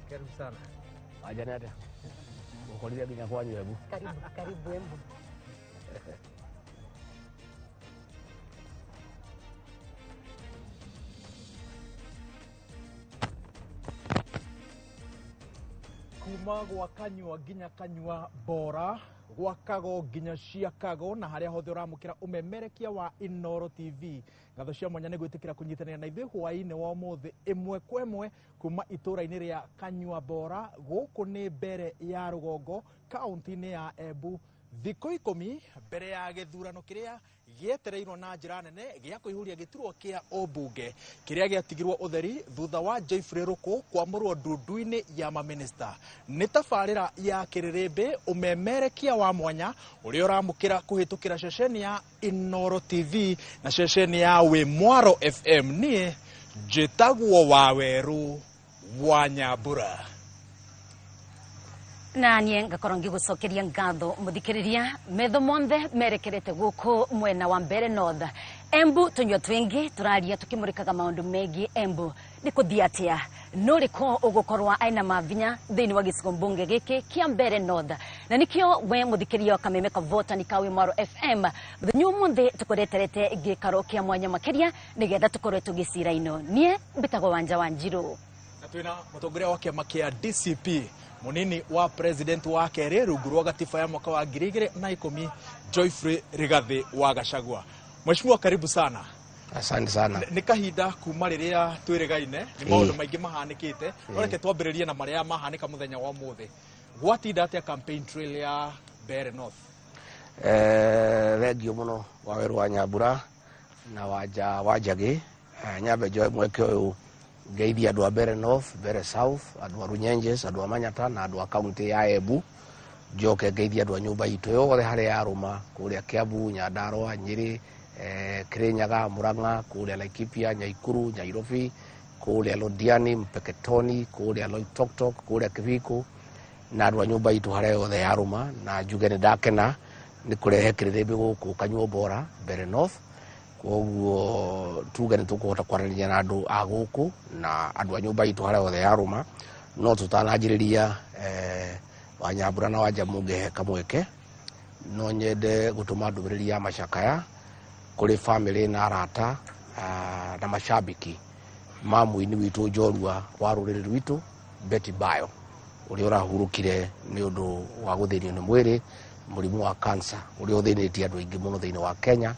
Karibu sana. Wanja nĩ atĩa? Ũkorire nginya kwanyu Embu. Karibu, karibu Embu. Kuma gwa kanyua nginya kanyua bora, gwa kago nginya cia kago, na haria hothe uramukira umemerekia wa Inooro TV. Ngatho cia mwanya nĩ gwĩtĩkĩra kũnyitanĩra na ithuĩ hwaĩ-inĩ wa ũmũthĩ ĩmwe kwa ĩmwe kuma itũra-inĩ rĩa Kanyua Bora, gũkũ nĩ mbere ya rũgongo kaunti-inĩ ya Embu, thikũ 10 mbere ya gĩthurano kĩrĩa gĩetereirwo na njĩra nene gĩa kũihũria gĩturwa kĩa ũmbunge kĩrĩa gĩatigirwo ũtheri thutha wa Geoffrey Ruku kwamũrwo ndundu-inĩ ya mamĩnĩsta. Nĩ tabarĩra ya kĩrĩrĩmbĩ ũmemerekia wa mwanya ũrĩa ũramũkĩra kũhĩtũkĩra ceceni ya Inooro TV na ceceni ya Wĩmwaro FM. Niĩ njĩtagwo Wawerũ wa Nyambura. Na niĩ ngakorwo ngĩgũcokeria ngatho mũthikĩrĩria, metho monthe merekerete gũkũ mwena wa Mbere North Embu. Tũnyua twingi tũraria tũkĩmũrĩkaga maũndũ megiĩ Embu. Nĩ kũthiĩ atĩa, nũrĩkũ ũgũkorwo aina mavinya thĩinĩ wa gĩcigo mbunge gĩkĩ kĩa Mbere North? Na nĩkĩo we mũthikĩrĩria wa kameme kavotani ka Wĩmwaro FM, mũthenya ũmũthĩ tũkũreterete gĩikaro kĩa mwanya makĩria nĩgetha tũkorwe tũgĩcira ino. Niĩ mbĩtagwo Wanja wa Njirũ. Na twĩna mũtongoria wa kĩama kĩa DCP, munini wa president wa kerĩ rungu rwa gatiba ya mwaka wa 2010, Geoffrey Rigathi wa Gachagua. Mheshimiwa, karibu sana. Asante sana. Nĩ kahinda kuma rĩrĩa twĩrĩgaine, nĩ maũndũ maingĩ mahanĩkĩte, no reke twambĩrĩrie na marĩa mahanĩka mũthenya wa ũmũthĩ. Gwatinda atĩa campaign trail ya Mbeere North? Thengio mũno Wawerũ wa Nyambura na Wanja wa Njagĩ. Nyambe njoe mweke ũyũ ngeithie andũ a Mbeere North, Mbeere South, andũ a Runyenjes, andũ a Manyata na andũ a kaunti ya Embu. Njoke ngeithie andũ a nyũmba itũ yothe harĩa yarũma kũrĩa Kiambu, Nyandarua, Nyĩrĩ, Kirinyaga, Murang'a, kũrĩa Laikipia, Nyaikuru, Nyairobi, kũrĩa Londiani, Mpeketoni, kũrĩa Loitoktok, kũrĩa Kibiko na andũ a nyũmba itũ harĩa yothe yarũma. Na njuge nĩ ndakena nĩ kũrehe kĩrĩrĩmbĩ gũkũ Kanyua Bora, Mbeere North. Koguo tuge nĩ tũkũhota kwaranĩria na andũ a gũkũ na andũ a nyũmba itũ harĩa yothe yarũma. No tũtananjĩrĩria, Wanyambura na Wanja mũngĩhe kamweke, no nyende gũtũma ndũmĩrĩri ya macakaya kũrĩ family na arata, na macambĩki ma mũini witũ njorua wa rũrĩrĩ rwitũ Betty Bayo, ũrĩa ũrahurũkire nĩ ũndũ wa gũthĩnio nĩ mwĩrĩ mũrimũ wa cancer ũrĩa ũthĩnĩtie andũ aingĩ mũno thĩinĩ wa Kenya,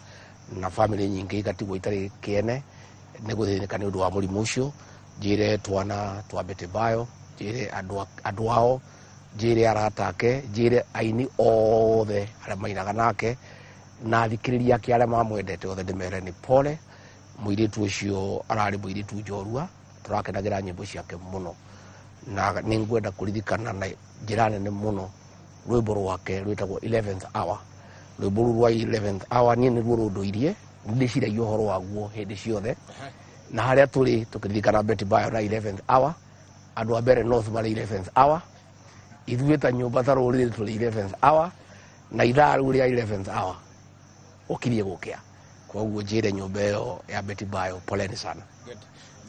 na family nyingĩ igatigwo itarĩ kĩene nĩ gũthĩnĩka nĩ ũndũ wa mũrimũ ũcio. Njĩre twana twa Betty Bayo, njĩre andũ ao, njĩre arata ake, njĩre aini othe arĩa mainaga nake na athikĩrĩria ake arĩa mamwendete othe, ndĩmere nĩ pole. Mũirĩtu ũcio ararĩ mũirĩtu njorua, tũrakenagĩra nyĩmbo ciake mũno, na nĩ ngwenda kũririkana na njĩra nene mũno rwĩmbo rwake rwĩtagwo 11th hour. Rwĩmbo rũu rwa 11th hour niĩ nĩruo rũndũirie, nĩndĩciragia ũhoro waguo hĩndĩ ciothe, na harĩa tũrĩ tũkĩririkana Betty Bayo na 11th hour, andũ a Mbeere North marĩ 11th hour, ithuĩ ta nyũmba ta rũrĩrĩ tũrĩ 11th hour, na ithaa rĩu rĩa 11th hour ũkirie gũkĩa. Koguo njĩre nyũmba ĩyo ya Betty Bayo poleni sana. Good.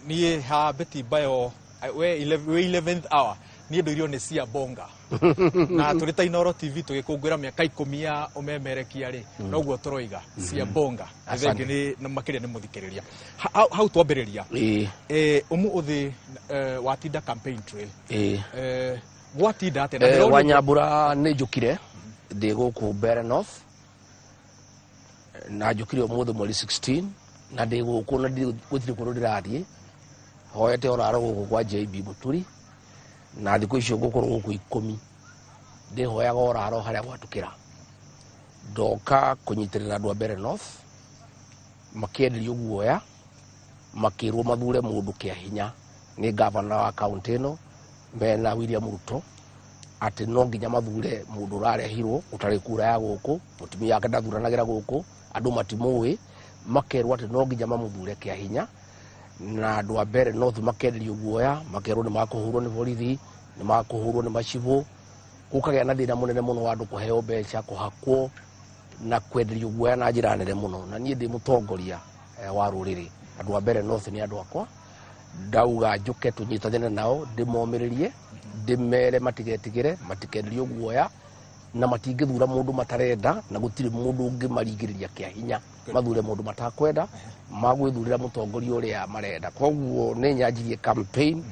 Niĩ ha Betty Bayo we 11th hour niĩ ndũirio nĩ cia bonga na tũrĩ ta Inooro TV tũgĩkũngũĩra mĩaka 10 ya ũmemerekia rĩ, noguo tũroiga cia bonga. Asante. Thengiũ nĩ na makĩria nĩ mũthikĩrĩria. Hau twambĩrĩria. Ũmũthĩ, watinda campaign trail. Gwatinda atĩa? Na ndĩrona Wanyambura nĩ njũkire ndĩ gũkũ Mbeere North, na njũkire ũmũthĩ mweri 16, na ndĩ gũkũ na gũtirĩ kũndũ ndĩrathiĩ, hoete ũraro gũkũ kwa JB Mũturi, na thikũ icio ngũkorwo gũkũ 10 ndĩhoyaga ũraro harĩa gwatukĩra. Ndoka kũnyitĩrĩra andũ a Mbeere North makĩenderio guoya, makĩrwo mathure mũndũ kĩa hinya nĩ gavana wa kaunti ĩno mena William Ruto, atĩ no nginya mathure mũndũ ũrarehirwo ũtarĩ kura ya gũkũ, mũtumia wake ndathuranagĩra gũkũ, andũ matimũĩ, makerwo atĩ no nginya mamũthure kĩa hinya. Na andũ a Mbeere North makenderio guoya, makerwo nĩ makũhũrwo nĩ borithi, nĩ makũhũrwo nĩ macibũ, gũkagĩa na thĩna mũnene mũno wa andũ kũheo mbeca, kũhakwo na kwenderio guoya na njĩra nene mũno. Na niĩ ndĩ mũtongoria wa rũrĩrĩ, andũ a Mbeere North nĩ andũ akwa, ndauga njũke tũnyitanĩre nao, ndĩmomĩrĩrie. Ndĩmere matigetigĩre, matikenderio guoya, na matingĩthura mũndũ matarenda, na gũtirĩ mũndũ ũngĩmaringĩrĩria kĩa hinya mathure mũndũ matakwenda, magwĩthurĩra mũtongoria ũrĩa marenda. Koguo nĩ nyanjirie campaign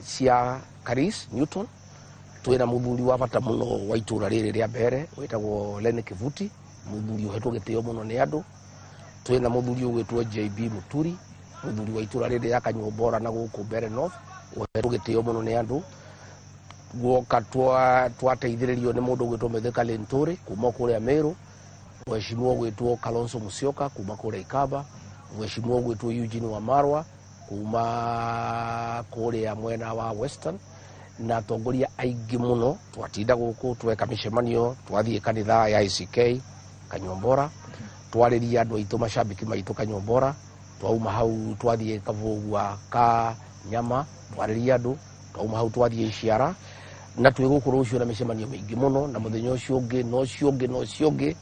cia Karis Newton. Twĩna mũthuri wa bata mũno wa itũra rĩrĩ rĩa Mbere wĩtagwo Lenny Kivuti, mũthuri ũhetwo gĩtĩo mũno nĩ andũ. Twĩna mũthuri ũgwĩtwo JB Muturi, mũthuri wa itũra rĩrĩ rĩa Kanyuambora na gũkũ Mbere North, ũhetwo gĩtĩo mũno nĩ andũ. Guoka twateithĩrĩrio nĩ mũndũ ũgwĩtwo Mithika Linturi kuma kũrĩa Meru, mheshimiwa ũgwĩtwo Kalonzo Musyoka kuma kũrĩa Ikamba, mheshimiwa ũgwĩtwo Eugene Wamarwa kuma kũrĩa mwena wa Western, na atongoria aingĩ mũno. Twatinda gũkũ tweka mĩcemanio, twathiĩ kanitha ya ICK Kanyuambora, twarĩria andũ aitũ, macambĩki maitũ Kanyuambora. Twauma hau twathiĩ Kavũgua ka nyama, twarĩria andũ. Twauma hau twathiĩ Iciara, na twĩ gũkũ rũciũ na mĩcemanio mĩingĩ mũno, na mũthenya ũcio ũngĩ na ũcio ũngĩ na ũcio ũngĩ.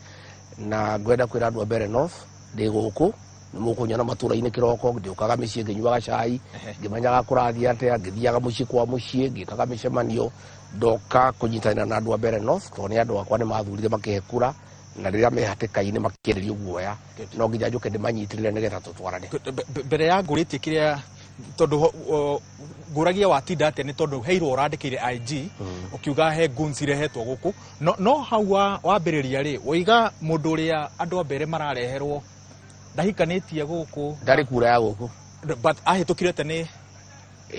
Na ngwenda kwĩra andũ a Mbere North ndĩ gũkũ, nĩ mũkũnyona matũra-inĩ kĩroko, ndĩũkaga mĩciĩ ngĩnyuaga cai, ngĩmenyaga kũrathiĩ atĩa, ngĩthiaga mũciĩ kwa mũciĩ, ngĩkaga mĩcemanio, ndoka kũnyitanĩra na andũ a Mbere North, tondũ nĩ andũ akwa nĩ mathurire makĩhe kura, na rĩrĩa me hatĩka-inĩ makĩenderio guoya, no nginya njũke ndĩmanyitĩrĩre nĩgetha tũtwarane. Mbere ya ngũrĩtie kĩrĩa, tondũ ngũragia watinda atĩa, nĩ tondũ heirwo ũrandĩkĩire IG ũkiuga he goons irehetwo gũkũ, no hau wambĩrĩria rĩ, woiga mũndũ ũrĩa andũ a Mbere marareherwo ndahikanĩtie gũkũ, ndarĩ kura ya gũkũ, but ahĩtũkire tene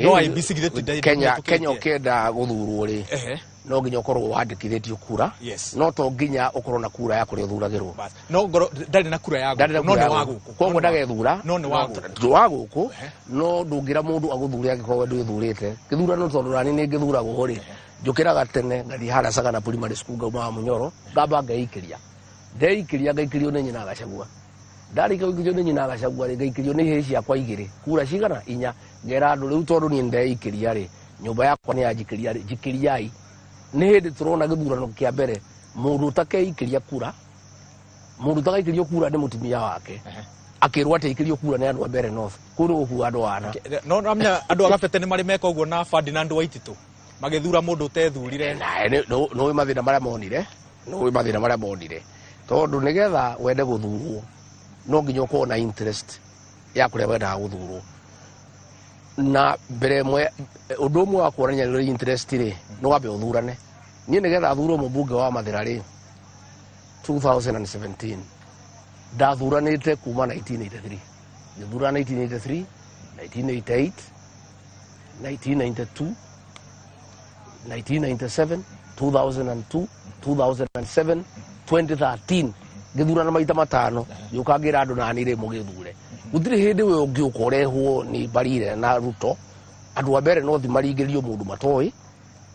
no IEBC githĩ ti Kenya. Kenya ũkĩenda gũthurwo rĩ, no nginya ũkorwo wandĩkithĩtio kura. No to nginya ũkorwo na kura ya kũrĩa ũthuragĩrwo. No ngoro ndarĩ na kura ya gũkũ, no nĩ wa gũkũ, koguo ndagethura, no nĩ wa gũkũ, wa gũkũ. No ndũngĩra mũndũ agũthure angĩkorwo we ndwĩthurĩte gĩthurano, tondũ nani nĩ ngĩthuragwo rĩ, njũkĩraga tene ngathiĩ harĩa Sagana Primary School, ngauma wa Mũnyoro, ngamba ngeikĩria, ndeikĩria ngaikĩrio nĩ nyina Gachagua. Ndarĩkia gũikĩrio nĩ nyina Gachagua rĩ, ngaikĩrio nĩ ihĩĩ ciakwa igĩrĩ, kura cigana inya. Ngera andũ rĩu, tondũ niĩ ndeikĩria rĩ, nyũmba yakwa nĩ yanjikĩria rĩ, njikĩriai. Nĩ hĩndĩ tũrona gĩthurano kĩa mbere mũndũ ũtakeikĩria kura, mũndũ ũtagaikĩrio kura nĩ mũtumia wake, akĩrwo atĩ aikĩrio kura nĩ andũ a Mbere North. Kũu nĩ gũkua andũ ana. No namenya andũ a Gabete nĩ marĩ meka ũguo na Ferdinand Waititũ, magĩthura mũndũ ũtethurire. Nĩũĩ mathĩna marĩa monire, nĩũĩ mathĩna marĩa monire, tondũ nĩgetha wende gũthurwo no nginya ũkorwo na interest ya kũrĩa wendaga gũthurwo. Na mbere ĩmwe, ũndũ ũmwe wa kuonania nĩ ũrĩ interest rĩ, nĩ wambe ũthurane. Niĩ nĩgetha thurwo mũmbunge wa Mathĩra rĩ, 2017, ndathuranĩte kuma 1983, ngĩthurana 1983, 1988, 1992, 1997, 2002, 2007, 2013, ngĩthurana maita matano. Ngĩũka ngĩra andũ nani rĩ, mũgĩthure. Gũtirĩ hĩndĩ we ũngĩũka ũrehwo nĩ Mbarire na Ruto, andũ a Mbere North maringĩrio mũndũ matoĩ,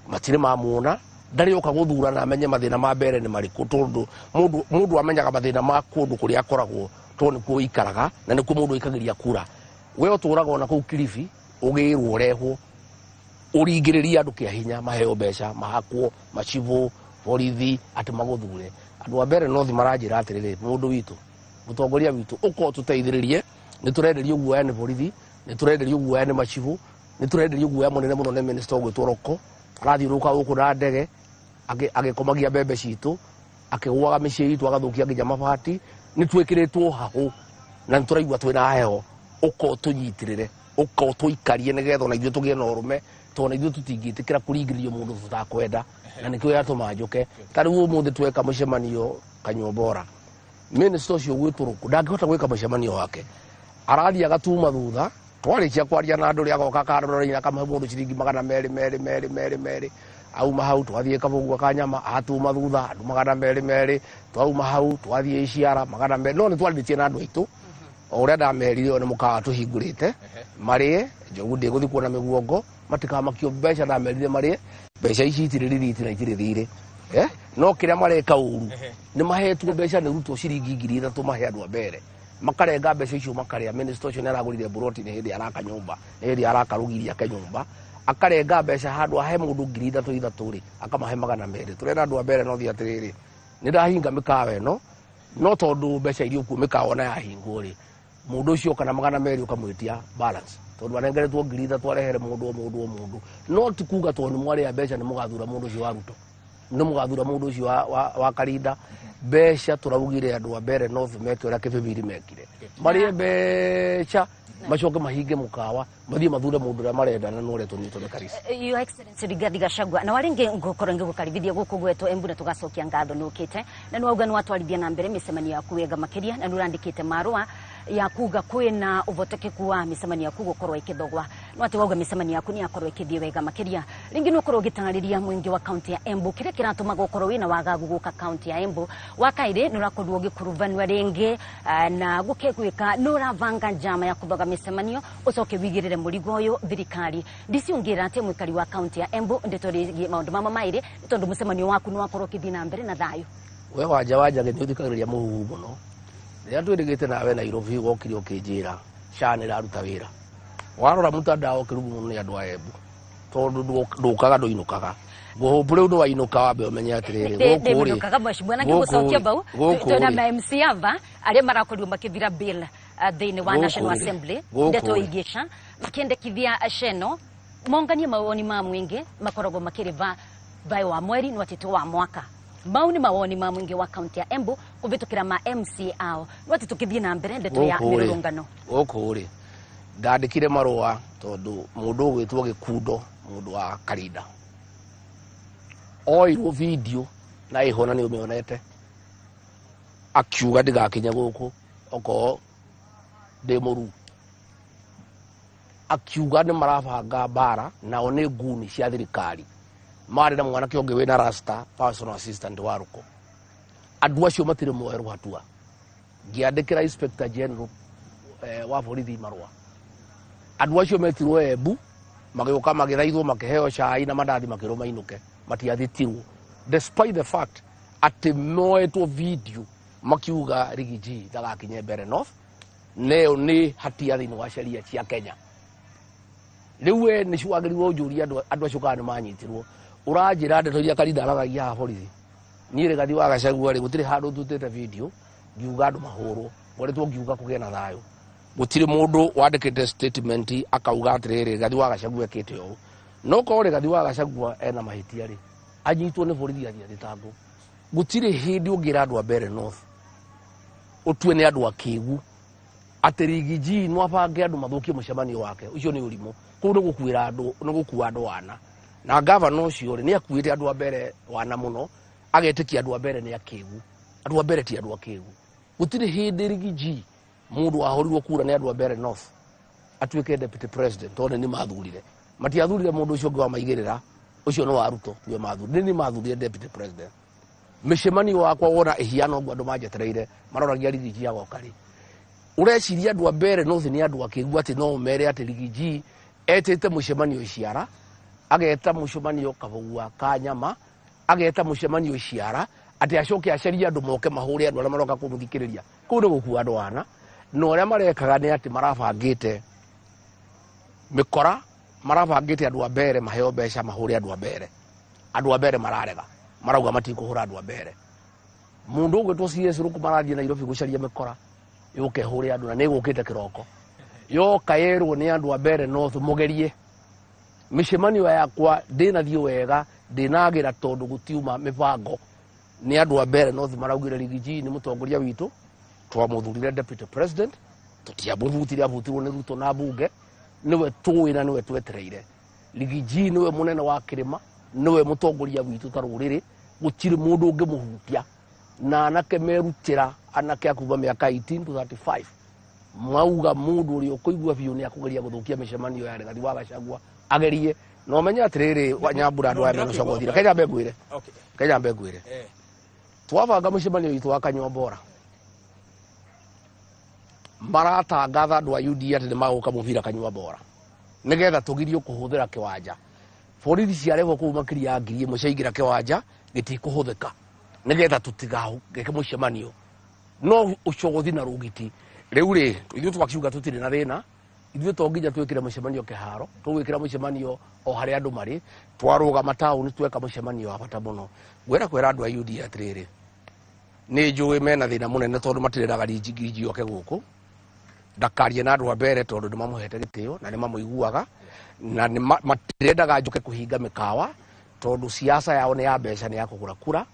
matirĩ mamuona, ndarĩ oka gũthurana amenye mathĩna ma Mbere nĩ marĩkũ, tondũ mũndũ amenyaga mathĩna ma kũndũ kũrĩa akoragwo, tondũ nĩkuo ũikaraga na nĩkuo mũndũ aikagĩria kura. We ũtũraga ona kũu Kilifi, ũgĩrwo ũrehwo ũringĩrĩrie andũ kĩa hinya, maheo mbeca, mahakwo macibũ, borithi, atĩ magũthure. Andũ a Mbere North maranjĩra atĩrĩrĩ, mũndũ witũ, mũtongoria witũ, ũkorwo tũteithĩrĩrie, nĩ tũrenderio guoya nĩ borithi, nĩ tũrenderio guoya nĩ macibũ, nĩ tũrenderio guoya mũnene mũno nĩ minister ũgwĩtwo Roko, arathiũrũrũka gũkũ na ndege agĩkomagia mbembe citũ, akĩgũaga mĩciĩ itũ, agathũkia nginya mabati. Nĩ twĩkĩrĩtwo hahũ na nĩ tũraigua twĩna heho, ũka ũtũnyitĩrĩre, ũka ũtũikarie, nĩgetha ona ithuĩ tũgĩe na ũrũme, tondũ ithuĩ tũtingĩtĩkĩra kũringĩrĩrio mũndũ tũtakwenda. Na nĩkĩo yatũma njũke. Ta rĩu ũmũthĩ tweka mũcemanio Kanyuambora, minister ũcio ũgwĩtwo Rũkũ ndangĩhota gwĩka mũcemanio wake, arathiĩ agatuma thutha. Twarĩkia kwaria na andũ rĩ, agoka akarora, akamahe mũndũ ciringi 200 merĩ merĩ merĩ merĩ. Auma hau twathiĩ Kabũgua ka nyama, atuma thutha andũ 200 200. Twauma hau twathiĩ Iciara, 200. No nĩ twarĩtie na andũ aitũ o ũrĩa ndamerire, o nĩ mũkawa tũhingũrĩte marĩe njogu, ndĩgũthiĩ kuona mĩguongo, matikamakio mbeca. Ndamerire marĩe mbeca ici, itirĩ rithiti na itirĩ thirĩ. No kĩrĩa mareka ũru, nĩ mahetwo mbeca nĩ Ruto ciringi 3,000 mahe andũ a Mbere, makarenga mbeca icio makarĩa. Minister ũcio nĩ aragũrire mburoti, nĩ hĩndĩ araka nyũmba, nĩ hĩndĩ araka rũgiri ake nyũmba, akarenga mbeca handũ ahe mũndũ 3,000 ithatũ rĩ, akamahe 200. Tũrera andũ a Mbere North atĩrĩrĩ, nĩ ndahinga mĩkawa ĩno, no tondũ mbeca iria ũkuo mĩkawa ona yahingwo rĩ, Mundu ucio kana 200 ukamwitia balance tondu anengeretwo 3,000 arehere mundu o mundu o mundu. No ti kuga tondu mwaria mbeca ni mugathura mundu ucio wa Ruto, ni mugathura mundu ucio wa Karinda. Mbeca turaugire andu a Mbeere North meke uria Kibibiri mekire, marie mbeca macoke mahinge mukawa mathie mathure mundu uria marenda na no retwo nitwo Karisa. Your Excellency Rigathi Gachagua, na waringi ngukorwo ngigukaribithia guku gwetwo Embu na tugacokia ngatho nukite na niwauga niwatwarithia na mbere micemanio yaku wega makiria na nurandikite marua ya kuga kwina uvotekeku wa micemanio yaku gukorwo ikithogwa no ati wauga micemanio yaku ni yakorwo ikithie wega makiria. Ringi ni ukorwo ugitariria mwingi wa kaunti ya Embu kiria kiratuma gukorwo wina wagagu guka kaunti ya Embu. Wa kairi ni urakorwo ugikuruvanwa ringi na gukegwika ni uravanga njama ya kuthoga micemanio ucoke wigirire murigo uyu thirikari. Ndiciungira ati mwikari wa kaunti ya Embu ndito maundu mama mairi tondu mucemanio waku ni wakorwo ukithii na mbere na thayu. We wanja wanja ni uthikagiriria muhuhu muno. Rĩrĩa twĩrĩgĩte nawe Nairobi wokire ũkĩnjĩra SHA nĩ ĩraruta wĩra, warora mtandao kĩrugu mũno nĩ andũ a Embu tondũ ndũkaga ndũinũkaga. Ngũhũmbũ rĩu nĩwainũka wambe ũmenye atĩrĩrĩ gũkũ rĩ ndũkaga mheshimiwa na ngĩgũcokia bau twĩna ma MC ava arĩa marakorirwo makĩthira bill thĩinĩ wa National Assembly ndeto ĩgiĩ SHA makĩendekithia ceno monganie mawoni ma mwingi makoragwo makĩrĩva thayo wa mweri no atĩ wa mwaka. Mau ni mawoni ma mwingi wa kaunti ya Embu kuvitukira ma MC ao no ati tukithie na mbere ndeto ya mirurungano. Guku ri ndandikire marua tondu mundu ugwitwo Gikundo mundu wa Karinda oirwo video na ihona ni umionete akiuga ndigakinya guku okorwo ndi mũru, akiuga ni marabanga mbara nao ni nguni cia thirikari marĩ na mwanake ũngĩ wĩna rasta personal assistant wa Ruko. Andũ acio matirĩ moerwo hatua. Ngĩandĩkĩra Inspector General wa borithi marũa. Andũ acio metirwo Embu magĩũka magĩthaithwo makĩheo cai na mandathi makĩrwo mainũke, matiathitirwo despite the fact atĩ moetwo video makiuga Riggy ndagakinye Mbeere North neo nĩ hatia thĩinĩ wa sheria cia Kenya. Rĩu we nĩ ciwagĩrĩirwo ũnjũrie andũ acio kana nĩ manyitirwo. Ũranjĩra ndeto iria Karinda araragia haha borithi. Niĩ Rigathi wa Gachagua rĩ gũtirĩ handũ ndutĩte video ngiuga andũ mahũrwo, ngoretwo ngiuga kũgĩe na thayũ. Gũtirĩ mũndũ wandĩkĩte statement akauga atĩrĩrĩ Rigathi wa Gachagua ekĩte ũũ. No korwo Rigathi wa Gachagua ena mahĩtia rĩ anyitwo nĩ borithi athiĩ athitangwo. Gũtirĩ hĩndĩ ũngĩra andũ a Mbeere North ũtue nĩ andũ akĩgu atĩ Riggy G no abange andũ mathũkie mũcemanio wake. Ũcio nĩ ũrimũ. Kũu nĩ gũkuĩra andũ, nĩ gũkua andũ wana. Na gavana ũcio rĩ nĩ akuĩte andũ a Mbeere wana mũno, agetĩkia andũ a Mbeere nĩ akĩgu. Andũ a Mbeere ti andũ akĩgu. Gũtirĩ hĩndĩ Riggy G mũndũ wahũrirwo kura nĩ andũ a Mbeere North atuĩke deputy president tondũ nĩ mathurire. Matiathurire mũndũ ũcio ũngĩ wamaigĩrĩra, ũcio nĩ wa Ruto tiwe mathurire. Nĩ mathurire deputy president. Mĩcemanio wakwa wona ĩhiana ũguo andũ manjetereire maroragia Riggy G agoka rĩ. Ũreciria andũ a Mbeere North nĩ andũ akĩgu atĩ no ũmere atĩ Riggy G etĩte mũcemanio Iciara, ageta mũcemanio Kabũgua ka nyama, ageta mũcemanio Iciara atĩ acoke acerie andũ moke mahũre andũ arĩa maroka kũmũthikĩrĩria. Kũu nĩ gũkua andũ ana. Na ũrĩa marekaga nĩ atĩ marabangĩte mĩkora, marabangĩte andũ a Mbeere maheo mbeca mahũre andũ a Mbeere. Andũ a Mbeere mararega, marauga matikũhũra andũ a Mbeere. Mũndũ ũgwĩtwo CS Ruku marathiĩ Nairobi gũcaria mĩkora yũke ĩhũre andũ na nĩ ĩgũkĩte kĩroko. Yoka yerwo nĩ andũ a Mbeere North mũgerie. Mĩcemanio yakwa ndĩnathiĩ wega, ndĩnagĩra tondũ gũtiuma mĩbango. Nĩ andũ a Mbeere North maraugire Riggy G nĩ mũtongoria witũ, twamũthurire deputy president, tũtiamũbutire, abutirwo nĩ Ruto na mbunge, nĩwe tũĩ na nĩwe twetereire. Riggy G nĩwe mũnene wa kĩrĩma, nĩwe mũtongoria witũ ta rũrĩrĩ, gũtirĩ mũndũ ũngĩmũhutia. Na anake merutĩra, anake a kuma mĩaka 18 to 35 mauga mũndũ ũrĩa ũkũigua biũ nĩ akũgeria gũthũkia mĩcemanio ya Rigathi wa Gachagua agerie. Na ũmenye atĩrĩrĩ Wanyambura andũ aya megũcogothire. Kenya mbe ngwĩre. Kenya mbe ngwĩre. Twabanga mũcemanio witũ wa Kanyua Bora, maratangatha andũ a UDA atĩ nĩ magũka mũbira Kanyua Bora nĩgetha tũgirio kũhũthĩra kĩwanja. Borithi ciarehwo kũu makĩria ya 1,000 ciaingĩra kĩwanja gĩtikũhũthĩka nĩgetha tũtigeke mũcemanio. No ũcogothi na rũgiti. Rĩu rĩ ithuĩ twakiuga tũtirĩ na thĩna, ithuĩ to nginya twĩkĩre mũcemanio kĩharo, tũgwĩkĩra mũcemanio o harĩa andũ marĩ, twarũgama taũni tweka mũcemanio wa bata mũno. Ngwenda kwĩra andũ a UDA atĩrĩrĩ, nĩ njũĩ mena thĩna mũnene tondũ matireraga Riggy G oke gũkũ. Ndakarie na andũ a mbere tondũ nĩ mamũhete gĩtĩo na nĩ mamũiguaga na nĩ matirendaga njũke kũhinga mĩkawa tondũ siasa yao nĩ ya mbeca, nĩ ya kũgũra kura.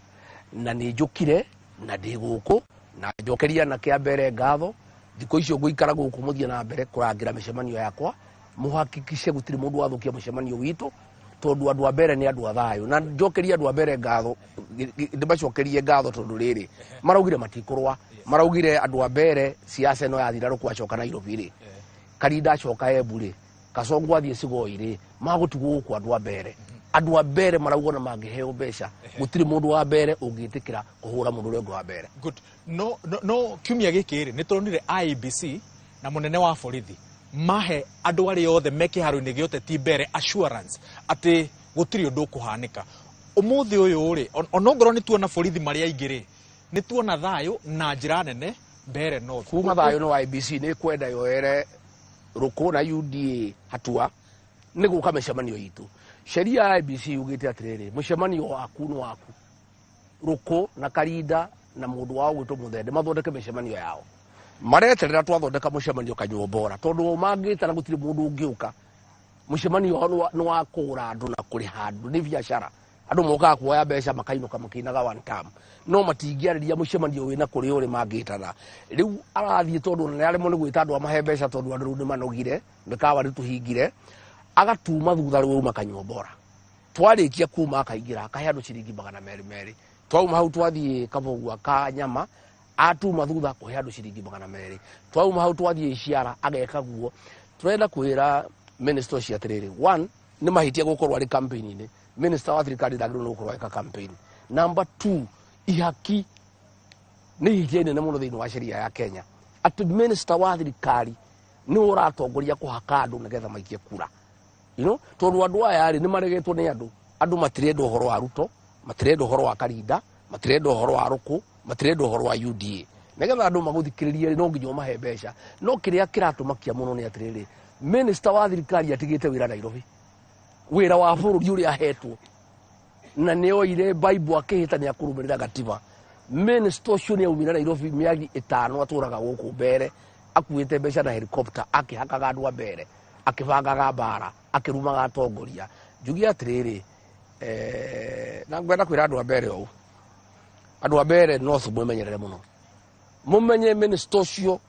Na nĩ njũkire na ndĩ gũkũ na njokeria na kĩa mbere ngatho. Thikũ icio ngũikara gũkũ mũthiĩ na mbere kũrangĩra mĩcemanio yakwa, mũhakikishe gũtirĩ mũndũ wathũkia mũcemanio witũ tondũ andũ a mbere nĩ andũ a thayũ. Na njokerie andũ a mbere ngatho, ndĩmacokerie ngatho tondũ rĩrĩ maraugire matikũrũa, maraugire andũ a mbere siasa ĩno yathira rũkũ acoka Nairobi rĩ, Karinda acoka Embu rĩ, Kasongo athiĩ Sigoi rĩ, magũtigwo gũkũ andũ a mbere. Andũ a mbere marauga ona mangĩheo mbeca gũtirĩ mũndũ wa mbere ũngĩtĩkĩra kũhũra mũndũ ũrĩa ũngĩ wa mbere. Good. No kiumia gĩkĩ rĩ, nĩ tũronire IEBC na mũnene wa borithi mahe andũ arĩa othe me kĩharo-inĩ gĩa ũteti mbere assurance atĩ gũtirĩ ũndũ ũkũhanĩka. Ũmũthĩ ũyũ rĩ, onongorwo nĩ tuona borithi marĩ aingĩ rĩ, nĩ tuona thayũ na njĩra nene Mbeere North. Kuma thayũ nĩ wa IEBC nĩ kwenda yoere rũkũ na UDA hatua nĩ gũka mĩcemanio itũ. Sheria ya IEBC yugĩte atĩrĩrĩ, mũcemanio waku nĩ waku. Rũkũ na Karinda na mũndũ wao gwĩtwo Mũthende mathondeke mĩcemanio yao. Mareterera twathondeka mũcemanio Kanyua Bora tondũ mangĩtana gũtirĩ mũndũ ũngĩũka. Mũcemanio wao nĩ wa kũgũra andũ na kũrĩha andũ, nĩ biacara. Andũ mokaga kuoya mbeca makainũka makĩinaga one term. No matingĩarĩria mũcemanio wĩna kũrĩa ũrĩ mangĩtana. Rĩu arathiĩ tondũ ona nĩaremwo nĩ gwĩta andũ amahe mbeca tondũ andũ rĩu nĩmanogire, mĩkawa nĩtũhingire, agatuma thutha rĩu auma Kanyua Bora. Twarĩkia kuma akaingĩra akahe andũ ciringi magana merĩ merĩ. Twauma hau twathiĩ Kabogua ka nyama, atuma thutha kũhe andũ ciringi magana merĩ. Twauma hau twathiĩ Iciara ageka guo. Tũrenda kwĩra minister ũcio atĩrĩrĩ, one, nĩ mahĩtia gũkorwo arĩ campaign-inĩ. Minister wa thirikari ndagĩrĩirwo nĩ gũkorwo agĩka campaign. Number two, ihaki nĩ ihĩtia inene mũno thĩinĩ wa sheria ya Kenya. Atĩ minister wa thirikari nĩwe ũratongoria kũhaka andũ nĩgetha maikie kura. Tondũ andũ aya rĩ nĩ maregetwo nĩ andũ. Andũ matirenda ũhoro wa Ruto, matirenda ũhoro wa Karinda, matirenda ũhoro wa Rũkũ, matirenda ũhoro wa UDA. Nĩgetha andũ magũthikĩrĩrie rĩ, no nginya ũmahe mbeca. No kĩrĩa kĩratũmakia mũno nĩ atĩrĩrĩ, minister wa thirikari atigĩte wĩra Nairobi, wĩra wa bũrũri ũrĩa ahetwo, na nĩ oire Bible akĩhĩta nĩ akũrũmĩrĩra gatiba. Minister ũcio nĩ aumire Nairobi mĩeri ĩtano atũraga gũkũ mbere, akuĩte mbeca na helicopter, akĩhakaga andũ a mbere, akĩbangaga mbara, akĩrumaga atongoria. Njuge atĩrĩrĩ, na ngwenda kwĩra andũ a mbere ũũ, andũ a mbere North mwĩmenyerere mũno, mũmenye minister ũcio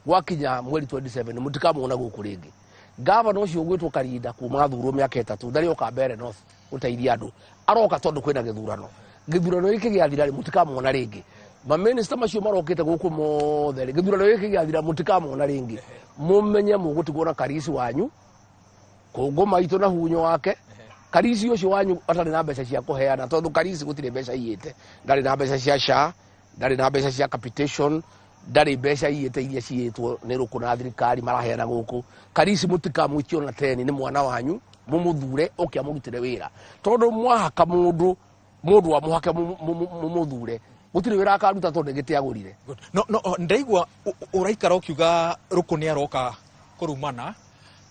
gwakinya mweri 27 mũtikamuona gũkũ rĩngĩ. Gavana ũcio ũgwĩtwo Karinda kuma athurwo mĩaka ĩtatũ ndarĩ oka Mbeere North gũteithia andũ, aroka tondũ kwĩna gĩthurano. Gĩthurano gĩkĩ gĩathira rĩ, mũtikamuona rĩngĩ. Maminista macio marokĩte gũkũ mothe rĩ, gĩthurano gĩkĩ gĩathira mũtikamuona rĩngĩ. Mũmenye mũgũtigwo na Karisi wanyu, kũngũ maitũ na hunyo wake. Karisi ũcio wanyu atarĩ na mbeca cia kũheana, tondũ Karisi gũtirĩ mbeca iyĩte. Ndarĩ na mbeca cia SHA, ndarĩ na mbeca cia capitation, ndarĩ mbeca iyĩte iria ciyĩtwo nĩ rũkũ na thirikari maraheana gũkũ. Karisi mũtikamũikie ona teni, nĩ mwana wanyu, mũmũthure oke amũrutĩre wĩra. Tondũ mwahaka mũndũ, mũndũ amũhake mũmũthure, gũtirĩ wĩra akaruta tondũ gĩtĩ agũrire. Good. No, no, ndaigua ũraikara ũkiuga rũkũ nĩ aroka kũrumana,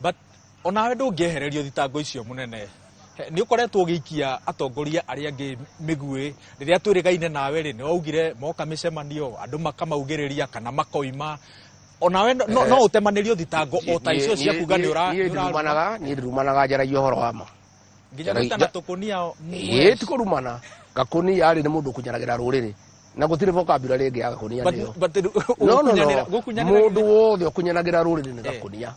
but onawe ndũngĩehererio thitango icio mũnene. Nĩ ũkoretwo ũgĩikia atongoria arĩa angĩ mĩguĩ. Rĩrĩa twĩrĩgaine nawe rĩ, nĩ waugire moka mĩcemanio andũ makamaugĩrĩria kana makoima. Onawe no ũtemanĩrio thitango o ta icio cia kuga nĩ Niĩ ndirumanaga, niĩ ndirumanaga, njaragia ũhoro wa ma. Nginya gũtana tũkũnia Ĩĩ, ti kũrumana. Gakũnia rĩ nĩ mũndũ ũkunyanagĩra rũrĩrĩ. Na gũtirĩ vocabulary ĩngĩ ya gakũnia nĩyo. No, no, no. Mũndũ wothe ũkunyanagĩra rũrĩrĩ nĩ gakũnia.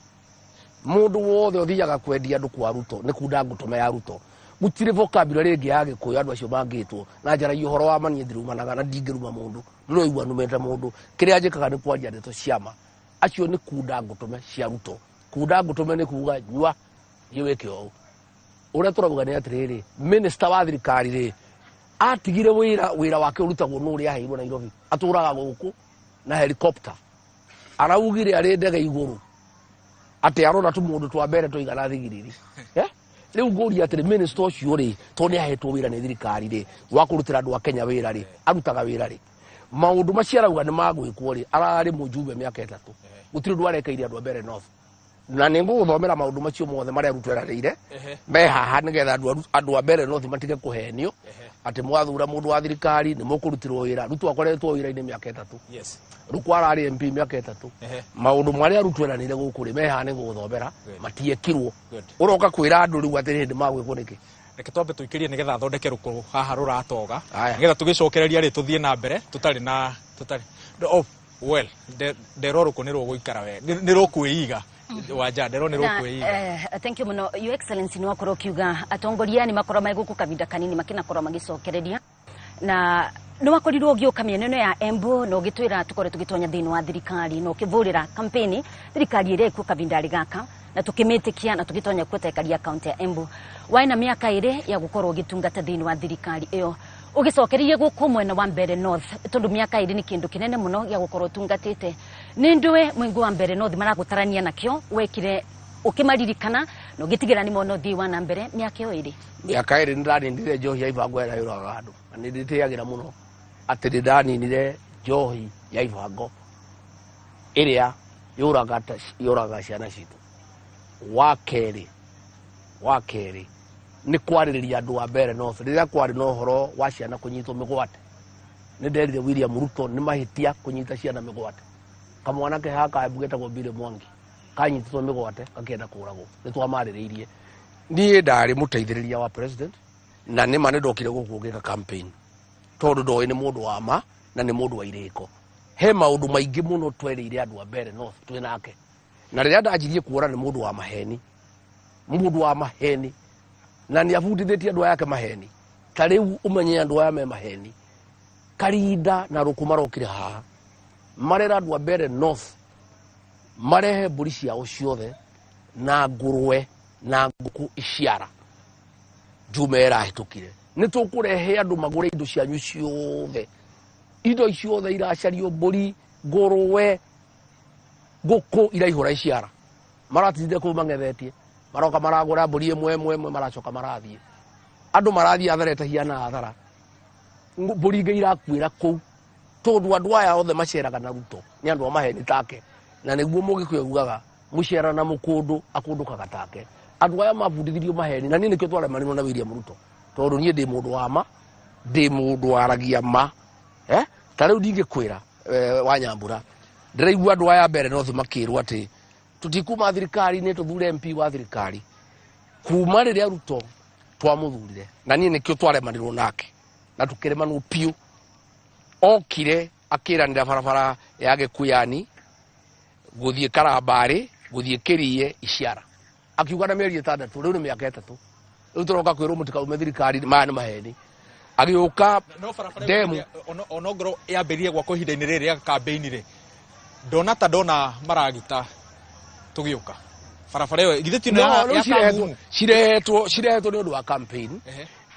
Mũndũ wothe ũthiaga kwendia andũ kwa Ruto nĩ kunda ngũtũme ya Ruto. Gũtirĩ vocabulary ĩngĩ ya Gĩkũyũ andũ acio mangĩtwo. Na njaragia ũhoro wa ma, niĩ ndirumanaga na ndingĩruma mũndũ. Ndũraigua numĩte mũndũ. Kĩrĩa njĩkaga nĩ kwaria ndeto cia ma. Acio nĩ kunda ngũtũme cia Ruto. Kunda ngũtũme nĩ kuga nyua, thiĩ wĩke ũũ. Ũrĩa tũrauga nĩ atĩrĩrĩ, minister wa thirikari rĩ, atigire wĩra, wĩra wake ũrutagwo nĩ ũrĩa aheirwo Nairobi. Atũraga gũkũ na helicopter. Araugire arĩ ndege igũrũ atĩ arona tũmũndũ twa mbere tũigana thigiriri. Rĩu ngũria atĩrĩ, minister ũcio rĩ, tondũ nĩ ahetwo wĩra nĩ thirikari rĩ, wa kũrutĩra andũ a Kenya wĩra rĩ, arutaga wĩra rĩ. Maũndũ macio arauga nĩ magwĩkwo rĩ, ararĩ mũjumbe mĩaka ĩtatũ. Gũtirĩ ũndũ arekeire andũ a Mbeere North. Na nĩ ngũgũthomera maũndũ macio mothe marĩa Ruto eranĩire me haha, nĩgetha andũ a Mbeere North matige kũhenio atĩ mwathura mũndũ wa thirikari nĩ mũkũrutĩrwo wĩra. Ruto akoretwo wĩra-inĩ mĩaka 3. Ruku ararĩ MP mĩaka 3. Maũndũ marĩa Ruto eranĩire gũkũ rĩ, me haha nĩ ngũgũthomera, matiekirwo. Ũroka kwĩra andũ rĩu atĩ hĩndĩ magwĩkwo nĩkĩ? Reke twambe tũikĩrie nĩgetha athondeke rũkũ haha rũratoga. Aya. Nĩgetha tũgĩcokereria rĩ, tũthiĩ na mbere tũtarĩ na tũtarĩ oh, well, nderwo rũkũ nĩ rũgũikara wega, nĩ rũkwĩiga wanja, nderwo nĩ rũkwĩiga. Thank you muno, Your Excellency. Nĩ wakorwo ũkiuga atongoria nĩ makorwo me gũkũ kahinda kanini makĩnakorwo magĩcokereria, na nĩ wakorirwo ũgĩũka mĩena ĩno ya Embu na ũgĩtwĩra tũkorwo tũgĩtonya thĩinĩ wa thirikari, na ũkĩvũrĩra kampeni thirikari ĩrĩa ĩkuo kahinda gaka, na tũkĩmĩtĩkia na tũgĩtonya kuo ta kaunti ya Embu. Waĩ na mĩaka 2 ya gũkorwo ũgĩtungata thĩinĩ wa thirikari ĩyo, ũgĩcokereirie gũkũ mwena wa Mbeere North, tondũ mĩaka 2 nĩ kĩndũ kĩnene mũno gĩa gũkorwo ũtungatĩte. Nĩ ndũĩ mũingĩ wa Mbeere North maragũtarania nakĩo wekire ũkĩmaririkana na ũgĩtigĩra nĩ mona ũthii wa na mbere mĩaka ĩyo 2? Mĩaka 2 nĩ ndaninire njohi ya ibango ĩrĩa yũragaga andũ, na nĩ ndĩtĩagĩra mũno atĩ nĩ ndaninire njohi ya ibango ĩrĩa yũraga ciana citũ. Wa kerĩ nĩ kwarĩrĩria andũ a Mbeere North rĩrĩa kwarĩ na ũhoro wa ciana kũnyitwo mĩgwate. Nĩ nderire William Ruto nĩ mahĩtia kũnyita ciana mĩgwate. Kamwana ke haha ka getagwo Billy Mwangi kanyitĩtwo mĩgwate gakĩenda kũragwo, nĩ twamarĩrĩirie. Niĩ ndarĩ mũteithĩrĩria wa president, na nĩma nĩ ndokire gũkũ ngĩka campaign tondũ ndoĩ nĩ mũndũ wa ma na nĩ mũndũ wa irĩko. He maũndũ maingĩ mũno twerĩire andũ a Mbeere North twĩ nake, na rĩrĩa ndanjirie kuona nĩ mũndũ wa maheni, mũndũ wa maheni, na nĩ abundithĩtie andũ aya ake maheni. Ta rĩu ũmenye andũ aya me maheni, Karinda na Rũkũ marokire haha marera andũ a Mbeere North marehe mbũri ciao ciothe na ngũrwe na ngũkũ iciara. Njume ĩrahĩtũkire nĩ tũkũrehe andũ magũre indo cianyu ciothe, indo ciothe iracario, mbũri, ngũrwe, ngũkũ iraihũra iciara. Maratindire kũu mang'ethetie, maroka maragũra mbũri ĩmwe ĩmwe ĩmwe, maracoka marathiĩ. Andũ marathiĩ athara ĩtahiana athara, mbũri ingĩ irakuĩra kũu, tondũ andũ aya othe maceraga na Ruto nĩ andũ a maheni take. Na nĩguo Mũgĩkũyũ augaga, mũcera na mũkũndũ akũndũkaga take. Andũ aya mabundithirio maheni, na niĩ nĩkĩo twaremanirwo na William Ruto, tondũ niĩ ndĩ mũndũ wa ma, ndĩ mũndũ waragia ma, eh? Ta rĩu ndingĩkwĩra, wa Nyambura, ndĩraigua andũ aya Mbeere North makĩrwo atĩ tũtikuma thirikari-inĩ tũthure MP wa thirikari. Kuma rĩrĩa Ruto twamũthurire, na niĩ nĩkĩo twaremanirwo nake na tũkĩremanwo biũ, okire akĩranĩra barabara ya Gĩkuyani gũthiĩ Karambarĩ gũthiĩ Kĩriĩ Iciara, akiuga na mĩeri 6. Rĩu nĩ mĩaka 3, rĩu tũroka kwĩrwo mũtikaume thirikari. Maya nĩ maheni. Agĩũka No barabara demu. Ona ngorwo yambĩrĩrie gwakwo ihinda-inĩ rĩrĩ rĩa kambĩini rĩ, ndona ta ndona maragita tũgĩũka barabara ĩyo, githĩ ti No, ya rĩu ya cirehetwo Kamumu? cirehetwo nĩ ũndũ wa campaign.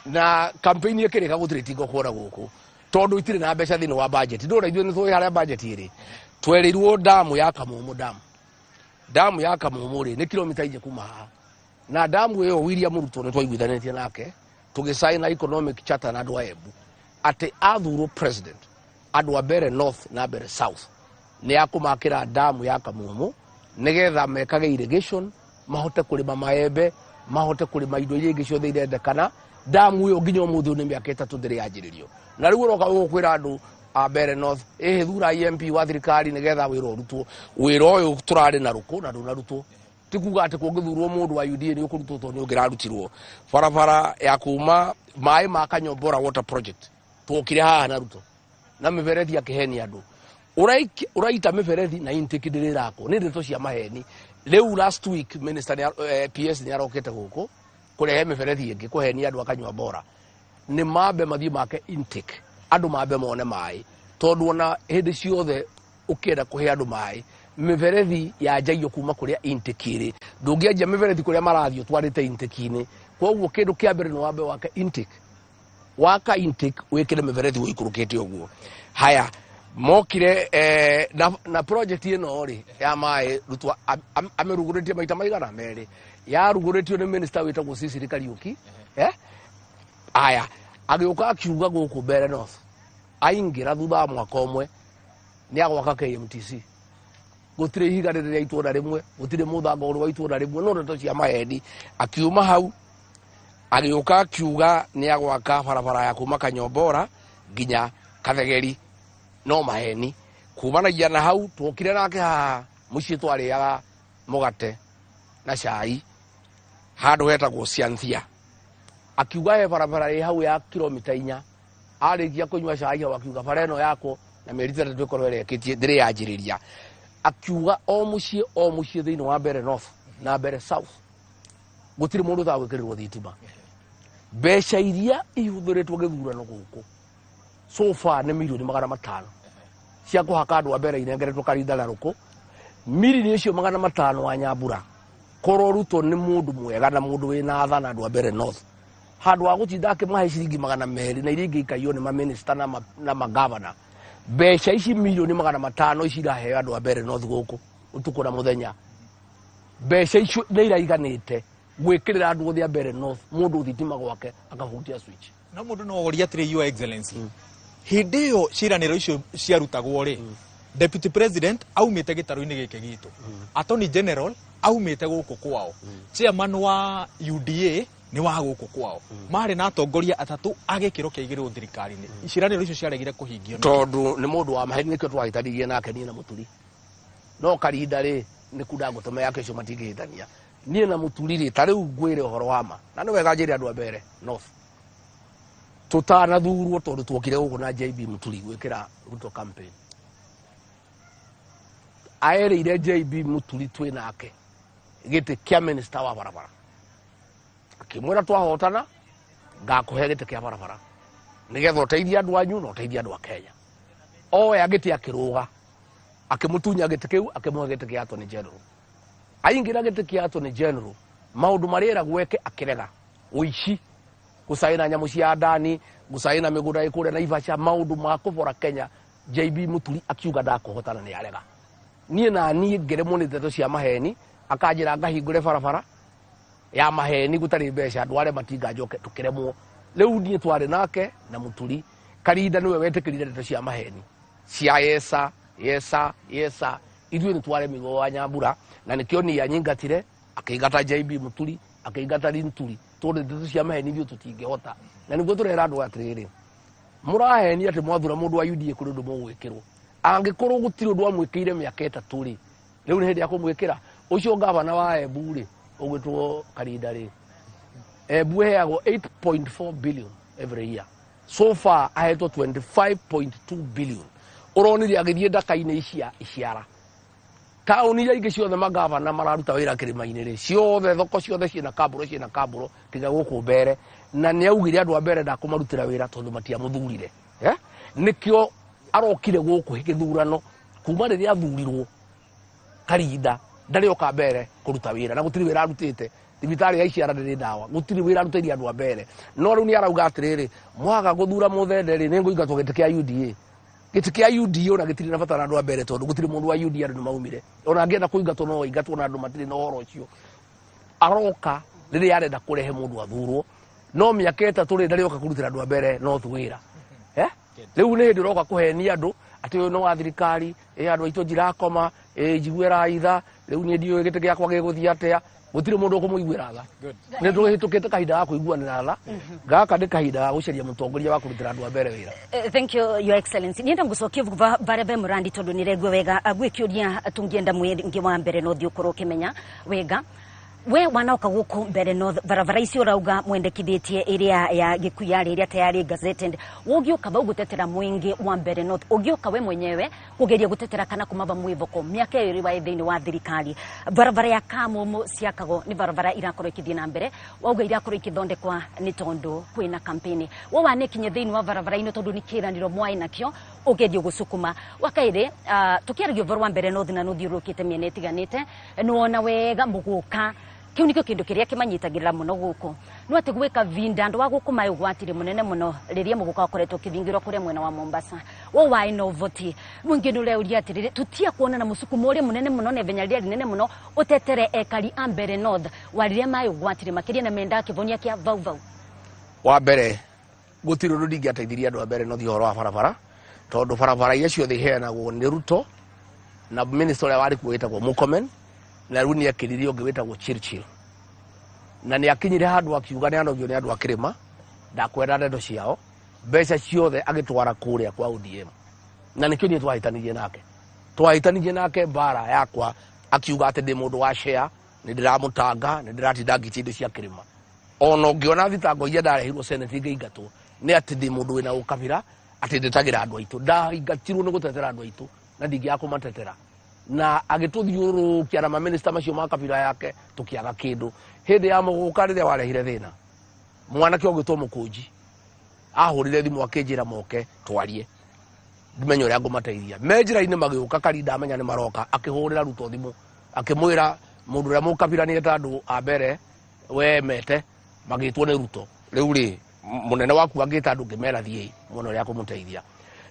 Na campaign ĩkĩrĩka gũtirĩ tingo kuona gũkũ, tondũ itirĩ na mbeca thĩinĩ wa budget. Ndũra ithuĩ nĩ tũĩ harĩa budget ĩrĩ. Twerirwo damu ya Kamumu, damu ya Kamumu rĩ, nĩ kilomita 4 kuma haha, na damu ĩyo William Ruto nĩ twaiguithanĩtie nake tũgĩcaina economic charter na andũ a Embu atĩ athurwo president, andũ a Mbeere North na Mbeere South nĩ akũmakĩra damu ya Kamumu nĩgetha mekage irrigation, mahote kũrĩma maembe, mahote kũrĩma indo iria ingĩ ciothe irendekana. Damu ĩyo nginya ũmũthĩ ũyũ nĩ mĩaka 3 ndĩrĩ yanjĩrĩrio, na rĩu ũroka gũkwĩra andũ a Mbeere North ĩhĩ thurai MP wa thirikari nĩgetha wĩra ũrutwo. Wĩra ũyũ tũrarĩ na rũkũ na ndũnarutwo. Ti kuga atĩ kũngĩthurwo mũndũ wa UDA nĩ ũkũrutwo, tondũ nĩ ũngĩrarutirwo. Barabara ya kuma maĩ ma Kanyombora water project, twokire haha na Ruto na mĩberethi akĩhenia andũ. Ũraita mĩberethi na intake ndĩrĩ ĩrakwo, nĩ ndeto cia maheni. Rĩu last week minister PS nĩ arokĩte gũkũ kũrehe mĩberethi ĩngĩ kũhenia andũ akanyua bora. Nĩ mambe mathiĩ make intake, andũ mambe mone maĩ, tondũ ona hĩndĩ ciothe ũkĩenda kũhe andũ maĩ, mĩberethi yanjagio kuma kũrĩa intake ĩrĩ. Ndũngĩanjia mĩberethi kũrĩa marathiĩ ũtwarĩte intake-inĩ. Koguo kĩndũ kĩa mbere nĩ wambe wake intake. Waka intake, wĩkĩre mĩberethi ũikũrũkĩte ũguo. Haya mokire, na project ĩno rĩ ya maĩ, Ruto amĩrugũrĩtie maita maigana merĩ. Yarugũrĩtio nĩ minister wĩtagwo Sicily Kariũki, eh? Aya agĩũka akiuga gũkũ Mbeere North aingĩra thutha wa mwaka ũmwe nĩ agwaka KMTC. Gũtirĩ ihiga rĩrĩ rĩa itũra rĩmwe, gũtirĩ mũthanga ũrĩ wa itũra rĩmwe, no ndeto cia maheni. Akiuma hau agĩũka akiuga nĩ agwaka barabara ya kuma Kanyombora nginya Kathegeri, no maheni. Kumanagia na hau twokire nake haha mũciĩ, twarĩaga mũgate na cai handũ hetagwo Cianthia. Akiuga he barabara ĩ hau ya kilomita 4. Arĩkia kũnyua cai hau akiuga bara ĩno yakwo na mĩeri 3 ĩkorwo ĩrĩkĩtie, ndĩrĩ yanjĩrĩria. Akiuga o mũciĩ o mũciĩ thĩinĩ wa Mbeere North na Mbeere South gũtirĩ mũndũ ũtagwĩkĩrĩrwo thitima. Mbeca iria ihũthĩrĩtwo gĩthurano gũkũ so far nĩ 500,000,000 cia kũhaka andũ a mbere inengeretwo Karinda na Rũkũ. 500,000,000 wa Nyambura, korwo Ruto nĩ mũndũ mwega na mũndũ wĩna tha na andũ a Mbeere North, handũ ha gũtinda akĩmahe ciringi 200 na iria ingĩ ikaiywo nĩ maminista na magavana, mbeca ici 500,000,000 ici iraheo andũ a Mbeere North gũkũ ũtukũ na mũthenya, mbeca icio nĩ iraiganĩte gwĩkĩrĩra andũ othe a Mbeere North mũndũ thitima gwake akahutia switch. No mũndũ no orie atĩrĩ, Your Excellency, hĩndĩ ĩyo ciĩranĩro icio ciarutagwo rĩ, Deputy President aumĩte gĩtarũ-inĩ gĩkĩ gitũ, Attorney General aumĩte gũkũ kwao, chairman wa UDA nĩ wa gũkũ kwao, marĩ na atongoria atatũ a gĩkĩro kĩa igĩrĩ thirikari-inĩ. Ciĩranĩro icio ciaregire kũhingio nĩkĩ? Tondũ nĩ mũndũ wa maheni, nĩkĩo twahĩtanirie nake niĩ na Mũturi. No Karinda rĩ, nĩ kunda ngũtũme yake ũcio matingĩhĩtania. Niĩ na Mũturi rĩ, ta rĩu ngwĩre ũhoro wa ma na nĩ wega njĩre andũ a Mbeere North, tũtanathurwo, tondũ tuokire gũkũ na JB Mũturi gwĩkĩra Ruto campaign, aerĩire JB Mũturi twĩ nake gĩtĩ kĩa minister wa barabara, akĩmwĩra twahotana ngakũhe gĩtĩ kĩa barabara nĩgetha ũteithie andũ anyu na ũteithie andũ a Kenya. Oya gĩtĩ akĩrũga, akĩmũtunya gĩtĩ kĩu, akĩmũhe gĩtĩ kĩa Attorney General. Aingĩra gĩtĩ kĩa Attorney General, maũndũ marĩa eragwo eke akĩrega, ũici, gũcaĩna nyamũ cia ndani, gũcaĩna mĩgũnda ĩ kũrĩa Naivasha, maũndũ ma kũbora Kenya, JB Mũturi akiuga ndakũhotana, nĩ arega. Niĩ na niĩ ngĩremwo nĩ ndeto cia maheni, akanjĩra ngahingũre barabara ya maheni gũtarĩ mbeca, ndware matinga njoke, tũkĩremwo. Rĩu niĩ twarĩ nake na Mũturi. Karinda nĩwe wetĩkĩrire ndeto cia maheni cia yesa yesa yesa. Ithuĩ nĩ twaremirwo wa Nyambura, na nĩkĩo niĩ anyingatire, akĩingata JB Mũturi, akĩingata Linturi, tondũ ndeto cia maheni ithuĩ tũtingĩhota. Na nĩguo tũrera andũ atĩrĩrĩ, mũrahenia atĩ mwathura mũndũ wa UDA kũrĩ ũndũ mũgwĩkĩrwo. Angĩkorwo gũtirĩ ũndũ amwĩkĩire mĩaka 3 rĩ, rĩu nĩ hĩndĩ ya kũmwĩkĩra. Ũcio gavana wa Embu rĩ, ũgwĩtwo Karinda rĩ, Embu ĩheagwo 8.4 billion every year, so far ahetwo 25.2 billion. Ũronire agĩthiĩ ndaka-inĩ icia Iciara, taũni iria ingĩ ciothe magavana mararuta wĩra kĩrĩma-inĩ rĩ, ciothe thoko ciothe ciĩna kambũro, ciĩna kambũro tiga gũkũ Mbeere. Na nĩ augire andũ a Mbeere ndakũmarutĩra wĩra tondũ matiamũthurire, eh? Nĩkĩo arokire gũkũ gĩthurano. Kuma rĩrĩa athurirwo Karinda ndarĩ oka Mbeere kũruta wĩra, na gũtirĩ wĩra arutĩte. Thibitarĩ ya Iciara ndĩrĩ ndawa, gũtirĩ wĩra arutĩire andũ a Mbeere. No rĩu nĩ arauga atĩrĩrĩ, mwaga gũthura mũthende rĩ, nĩ ngũingatwo gĩtĩ kĩa UDA. Gĩtĩ kĩa UDA ona gĩtirĩ na bata na andũ a Mbeere, tondũ gũtirĩ mũndũ wa UDA, andũ nĩ maumire. Ona angĩenda kũingatwo no aingatwo, na andũ matirĩ na ũhoro ũcio. Aroka rĩrĩa arenda kũrehe mũndũ athurwo, no mĩaka 3 rĩ, ndarĩ oka kũrutĩra andũ a Mbeere North wĩra, eh? Rĩu nĩ hĩndĩ ũroka kũhenia andũ atĩ ũyũ nĩ wa thirikari, ĩ andũ aitũ njirakoma, ĩ njiguĩra itha, rĩu niĩ ndiũĩ gĩtĩ gĩakwa gĩgũthiĩ atĩa. Gũtirĩ mũndũ ũkũmũiguĩra tha. Nĩ tũhĩtũkĩte kahinda ga kũiguanĩra tha, gaka nĩ kahinda ga gũcaria mũtongoria wa kũrutĩra andũ a Mbeere wĩra. Thank you, Your Excellency. Nienda ngucokie varia ve murandi, tondu niregua wega gwä tungienda mwingi wa mbere no thi ukorwo ukimenya wega we wanoka guku Mbere North, barabara icio urauga mwendekithitie iria ya Gikuyu yari iria tayari gazetted, ũngĩũka vau gutetera mwingi wa Mbere North, ũngĩũka we mwenyewe kugeria gutetera kana kumava mwivoko miaka ĩrĩ wa thĩinĩ wa thirikari, barabara ya Kamumu ciakagwo nĩ barabara irakorwo ikĩthiĩ na mbere, wauga irakorwo ikĩthondekwa nĩ tondũ kwĩna kampeni, we wanekinye thĩinĩ wa barabara ino tondũ nĩ kĩranĩro mwaĩ nakĩo ũgerie gũcukuma wakaire. Tukiaragia ũhoro wa Mbere North na nũthiũrũrũkĩte mĩena ĩtiganĩte, nĩwona wega mũgũka kiu nikio kindu kiria kimanyitagirira muno guku no ati gwika vinda andu wa guku mai ugwatire munene muno riria muguka ukoretwo ukithingirwo kuria mwena wa Mombasa wo wai no voti mwingi nureuria atiriri tutia kuona na musukumo uria munene muno na ivenya riria rinene muno utetere ekari a Mbere North wariria mai ugwatire makiria na menda kivonia kia vau vau. Wa mbere gutiri undu ndingiateithirie andu a Mbere North uhoro wa barabara, tondu barabara iria ciothe iheanagwo nĩ Ruto Na minister ũrĩa warĩ kuo wĩtagwo Murkomen, na rĩu nĩ ekĩrire ũngĩ wĩtagwo Churchill. Na nĩ akinyire handũ akiuga nĩ anogio nĩ andũ a kĩrĩma, ndakwenda ndeto ciao, mbeca ciothe agĩtwara kũrĩa kwa ODM. Na nĩkĩo niĩ twahĩtanirie nake. Twahĩtanirie nake mbara yakwa, akiuga atĩ ndĩ mũndũ wa share, nĩ ndĩramũtanga, nĩ ndĩratinda ngĩtia indo cia kĩrĩma. Ona ũngĩona thitango iria ndarehirwo Senate ngĩingatwo, nĩ atĩ ndĩ mũndũ wĩna ũkabira, atĩ ndetagĩra andũ aitũ. Ndaingatirwo nĩ gũtetera andũ aitũ, na ndingĩaga kũmatetera. Na agĩtũthiũrũrũkia na maminista macio ma kabira yake, tũkĩaga kĩndũ. Hĩndĩ ya mũgũka rĩrĩa warehire thĩna, mwanake ũgĩtwo Mũkũnji ahũrire thimũ akĩnjĩra moke twarie, ndimenye ũrĩa ngũmateithia. Me njĩra-inĩ magĩũka, Karinda amenya nĩ maroka, akĩhũrĩra Ruto thimũ akĩmwĩra mũndũ ũrĩa mũkabira nĩ eta andũ a mbere we mete, magĩtwo nĩ Ruto. Rĩu rĩ, mũnene waku angĩta andũ ngĩmera thiĩi muone ũrĩa kũmũteithia.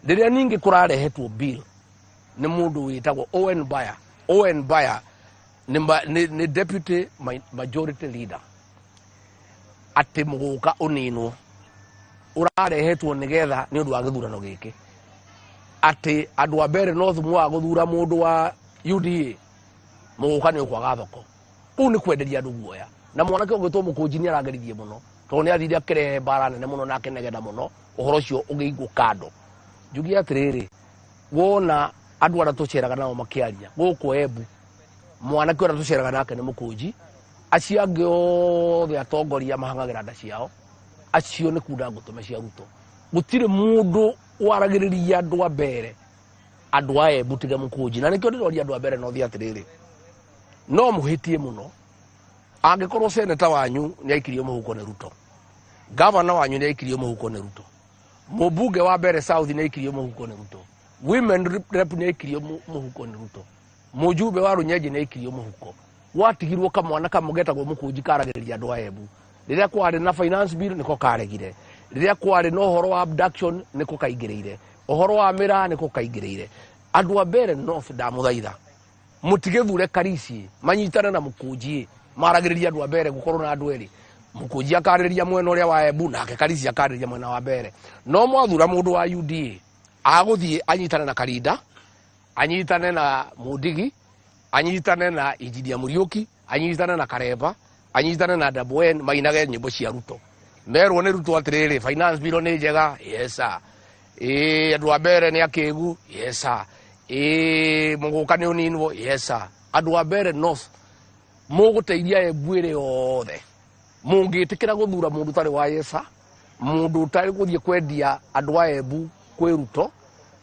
Rĩrĩa ningĩ kũrarehetwo bill nĩ mũndũ wĩtagwo Owen Baya. Owen Baya nĩ deputy majority leader, atĩ mũgũka ũninwo ũrarehetwo nĩgetha nĩ ũndũ wa gĩthurano gĩkĩ, atĩ andũ a Mbeere North mwaga gũthura mũndũ wa UDA mũgũka nĩ ũkwaga thoko. Kũu nĩ kwenderia andũ guoya. Na mwanake ũgĩtwo Mũkũnji nĩ arageririe mũno, tondũ nĩ athire akĩrehe mbara nene mũno na akĩnegena mũno, ũhoro ũcio ũgĩigwo kando. Njuge atĩrĩrĩ, wona andũ arĩa tũceraga nao makĩaria gũkũ Embu, mwanake ũrĩa tũceraga nake nĩ Mũkũnji, acio angĩ othe atongoria mahang'agĩra nda ciao, acio nĩ kunda ngũtũme cia Ruto. Gũtirĩ mũndũ waragĩrĩria andũ a Mbeere, andũ a Embu tiga Mũkũnji. Na nĩkĩo ndĩroria andũ a Mbeere North atĩrĩrĩ, no mũhĩtie mũno angĩkorwo seneta wanyu nĩ aikirio mũhuko nĩ Ruto, gavana wanyu nĩ aikirio mũhuko nĩ Ruto, mũmbunge wa Mbeere South nĩ aikirio mũhuko nĩ Ruto, women rep nĩ aikirio mũhuko nĩ Ruto, mũjumbe wa Runyenje nĩ aikirio mũhuko, gwatigirwo kamwana kamwe getagwo Mũkũnji karagĩrĩria andũ a Embu. Rĩrĩa kwarĩ na finance bill nĩko karegire, rĩrĩa kwarĩ na ũhoro wa abduction nĩko kaingĩrĩire, ũhoro wa mĩraa nĩko kaingĩrĩire. Andũ a Mbeere North ndamũthaitha mũtigĩthure Karisi, manyitane na Mũkũnji, maragĩrĩria andũ a Mbeere gũkorwo na andũ erĩ. Mũkũnji akarĩrĩria mwena ũrĩa wa Embu, nake Karisi akarĩrĩria mwena wa Mbeere. No mwathura mũndũ wa UDA agũthiĩ anyitane na Karinda, anyitane na Mundigi, anyitane na Injinia Muriuki, anyitane na Karemba, anyitane na Dabwen, mainage nyĩmbo cia Ruto. Merwo nĩ Ruto atĩrĩrĩ, finance bill nĩ njega, yes sir. Ĩĩ andũ a Mbeere nĩ akĩgu, yes sir. Ĩĩ mũgũka nĩ ũninwo, yes sir. Andũ a Mbeere North mũgũteithia Embu ĩrĩ yothe, mũngĩtĩkĩra gũthura mũndũ ũtarĩ wa yes sir, mũndũ ũtarĩ gũthiĩ kwendia andũ a Embu kwĩ Ruto,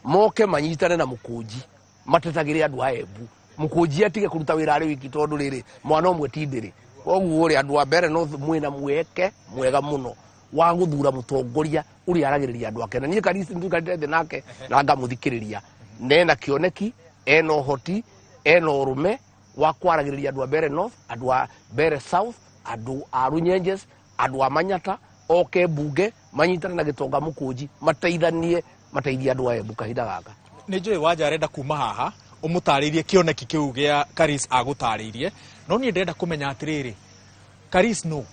moke manyitane na Mũkũnji matetagĩre andũ a Embu. Mũkũnji atige kũruta wĩra arĩ wiki, tondũ rĩrĩ mwana ũmwe ti ndĩrĩ. Koguo rĩ, andũ a Mbeere North mwĩna mweke mwega mũno wa gũthura mũtongoria ũrĩa aragĩrĩria andũ ake. Na niĩ Karisi nĩtũikarĩte thĩ nake na ngamũthikĩrĩria, na ena kĩoneki, ena ũhoti, ena ũrũme wa kwaragĩrĩria andũ a Mbeere North, andũ a Mbeere South, andũ a Runyenjes, andũ a Manyata, oke mbunge manyitane na Gĩtonga Mũkũnji, mateithanie, mateithie andũ a Embu kahinda gaka. Nĩ njũĩ Wanja arenda kuma haha ũmũtarĩirie kĩoneki kĩu gĩa Karis agũtarĩirie, no niĩ ndĩrenda kũmenya atĩrĩrĩ, Karis no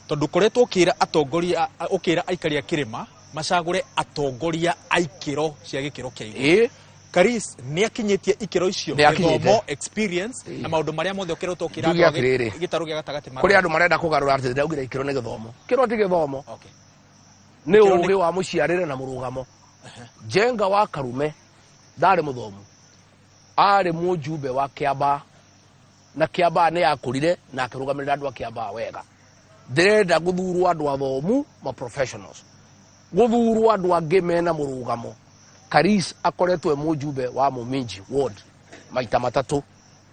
tondũ ũkoretwo ũkĩra atongoria, ũkĩra aikari a kĩrĩma macagũre atongoria a ikĩro cia gĩkĩro kĩa igũrũ. Karis nĩ akinyĩtie ikĩro icio, Nĩ akinyĩte. gĩthomo, experience na maũndũ marĩa mothe ũkoretwo ũkĩra Njuge andũ a atĩrĩrĩ, gĩtarũ gĩa gatagatĩ kũrĩ andũ marenda kũgarũra atĩ ndaugire ikĩro nĩ gĩthomo. Kĩro ti gĩthomo. Nĩ Ikĩro nĩ ũgĩ wa mũciarĩre na mũrũgamo. Njenga wa Karume ndarĩ mũthomu, arĩ mũjumbe wa Kĩambaa, na Kĩambaa nĩ yakũrire na akĩrũgamĩrĩra andũ a Kĩambaa wega. Ndĩrenda gũthurwo andũ athomu, ma professionals, gũthurwo andũ angĩ mena mũrũgamo. Karis akoretwo e mũjumbe wa Muminji ward maita matatũ,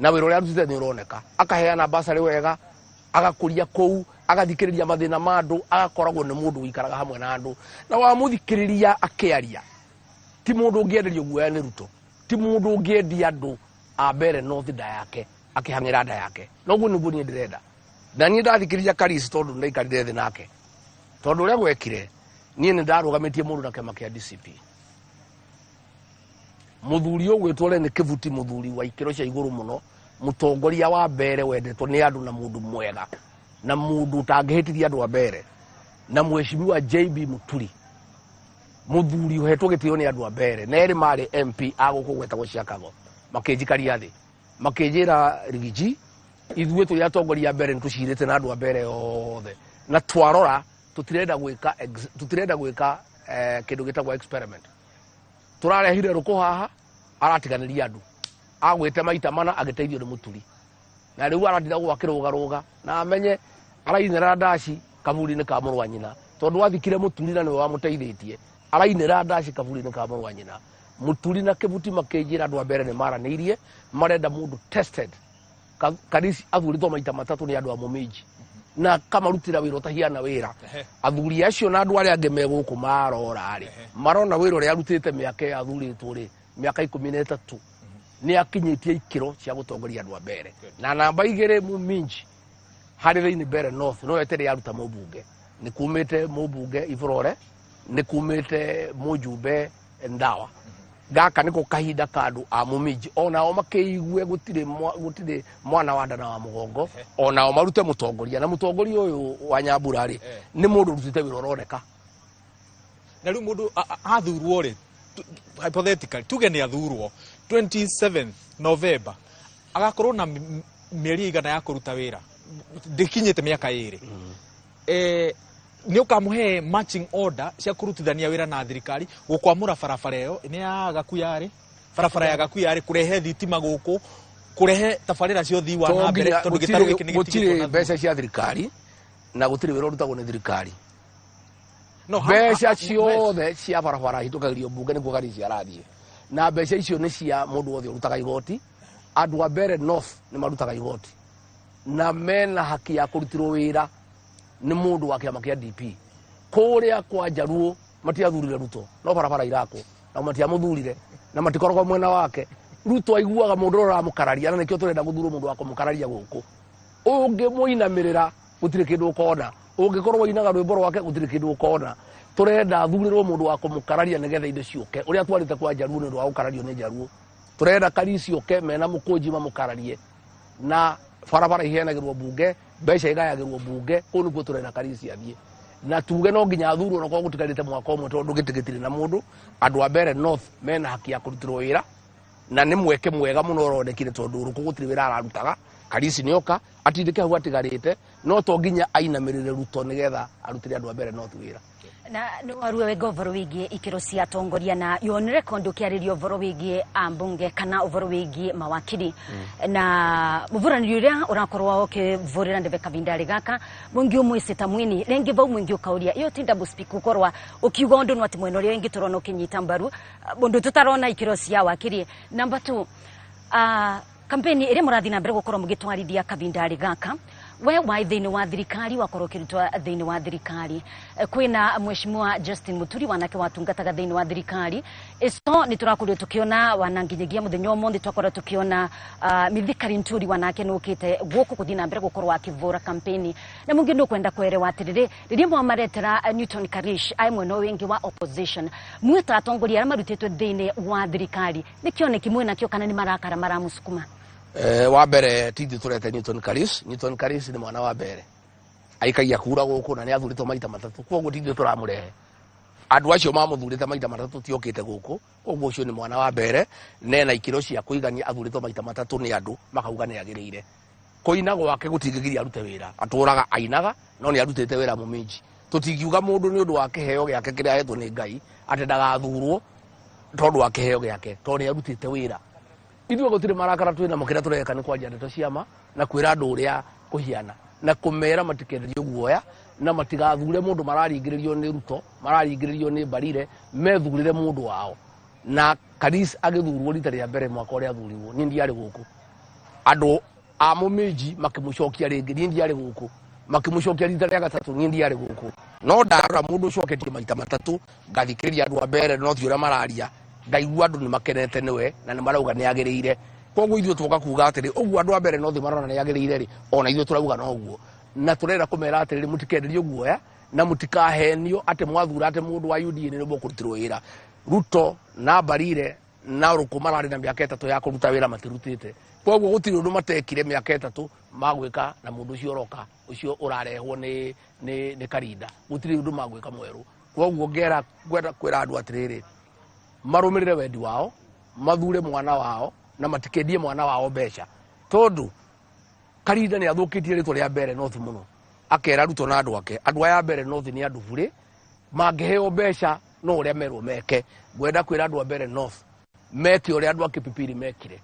na wĩra ũrĩa arutĩte nĩ ũroneka. Akaheana basarĩ wega, agakũria kũu, agathikĩrĩria mathĩna ma andũ, agakoragwo nĩ mũndũ ũikaraga hamwe na andũ, na wamũthikĩrĩria akĩaria ti mũndũ ũngĩenderio guoya nĩ Ruto, ti mũndũ ũngĩendia andũ a Mbeere North nda yake akĩhang'ĩra nda yake. Noguo nĩguo niĩ ndĩrenda. Na niĩ ndathikĩrĩria Karis tondũ nĩndaikarire thĩ nake, tondũ ũrĩa gwekire niĩ nĩ ndarũgamĩtie mũndũ na kĩama kĩa DCP. Mũthuri ũgwĩtwo Lenny Kĩbuti, mũthuri wa ikĩro cia igũrũ mũno, mũtongoria wa Mbeere wendetwo nĩ andũ na mũndũ mwega na mũndũ ũtangĩhĩtithia andũ a Mbeere, na mheshimiwa JB Muturi, mũthuri ũhetwo gĩtĩo nĩ andũ a Mbeere, na erĩ marĩ MP a gũkũ gwetagwo Chicago. Makĩnjikaria thĩ, makĩnjĩra, "Rigiji, ithuĩ tũrĩ atongoria a mbere nĩ tũcirĩte na andũ a mbere othe, na twarora tũtirenda gwĩka kĩndũ gĩtagwo experiment. Tũrarehire rũkũ haha, aratiganĩria andũ, agwĩte maita mana agĩteithio nĩ mũturi, na rĩu aratinda gũkũ akĩrũgarũga na amenye arainĩra ndaci kaburi-inĩ ka mũrũ wa nyina, tondũ athikire mũturi na nĩwe wamũteithĩtie, arainĩra ndaci kaburi-inĩ ka mũrũ wa nyina." Mũturi na Kĩbuti makĩnjĩra andũ a mbere nĩ maranĩirie, marenda mũndũ tested. Karisi athurĩtwo maita matatũ nĩ andũ a Mũminji na kamarutĩra wĩra ũtahiana wĩra. Athuri acio na andũ arĩa angĩ me gũkũ marora rĩ, marona wĩra ũrĩa arutĩte mĩaka ĩyo athurĩtwo rĩ, mĩaka 13, nĩ akinyĩtie ikĩro cia gũtongoria andũ a mbere. Na namba 2, Mũminji harĩ thĩinĩ Mbere North no etere yaruta mũmbunge, nĩ kumĩte mũmbunge Iborore, nĩ kumĩte mũjumbe Ndawa. Gaka nĩko kahinda ka andũ a Mũminji onao makĩigue gũtirĩ mwana wa nda na wa mũgongo, onao marute mũtongoria, na mũtongoria ũyũ wa Nyambura rĩ, nĩ mũndũ ũrutĩte wĩra ũroneka. Na rĩu mũndũ athurwo rĩ, hypothetically tuge nĩ athurwo 27 November, agakorwo na mĩeri igana ya kũruta wĩra, ndĩkinyĩte mĩaka 2, nĩ ũkamũhe marching order cia kũrutithania wĩra na thirikari, gũkwamũra barabara ĩyo nĩ ya Gakuyarĩ, barabara ya Gakuyarĩ, kũrehe thitima gũkũ, kũrehe tabarĩra cia ũthii wa na mbere, tondũ gĩtarũ gĩkĩ nĩ gĩtigĩtwo Gũtirĩ na mbeca cia thirikari na gũtirĩ wĩra ũrutagwo nĩ thirikari. No, Mbeca ciothe cia barabara hitũkagĩrio mbunge, nĩkuo Karisi arathiĩ, na mbeca icio nĩ cia mũndũ wothe ũrutaga igoti. Andũ a Mbere North nĩ marutaga igoti na mena haki ya kũrutĩrwo wĩra nĩ mũndũ wa kĩama kĩa DP. Kũrĩa kwa Njaruo matiathurire Ruto, no barabara irakwo, na matiamũthurire na matikoragwo mwena wake. Ruto aiguaga mũndũ ũrĩa ũramũkararia, na nĩkĩo tũrenda gũthurwo mũndũ wa kũmũkararia gũkũ. Ũngĩmũinamĩrĩra gũtirĩ kĩndũ ũkona, ũngĩkorwo wainaga rwĩmbo rwake gũtirĩ kĩndũ ũkona. Tũrenda athurĩrwo mũndũ wa kũmũkararia nĩgetha indo ciũke. Ũrĩa twarĩte kwa Njaruo nĩ ũndũ wa gũkarario nĩ Njaruo, tũrenda Karisi oke mena mũkũnji mamũkararie, na barabara iheanagĩrwo mbunge, mbeca igayagĩrwo mbunge. Kũu nĩkuo tũrenda Karisi athiĩ, na tuge no nginya athurwo na korwo gũtigarĩte mwaka ũmwe, tondũ gĩtĩ gĩtirĩ na mũndũ. Andũ a Mbere North mena haki ya kũrutĩrwo wĩra, na nĩ mweke mwega mũno ũronekire, tondũ rũkũ gũtirĩ wĩra ararutaga. Karisi nĩoka atindĩke hau atigarĩte, no to nginya ainamĩrĩre Ruto nĩgetha arutĩre andũ a Mbere North wĩra. Na nĩ waruo wenga ũhoro wĩgiĩ ikĩro cia atongoria, na you on record ũkĩarĩria ũhoro wĩgiĩ ambunge kana ũhoro wĩgiĩ mawakiri na mũvũranĩri ũrĩa ũrakorwo ũkĩvũrĩra ndebe kavindarĩ gaka mũingĩ ũmwĩcĩ ta mwini rĩngĩ vau mũingĩ ũkauria iyo ti double speak, gũkorwa ũkiuga ũndũ no atĩ mwena ũrĩa ũngĩ tũrona ũkĩnyita mbaru mũndũ tũtarona ikĩro cia wakiri. Number 2, kampeni ĩrĩa mũrathiĩ na mbere gũkorwo mũgĩtwarithia kavindarĩ gaka, we wai thĩinĩ wa thirikari, wakorwo ũkĩrutwo thĩinĩ wa thirikari. Kwĩna mheshimiwa Justin Muturi wanake watungataga thĩinĩ wa thirikari ico, nĩ tũrakorirwo tũkĩona wana nginyagia mũthenya ũmũthĩ twakorwo tũkĩona Mithika Linturi wanake nũkĩte gũkũ gũthiĩ na mbere gũkorwo akĩvũra kampeni, na mũngĩ nĩ ũkwenda kwerewa atĩrĩrĩ, rĩrĩa mwamaretera Newton Karish ai mwena ũyũ wĩngĩ wa opposition, mwĩ ta atongoria arĩa marutĩtwo thĩinĩ wa thirikari, nĩ kĩoneki mwĩnakĩo kana nĩ marakara maramusukuma? Wa mbere, ti ithuĩ tũrete Newton Karis. Newton Karis nĩ mwana wa mbere aikagia kura gũkũ na nĩ athurĩtwo maita matatũ, koguo ti ithuĩ tũramũrehe. Andũ acio mamũthurĩte maita matatũ tiokĩte gũkũ, koguo ũcio nĩ mwana wa mbere nena ikĩro cia kũigania, athurĩtwo maita matatũ nĩ andũ makauga nĩ agĩrĩire. Kũina gwake gũtingĩgiria arute wĩra, atũraga ainaga, no nĩ arutĩte wĩra mũminji. Tũtingiuga mũndũ nĩ ũndũ wa kĩheo gĩake kĩrĩa ahetwo nĩ Ngai atĩ ndagathurwo tondũ wa kĩheo gĩake, tondũ nĩ arutĩte wĩra. Ithuĩ gũtirĩ marakara twĩ namo, kĩrĩa tũreka nĩ kwaria ndeto ciama na kwĩra andũ ũrĩa kũhiana na kũmera matikenderio guoya na matigathure mũndũ mararingĩrĩrio nĩ Ruto, mararingĩrĩrio nĩ Mbarire, methurĩre mũndũ wao. Na Karis agĩthurwo rita rĩa mbere mwaka ũrĩa athurirwo, niĩ ndiarĩ gũkũ. Andũ a Mũminji makĩmũcokia rĩngĩ, niĩ ndiarĩ gũkũ. Makĩmũcokia rita rĩa gatatũ, niĩ ndiarĩ gũkũ. No ndarora mũndũ ũcoketie maita matatũ, ngathikĩrĩria andũ a mbere no ti ũrĩa mararia, ngaigua andũ nĩ makenete nĩwe na nĩ marauga nĩ agĩrĩire. Koguo ithuĩ twoka kuga atĩrĩ, ũguo andũ a mbere no thĩ marona nĩ agĩrĩire rĩ, ona ithuĩ tũrauga noguo, na tũrenda kũmera atĩrĩrĩ, mũtikenderio guoya na mũtikahenio atĩ mwathura atĩ mũndũ wa UDA nĩ mũkũrutĩrwo wĩra. Ruto na Mbarire na Rũkũ mararĩ na mĩaka 3 ya kũruta wĩra, matirutĩte, koguo gũtirĩ ũndũ matekire mĩaka 3 magwĩka na mũndũ ũcio ũroka, ũcio ũrarehwo nĩ Karinda, gũtirĩ ũndũ magwĩka mwerũ. Koguo ngera ngwenda kwĩra andũ atĩrĩrĩ, marũmĩrĩre wendi wao, mathure mwana wao. Na matikendie mwana wao mbeca tondu Karinda nĩ athũkĩtie rĩtwa rĩa Mbeere North mũno, akera Ruto na andũ ake andũ aya a Mbeere North nĩ andũ burĩ mangĩheo mbeca no ũrĩa merwo meke. Ngwenda kwĩra andũ a Mbeere North meke ũrĩa andũ a Kipipiri mekire.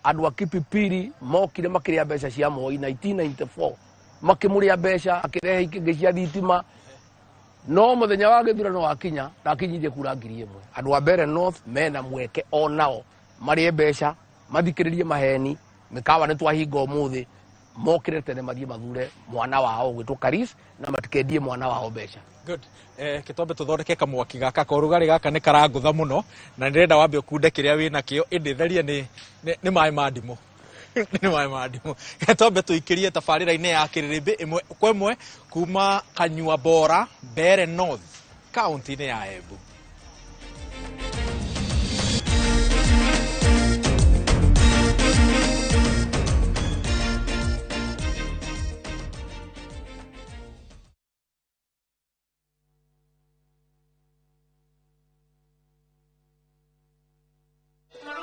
Andũ a Kipipiri mokire makĩrĩa mbeca cia Moi 1994, makĩmũrĩa mbeca, akĩrehe ikĩngĩ cia thitima, no mũthenya wa gĩthurano wakinya ndakinyirie kura 1000. Andũ a Mbeere North mena mweke onao marĩe mbeca, mathikĩrĩrie maheni. Mĩkawa nĩ twahinga ũmũthĩ, mokĩre tene mathiĩ mathure mwana wao ũgwĩtwo Karis na matikendie mwana wao mbeca. Good. Kitombe tuthondeke kamwaki gaka ka ũrugarĩ gaka nĩ karangũtha mũno na nĩndĩrenda wambe ũkunde kĩrĩa wĩna kĩo ĩndĩ therie nĩ maĩ ma ndimũ. Nĩ maĩ ma ndimũ. Kitombe tũikĩrie tabarĩra-inĩ ya kĩrĩrĩmbĩ ĩmwe kwa ĩmwe kuma Kanyua Bora, Mbeere North, kaunti-inĩ ya Embu.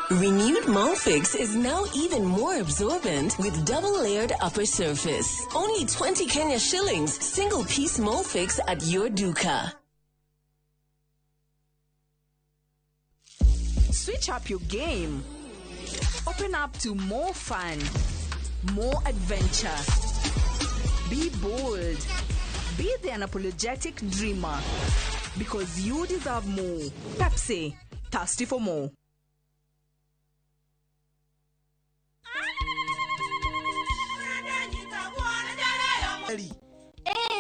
Renewed Molfix is now even more absorbent with double-layered upper surface. Only 20 Kenya shillings, single-piece Molfix at your duka. Switch up your game. Open up to more fun, more adventure. Be bold. Be the unapologetic dreamer. Because you deserve more. Pepsi, thirsty for more.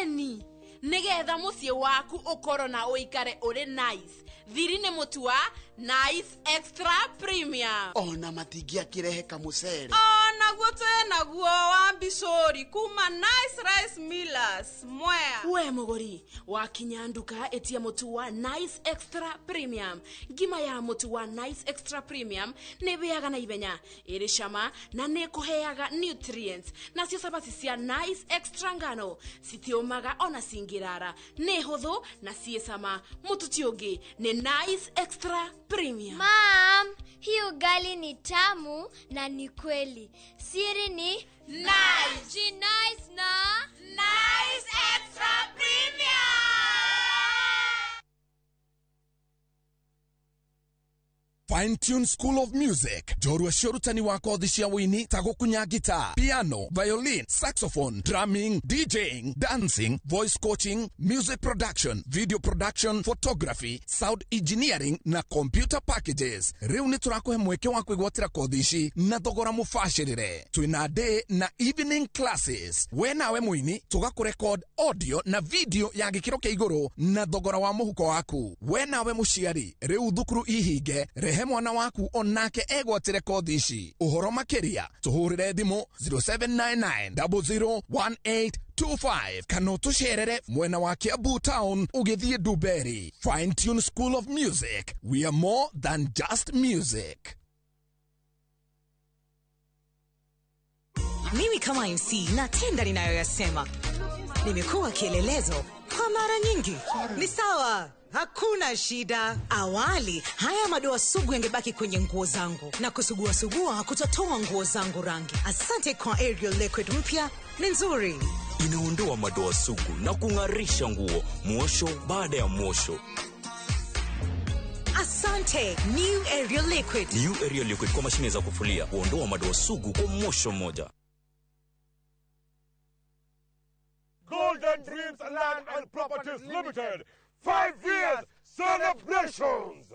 Eni nigetha mucii waku ukorwo na uikare uri nice, thiri ni mutu wa Nice Extra Premium. Ona matingiakirehe kamucere. Ona guo twi naguo wa mbicuri kuma Nice Rice Millers Mwea. We muguri wakinya nduka etia mutu wa Nice Extra Premium. Ngima ya mutu wa Nice Extra Premium ni biaga na ibenya, iri cama na ni kuheaga nutrients. Nacio cabaci cia Nice Extra ngano citiumaga ona cingirara, ni huthu na ciĩ cama. Mutu ti ungi ni Nice Extra Premium. Mom, hii ugali ni tamu na ni kweli. Siri ni Nice. Nice na Nice Extra Premium. Fine Tune School of Music, njorua cia ũrutani wa kothi cia wũini ta gũkunya guitar, piano, violin, saxophone, drumming, DJing, dancing, voice coaching, music production, video production, photography, sound engineering na computer packages. Rĩu nĩ tũrakũhe mweke wa kwĩgwatĩra kothi ici na thogora mũbacĩrĩre. Twĩna day na evening classes. We nawe mũini tũgakũrecord audio na video ya gĩkĩro kĩa igũrũ na thogora wa mũhuko waku. We nawe mũciari, rĩu thukuru ihinge, rehe mwana waku onake egwatĩre kothi ici. Ũhoro makĩria tũhũrĩre thimũ 0799 001825 kana ũtũcerere mwena wa Kiambu Town ũgĩthiĩ Dumberi. Fine Tune School of Music, we are more than just music. Mimi kama MC natenda ninayoyasema. Nimekuwa kielelezo kwa mara nyingi. Ni sawa, hakuna shida. Awali haya madoa sugu yangebaki kwenye nguo zangu na kusugua sugua kutatoa nguo zangu rangi. Asante kwa Ariel Liquid mpya, ni nzuri. Inaondoa madoa sugu na kung'arisha nguo mwosho baada ya mwosho. Asante New Ariel Liquid. New Ariel Liquid kwa mashine za kufulia huondoa madoa sugu kwa mwosho mmoja. Golden Dreams Land and Properties Limited, 5 years celebrations.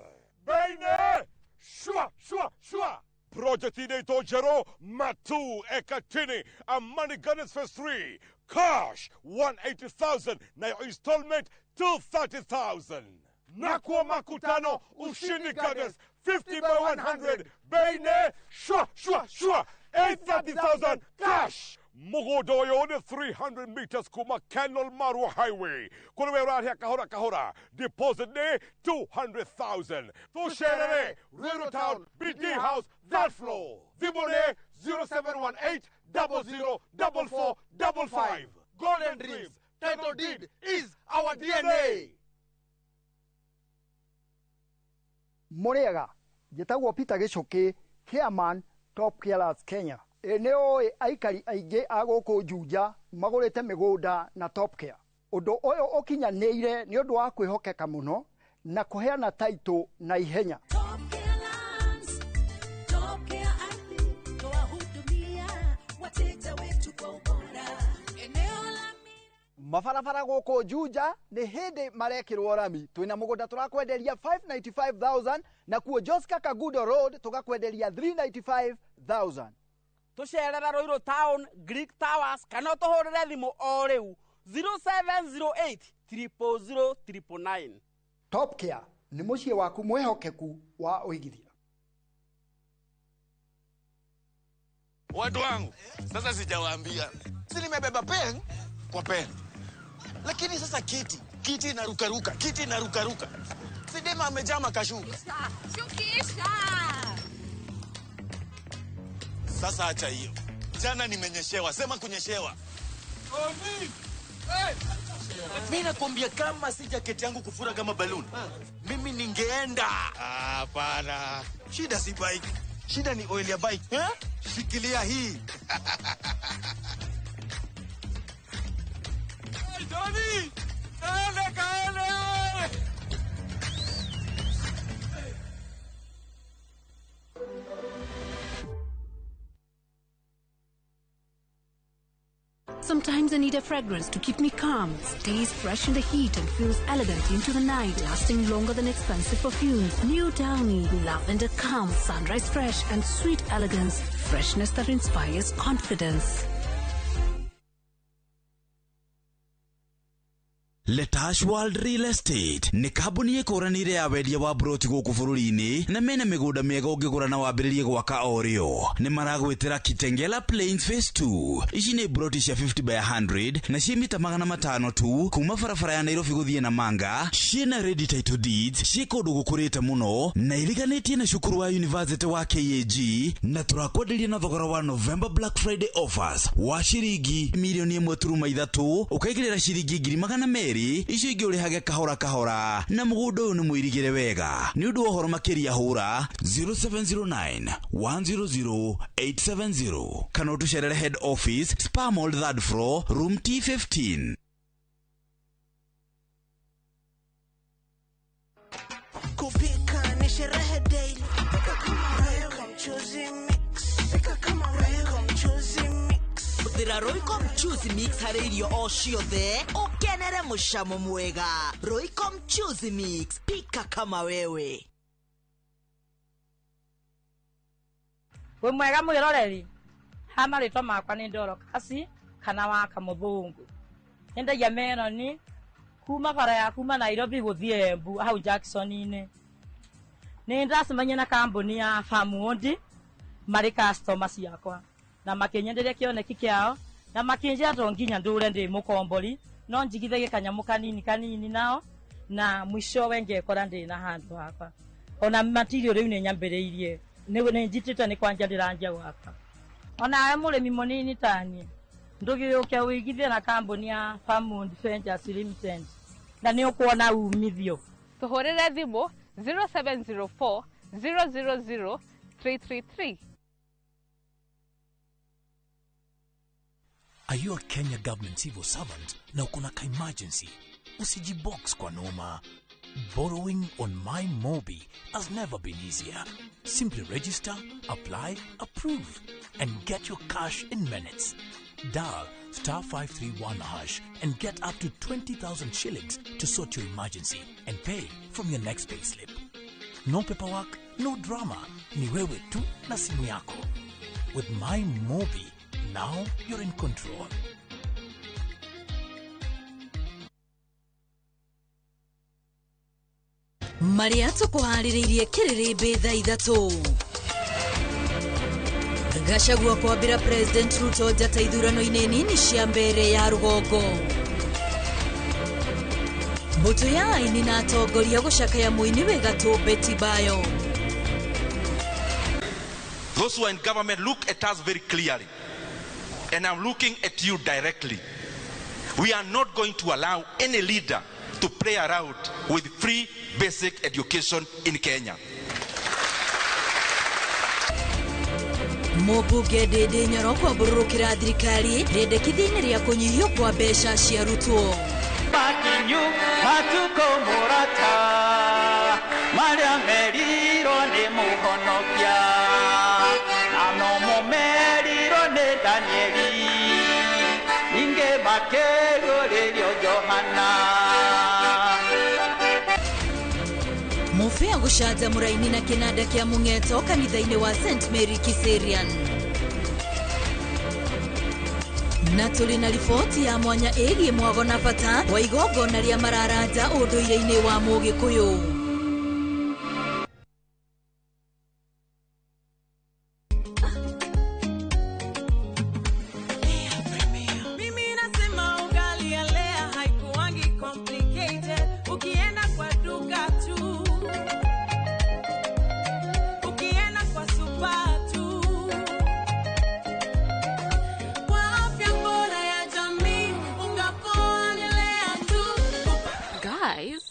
Baine, shwa, shwa, shwa. Project inaitwa Jero Matu Ekatini, Amani Gardens Phase 3. Cash 180,000 na your installment 230,000. Nakwa Makutano Ushindi Gardens 50 by 100. Baine, shwa, shwa, shwa. 830,000 cash. Mugodoyo 300 meters kuma Kenol Marua Highway. Kule right here kahora kahora. Deposit ne 200,000. Tusherere Ruiru Town BD House that floor. Vibone 0718 0044 55. Golden Dreams title deed is our DNA. Muriega, njĩtagwo Peter Gĩchũkĩ, chairman Top Care Kenya. Ĩ nĩ ũĩ aikari aingĩ a gũkũ Juja magũrĩte mĩgũnda na Top Care. Ũndũ ũyũ ũkinyanĩire nĩ ũndũ wa kwĩhokeka mũno na kũheana taitũ na ihenya. Mabarabara gũkũ Juja nĩ hĩndĩ marekĩrwo rami. Twĩna mũgũnda tũrakwenderia 595,000 na kuo Joska Kagudo Road tũgakwenderia 395,000. Tũcerere Ruiru Town, Greek Towers kana ũtũhũrĩre thimũ o rĩu 0708 000 999. Top Care nĩ mũciĩ waku mwĩhokeku wa ũigithia. Watu wangu, sasa sijawaambia. Si nimebeba pen kwa pen. Lakini sasa kiti inarukaruka, kiti inarukaruka. Si dema amejama kashuka. Shukisha. Sasa acha hiyo. Jana nimenyeshewa, sema kunyeshewa. Mimi nakwambia kama si jaketi yangu kufura kama balloon, mimi ningeenda. Hapana. Shida si bike. Shida ni oil ya bike. Eh? Shikilia hii. Hey, Johnny! Kaende, kaende! Sometimes I need a fragrance to keep me calm, stays fresh in the heat and feels elegant into the night, lasting longer than expensive perfumes. New Downy, lavender calm, sunrise fresh and sweet elegance, freshness that inspires confidence. Letash World Real Estate nĩ kambuni ĩkũranĩire ya wendia wa broti gũkũ bũrũri-inĩ na mena mĩgũnda mĩega ũngĩgũra na wambĩrĩrie gwaka o rĩo. Nĩ maragwĩtĩra Kitengela Plains Phase 2. Ici nĩ broti cia 50 by 100 na ciĩ mita 500 tu kuma barabara ya Nairobi gũthiĩ Namanga. Ciĩna ready title deeds, ciĩ kũndũ gũkũrĩte mũno na iriganĩtie na cukuru wa University wa KAG, na tũrakwenderia na thogora wa November Black Friday offers wa ciringi milioni 1.3 ũkaigĩrĩra ciringi 200,000 icio ingĩ ũrĩhage kahora kahora na mũgũnda ũyũ nĩ mũirigĩre wega. Nĩ ũndũ wa ũhoro makĩria hũra 0709 100 870 kana ũtũcerere head office Spa Mall 3rd floor room T15. Kupika ni sherehe daily. Pika kama Royco Mchuzi Mix. Pika kama Royco Mchuzi Mix. Hũthĩra Royco Mchuzi Mix harĩ irio o ciothe ũkenere mũcamo mwega. Royco Mchuzi Mix, pika kama wewe. Wĩ mwega mwĩroreri, ha marĩtwa makwa nĩ Ndoro Kasi kana wa Kamũthũngũ. Nyendagia meroni kuma bara ya kuma Nairobi gũthiĩ Embu hau Jackson-inĩ. Nĩ ndacemania na kambuni ya Famundi marĩ customer ciakwa na makĩnyenderia kĩoneki kĩao na makĩnjĩra to nginya ndũre ndĩ mũkombori no njigithagie kanyamũ kanini kanini nao na mwishowe ngekora ndĩ na handũ hakwa. Ona material rĩu nĩ nyambĩrĩirie nĩ njitĩte nĩ kwanja ndĩranjia gwaka. Onawe mũrĩmi mũnini taniĩ ndũgĩũke ũigithie na kambuni ya Famundi Ventures Limited na nĩ ũkuona umithio. Tũhũrĩre thimũ 0704 000 333. Are you a Kenya government civil servant na uko na ka emergency? Usijibox kwa noma. Borrowing on My Mobi has never been easier. Simply register, apply, approve, and get your cash in minutes. Dial *531# and get up to 20,000 shillings to sort your emergency and pay from your next payslip. No paperwork, no drama. Ni wewe tu na simu yako. With My Mobi, now you're in control. Maria tũkũharĩrĩirie kĩrĩrĩmbĩ thaa 3. Gachagua kwambĩra President Ruto njata ithurano-inĩ nini cia mbere ya rũgongo. Mbũtũ ya aini na atongoria gũcakaya mũini wĩ gatũ Betty Bayo. Those who are in government, look at us very clearly. And I'm looking at you directly. We are not going to allow any leader to play around with free basic education in Kenya. Mũmbunge Ndĩndĩ Nyoro kwambũrũrũkĩra thirikari rĩendekithia-inĩ rĩa kũnyihio kwa mbeca cia arutwo. Makinyu matuko murata maria merirwo ni muhonokia na nomo merirwo ni Danieli ninge makerwo Johana. Mufea gucanja muraini na kinanda kia mung'eto kanitha-inĩ wa St Mary Kiserian. Na tũrĩ na riboti ya mwanya ĩgiĩ mwago na bata wa igongona rĩa mararanja ũndũire-inĩ wa Mũgĩkũyũ. Mimi nasema ugali ya Lea haikuangi complicated. Ukienda kwa duka tu, ukienda kwa super tu, kwa afya bora ya jamii, unga poa ni Lea tu. Guys,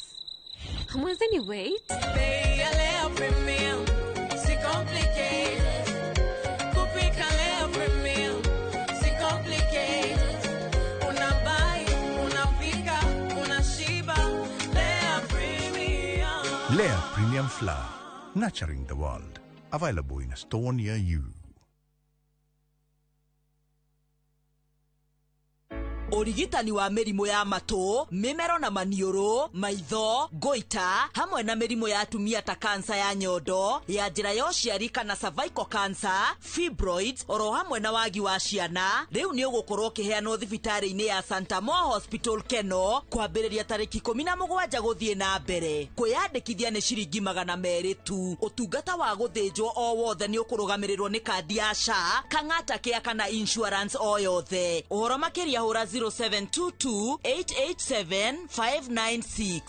hamwezi ni wait? Bei ya Lea Premium si complicated. Kupika Lea Premium si complicated. Unabuy, unapika, unashiba. Lea Premium. Lea Premium Flour, nurturing the world. Available in a store near you. Ũrigitani wa mĩrimũ ya matũ, mĩmero na maniũrũ, maitho, goita, hamwe na mĩrimũ ya atumia ta kansa ya nyondo, ya njĩra ya ũciari kana cervical cancer, fibroids, oro hamwe na wagi wa ciana, rĩu nĩ ũgũkorwo ũkĩheanwo thibitarĩ-inĩ ya Santa Moa Hospital Keno, kwambĩrĩria tarĩki 17 gũthiĩ na mbere. Kwĩyandĩkithia nĩ ciringi 200 tu. Ũtungata wa gũthĩnjwo o wothe nĩ ũkũrũgamĩrĩrwo nĩ kandi ya SHA, Kang'ata Care kana insurance o yothe. Ũhoro makĩria hũra 0722 887 596.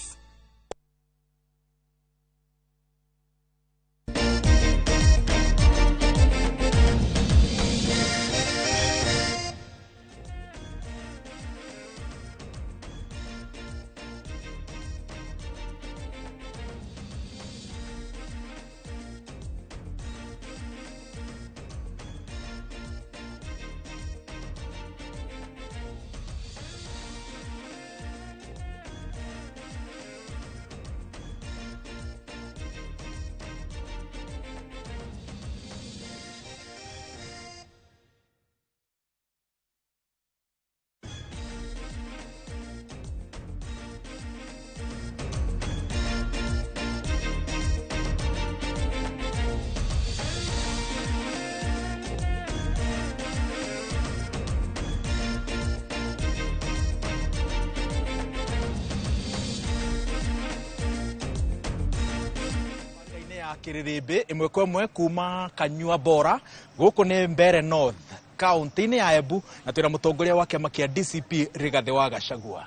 Kiririmbi imwe kwa imwe kuma Kanyua Bora guku ni Mbeere North kaunti-inĩ ya Embu na twina mutongoria wa kiama kia DCP Rigathi wa Gachagua.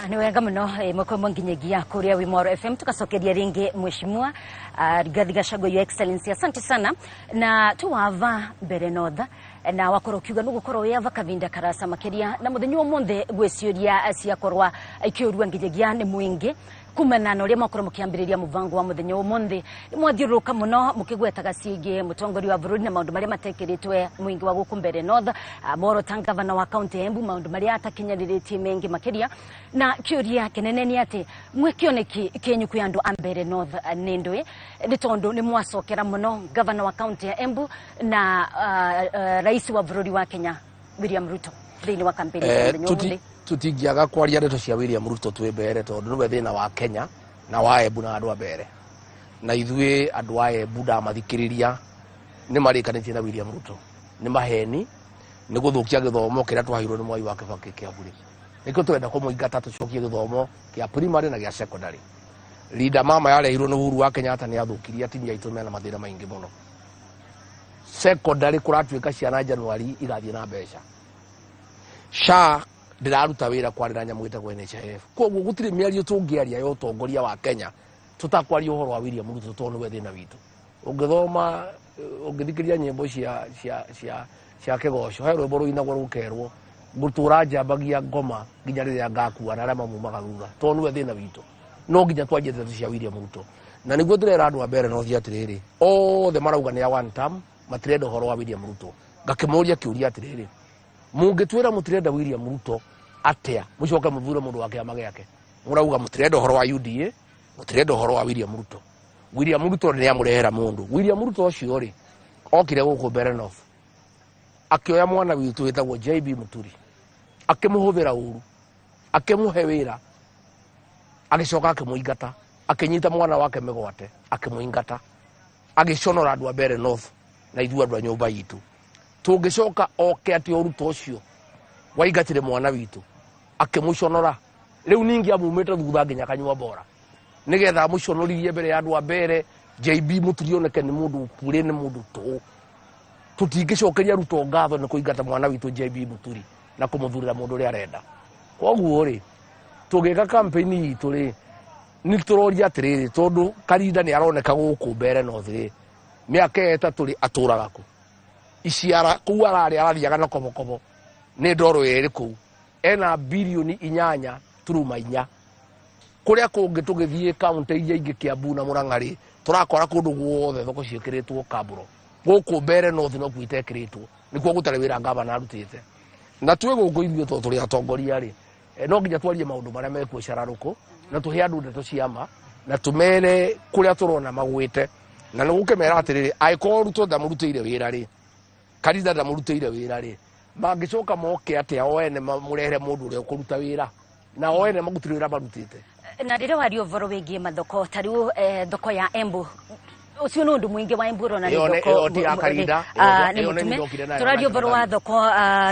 Nĩ wega mũno ĩmwe kwa ĩmwe nginyagia kũrĩa wĩ Mwaro FM tukacokeria rĩngĩ mheshimiwa Rigathi Gachagua, Your Excellency, asante sana na tuwava Mbeere North na wakorwo kiuga nũgũkorwo wĩ ava kavinda karasa makĩria na mũthenya ũmũthĩ gwĩciũria ciakorwa ikĩũrua nginyagia nĩ mũingĩ kumana na ũrĩa mwakorwo mũkĩambĩrĩria mũbango wa mũthenya ũmũthĩ nĩ mwathiũrũrũka mũno mũkĩgwetaga ciĩgiĩ mũtongoria wa bũrũri na maũndũ marĩa matekĩrĩtwe mũingĩ wa gũkũ Mbeere North, moro ta ngavana wa kaunti ya Embu maũndũ marĩa atakinyanĩrĩtie mengi makĩria na kĩũria kĩnene nĩ atĩ mwĩkĩoneki kĩenyu kwĩ andũ a Mbeere North nĩ ndũĩ nĩ tondũ nĩ mwacokera mũno ngavana wa kaunti ya Embu na rais wa bũrũri wa Kenya William Ruto thĩinĩ wa kampeni ya mũthenya ũmũthĩ. Tutingiaga kwaria ndeto cia William Ruto twĩ Mbeere tondũ nĩwe thĩna wa Kenya na wa Embu na andũ a Mbeere na ithuĩ andũ a Embu ndamathikĩrĩria nĩ marĩkanĩtie na William Ruto nĩ maheni nĩ gũthũkia gĩthomo kĩrĩa twaheirwo nĩ Mwai wa Kibaki kĩa bure nĩkĩo tũrenda kũmũingata tũcokie gĩthomo kĩa primary na gĩa secondary. Linda mama yarehirwo nĩ Uhuru wa Kenyatta nĩ athũkirie atumia aitũ mena mathĩna maingĩ mũno. Secondary kũratuĩka ciana January igathiĩ na mbeca. SHA ndĩraruta wĩra kwarĩra nyamũ ĩtagwo NHIF. Koguo gũtirĩ mĩario tũngĩaria ya ũtongoria wa Kenya tũtakwaria ũhoro wa William Ruto tondũ nĩwe thĩna witũ. Ũngĩthoma ũngĩthikĩrĩria nyĩmbo cia cia cia cia kĩgoco he rwĩmbo rũinagwo rũkerwo ngũtũra njambagia ngoma nginya rĩrĩa ngakua na arĩa mamumaga thutha tondũ nĩwe thĩna witũ. No nginya twanjie ndeto cia William Ruto na nĩguo ndĩrera andũ a Mbeere North atĩrĩrĩ othe marauga nĩ a one term matirenda ũhoro wa William Ruto. Ngakĩmũria kĩũria atĩrĩrĩ, mũngĩtwĩra mũtirenda William Ruto atĩa mũcoke mũthure mũndũ wa kĩama gĩake? Mũrauga mũtirenda ũhoro wa UDA, mũtirenda ũhoro wa William Ruto. William Ruto nĩ amũrehera mũndũ. William Ruto ũcio rĩ, okire gũkũ Mbeere North akĩoya mwana witũ wĩtagwo JB Muturi, akĩmũhũthĩra ũru, akĩmũhe wĩra, agĩcoka akĩmũingata, akĩnyita mwana wake mĩgwate akĩmũingata, agĩconora andũ a Mbeere North na ithuĩ andũ a nyũmba itũ. Tũngĩcoka oke atĩ o Ruto ũcio waingatire mwana witũ akĩmũconora, rĩu ningĩ amumĩte thutha nginya kanyua bora nĩgetha amũconoririe mbere ya andũ a Mbeere. JB Muturi oneke nĩ mũndũ ũkure, nĩ mũndũ tũũ. Tũtingĩcokeria Ruto ngatho nĩ kũingata mwana witũ JB Muturi na kũmũthurĩra mũndũ ũrĩa arenda. Koguo rĩ, tũgĩka campaign itũ rĩ, nĩ tũroria atĩrĩrĩ, tondũ Karinda nĩ aroneka gũkũ Mbeere North rĩ, mĩaka 3 rĩ atũraga kũ? Iciara kũu ararĩ arathiaga na kobokobo nĩ ndoro ĩrĩ kũu, ena bilioni 8.4. Kũrĩa kũngĩ tũgĩthiĩ kaunti iria ingĩ Kiambu na Murang'a rĩ, tũrakora kũndũ guothe thoko ciĩkĩrĩtwo kambũro. Gũkũ Mbeere North no kuo itekĩrĩtwo, nĩkuo gũtarĩ wĩra ngavana arutĩte. Na twĩ gũkũ ithuĩ tondũ tũrĩ atongoria rĩ, no nginya twarie maũndũ marĩa mekuo cararũkũ, na tũhe andũ ndeto cia ma, na tũmere kũrĩa tũrona magwĩte. Na nĩ gũkĩmera atĩrĩrĩ, angĩkorwo Ruto ndamũrutĩire wĩra rĩ, Karinda ndamũrutĩire wĩra rĩ, mangĩcoka moke atĩa o ene mamũrehere mũndũ ũrĩa ũkũruta wĩra, na o ene magũtirĩ wĩra marutĩte. Na rĩrĩa waria ũhoro wĩgiĩ mathoko, ta rĩu thoko ya Embu, ũcio nĩ ũndũ mũingĩ wa Embu ũrona nĩ thoko ĩyo ti ya Karinda, nĩ mũtume. Tũraria ũhoro wa thoko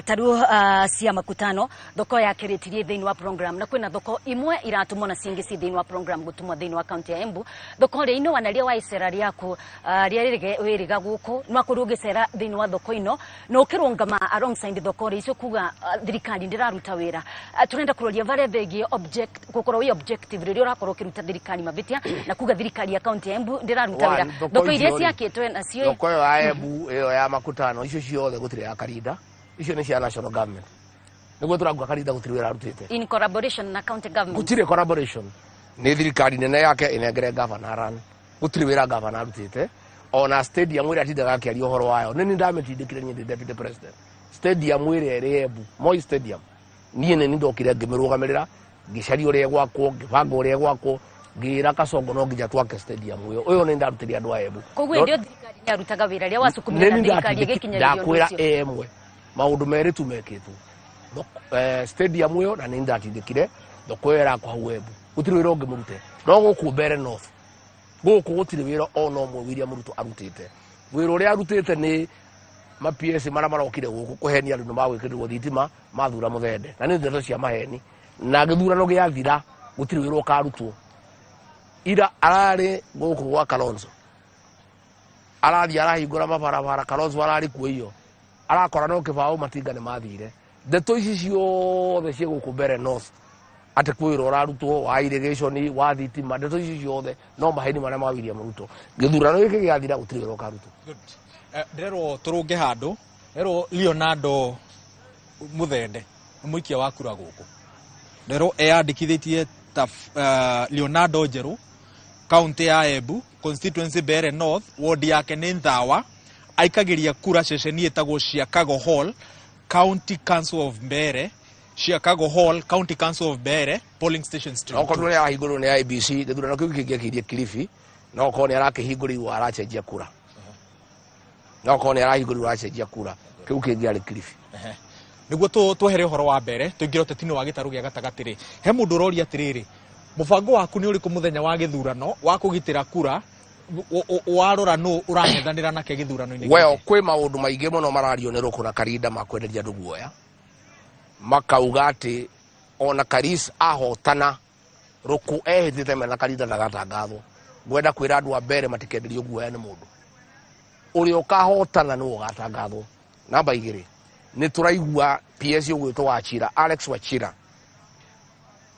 ta rĩu cia makutano, thoko ya Kĩrĩtirie thĩinĩ wa program, na kwĩna thoko imwe iratumwo na cingĩ ci thĩinĩ wa program gũtumwo thĩinĩ wa kaunti ya Embu. Thoko ĩrĩa ino wanaria wa icera rĩaku rĩa wĩrĩga gũkũ, no akorwo ũgĩcera thĩinĩ wa thoko ino na ũkĩrũngama alongside thoko ĩrĩa icio kuga thirikari ndĩraruta wĩra. Tũrenda kũroria varĩa thegiĩ object gũkorwo wĩ objective rĩrĩa ũrakorwo ũkĩruta thirikari mavĩtia na kuga thirikari ya kaunti ya Embu ndĩraruta wĩra. Thoko iria ciakĩtwe nacio thoko ĩyo ya Embu, ĩyo ya makutano, icio ciothe gũtirĩ ya Karinda, icio nĩ cia national government. Nĩguo tũrauga Karinda gũtirĩ wĩra arutĩte. In collaboration na county government. Gũtirĩ collaboration. Nĩ thirikari nene yake ĩnengere governor run. Gũtirĩ wĩra governor arutĩte. Ona stadium ĩrĩa atindaga akĩaria ũhoro wayo, nĩ niĩ ndamĩtindĩkire niĩ ndĩ deputy president. Stadium ĩrĩa ĩrĩ Embu, Moi Stadium, niĩ nĩ niĩ ndokire ngĩmĩrũgamĩrĩra, ngĩcaria ũrĩa ĩgwakwo, ngĩbanga ũrĩa ĩgwakwo, ngĩra Kasongo no nginya twake stadium ĩyo. Ũyũ nĩ ndarutĩire andũ a Embu. Koguo hĩndĩ ĩyo thirikari nĩ yarutaga wĩra rĩrĩa wacukumire na thirikari ĩgĩkinyĩria ũndũ ndakwĩra ũcio. ĩmwe maũndũ merĩ tu mekĩtwo. Stadium ĩyo na nĩ ndatindĩkire thoko ĩyo ĩrakwo hau Embu, gũtirĩ wĩra ũngĩ mũrute. No gũkũ Mbeere North, gũkũ gũtirĩ wĩra ona ũmwe William Ruto arutĩte. Wĩra ũrĩa arutĩte nĩ ma PS marĩa marokire gũkũ kũhenia andũ nĩ magwĩkĩrĩrwo thitima mathura mũthende, na nĩ ndeto cia maheni. Na gĩthurano gĩathira gũtirĩ wĩra ũkarutwo. Ira ararĩ gũkũ gwa Kalonzo, arathiĩ arahingũra mabarabara, Kalonzo ararĩ kuo iyo, arakora no kĩbaũ matinga nĩ mathire. Ndeto ici ciothe ciĩ gũkũ Mbeere North atĩ kwĩ wĩra ũrarutwo wa irrigation, wa thitima, ndeto ici ciothe no maheni marĩa ma William Ruto. Gĩthurano gĩkĩ gĩathira gũtirĩ wĩra ũkarutwo. Ndĩrerwo tũrũnge handũ, ndĩrerwo Leonardo Mũthende nĩ mũikia wa kura gũkũ. Ndĩrerwo eyandĩkithĩtie ta Leonardo Njerũ, kaunti ya Embu, constituency Mbeere North, ward yake nĩ Nthawa, aikagĩria kura ceceni ĩtagwo Chicago Hall, County Council of Mbeere, Chicago Hall, County Council of Mbeere, polling station street. Okorwo nĩ arahingũrwo nĩ IEBC, gĩthurano kĩu kĩngĩakĩirie Kilifi, no okorwo nĩ arakĩhingũrĩirwo aracenjia kura. No okorwo nĩ arahingũrĩirwo aracenjia kura, kĩu kĩngĩarĩ Kilifi. Nĩguo twehere ũhoro wa mbere, tũingĩre ũteti-inĩ wa gĩtarũ gĩa gatagatĩ rĩ, he mũndũ ũroria atĩrĩrĩ, mũbango waku nĩ ũrĩkũ mũthenya wa gĩthurano wa kũgitĩra kura, warora nũ ũrang'ethanĩra nake gĩthurano-inĩ gĩkĩ? Well, kwĩ maũndũ maingĩ mũno marario nĩ Rũkũ na Karinda ma kwenderia andũ guoya, makauga atĩ ona Karis ahotana Rũkũ ehĩtĩte mena Karinda ndagatangathwo. Ngwenda kwĩra andũ a mbere matikenderio guoya nĩ mũndũ ũrĩa ũkahotana nĩwe ũgatangathwo. Namba 2, nĩ tũraigua PS ũgwĩtwo Wachira, Alex Wachira,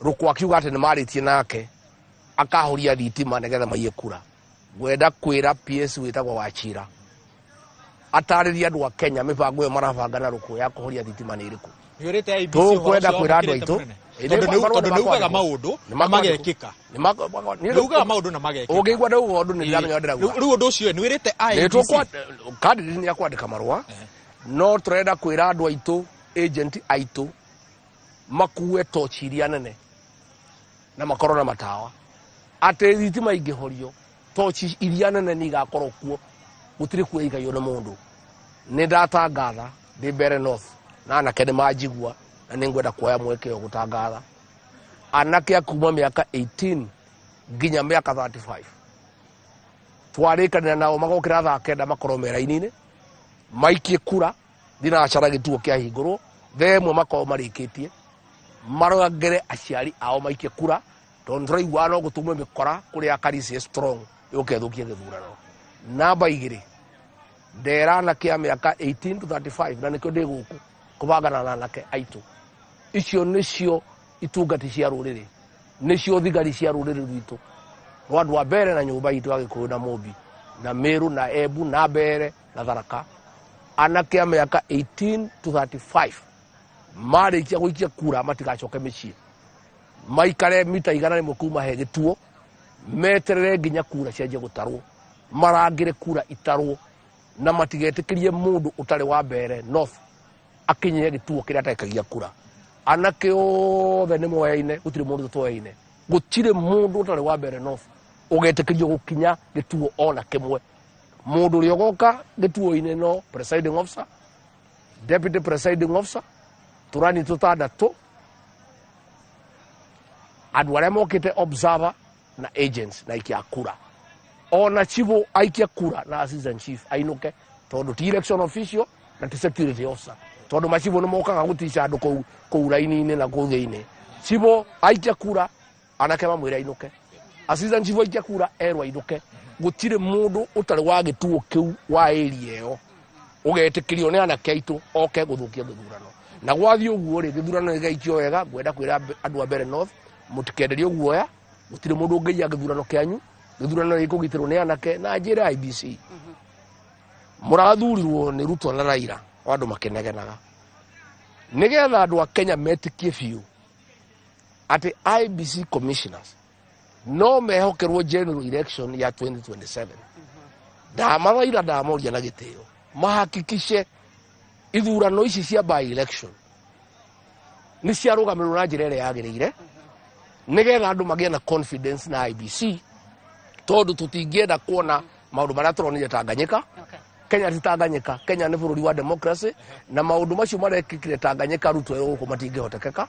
Rũkũ akiuga atĩ nĩ marĩtie nake akahoria thitima nĩgetha maiye kura. Ngwenda kwĩra PS wĩtagwo Wachira atarĩrie andũ a Kenya mĩbango ĩyo marabanga na Rũkũ ya kũhoria thitima nĩ ĩrĩkũ. Nĩũrĩte IEBC ũhoro Tũkwenda ũcio kwĩra andũ wamũkĩrĩte aitũ mũnene? Tondũ nĩ ugaga maũndũ na magekĩka. Nĩ ugaga maũndũ na magekĩka. Ũngĩigua ndauga ũndũ nĩ ndĩramenya ndĩrauga. Rĩu ũndũ ũcio nĩ wĩrĩte IEBC. Candidate nĩ akwandĩka marũa, no tũrenda kwĩra andũ aitũ, agent aitũ, makue tochi iria nene na makorwo na matawa, atĩ thitima ingĩhorio tochi iria nene nĩ igakorwo kuo, gũtirĩ kura ikaiywo nĩ mũndũ. Nĩ ndatangatha ndĩ Mbeere North na anake nĩ manjigua, na nĩ ngwenda kuoya mweke ũyũ gũtangatha anake a kuma mĩaka 18 nginya mĩaka 35 twarĩkanĩra nao magokĩra thaa 9 makorwo me raini-inĩ, maikie kura thinacara gĩtuo kĩahingũrwo, thaa 1 makorwo marĩkĩtie, marangĩre aciari ao maikie kura, tondũ tũraiguaga no gũtũmwe mĩkora kũrĩa Karisi strong yũke ĩthũkie gĩthurano. Namba 2, ndera anake a mĩaka 18 to 35, na nĩkĩo ndĩ gũkũ kũbangana na anake aitũ. Icio nĩcio itungati cia rũrĩrĩ, nĩcio thigari cia rũrĩrĩ rwitũ rwa andũ a Mbeere na nyũmba itũ ya Gĩkũyũ na Mũmbi na Mĩrũ na Embu na Mbeere na Tharaka. Anake a mĩaka 18 to 35 marĩkia gũikia kura matigacoke mĩciĩ, maikare mita 100 kuma he gĩtuo, meterere nginya kura cianjie gũtarwo, marangĩre kura itarwo, na matigetĩkĩrie mũndũ ũtarĩ wa Mbeere North akinye gĩtuo kĩrĩa atekagia kura. Anake othe nĩ moyaine, gũtirĩ mũndũ tũtoyaine, gũtirĩ mũndũ ũtarĩ wa Mbeere North ũgetĩkĩrio gũkinya gĩtuo ona kĩmwe. Mũndũ ũrĩa ũgoka gĩtuo-inĩ no presiding officer, deputy presiding officer, tũrani tũtandatũ, andũ arĩa mokĩte observer na agents na aikia kura. Ona chivo aikia kura na assistant chief ainũke, tondũ ti election official na ti security officer, tondũ machivo nĩ mokaga gũtica andũ kũu raini-inĩ na kũu thĩinĩ. Chivo aikia kura anake mamwĩre ainũke, assistant chief aikia kura erwo ainũke. Gũtirĩ mũndũ ũtarĩ wa gĩtuo kĩu wa area ĩyo ũgetĩkĩrio nĩ anake aitũ oke gũthũkia gĩthurano. Na gwathiĩ ũguo rĩ, gĩthurano gĩgaikio wega. Ngwenda kwĩra andũ a Mbeere North mũtikenderio guoya, gũtirĩ mũndũ ũngĩiya gĩthurano kĩanyu. Gĩthurano gĩkũgitĩrwo nĩ anake na njĩra IEBC. Mũrathurirwo nĩ Ruto na Raila, andũ makĩnegenaga, nĩgetha andũ a Kenya metĩkie biũ atĩ IEBC commissioners no mehokerwo general election ya 2027. Ndamathaitha, ndamoria na gĩtĩo mahakikishe ithurano ici cia by election nĩ ciarũgamĩrĩrwo na njĩra ĩrĩa yagĩrĩire, nĩgetha andũ magĩe na confidence na IEBC, tondũ tũtingĩenda kuona maũndũ marĩa tũronire Tanganyika. Kenya ti Tanganyika, Kenya nĩ bũrũri wa democracy, na maũndũ macio marekĩkire Tanganyika Ruto gũkũ matingĩhotekeka.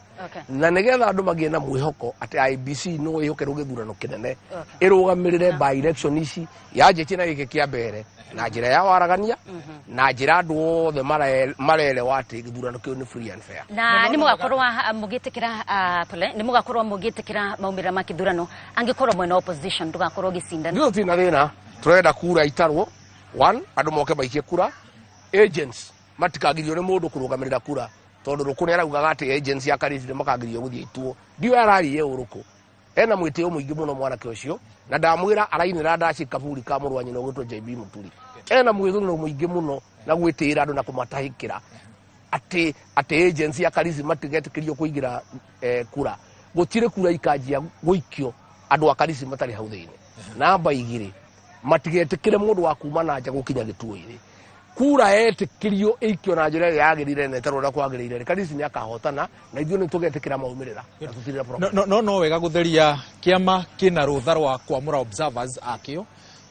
Na nĩgetha andũ magĩe na mwĩhoko atĩ IEBC no ĩhokerwo gĩthurano kĩnene, ĩrũgamĩrĩre by election ici yanjĩtie na gĩkĩ kĩa mbere na njĩra ya waragania, na njĩra andũ othe marerewa atĩ gĩthurano kĩu nĩ free and fair. Na nĩ mũgakorwo mũgĩtĩkĩra, pole, nĩ mũgakorwo mũgĩtĩkĩra maumĩrĩra ma kĩthurano angĩkorwo mwena wa opposition ndũgakorwo ũgĩcindana? Ithuĩ tũtirĩ na thĩna, tũrenda kura itarwo. One, andũ moke maikie kura, agents matikagirio nĩ mũndũ kũrũgamĩrĩra kura, tondũ Rũkũ nĩ araugaga atĩ agents ya Karisi nĩ makagirio gũthiĩ ituo. Ndiũĩ ararie ũrũkũ, ena mwĩtĩo mũingĩ mũno mwanake ũcio, na ndamwĩra arainĩra ndaci kaburi ka mũrũ wa nyina ũgwĩtwo JB Mũturi. Ena mwĩthũnũ mũingĩ mũno na gwĩtĩĩra andũ na kũmatahĩkĩra atĩ agents ya Karisi matigetĩkĩrio kũingĩra kura. Gũtirĩ kura ikanjia gũikio andũ a Karisi matarĩ hau thĩinĩ. Namba 2, matigetĩkĩre mũndũ wa kuma na nja gũkinya gĩtuo-inĩ. Kura etĩkĩrio ĩikio na njĩra ĩrĩa yagĩrĩire na ĩtarwo ũrĩa kwagĩrĩire, Karisi nĩ akahotana, na ithuĩ nĩ tũgetĩkĩra maumĩrĩra na tũtirĩ na problem. No wega gũtheria kĩama kĩna rũtha rwa kwamũra observers akĩo,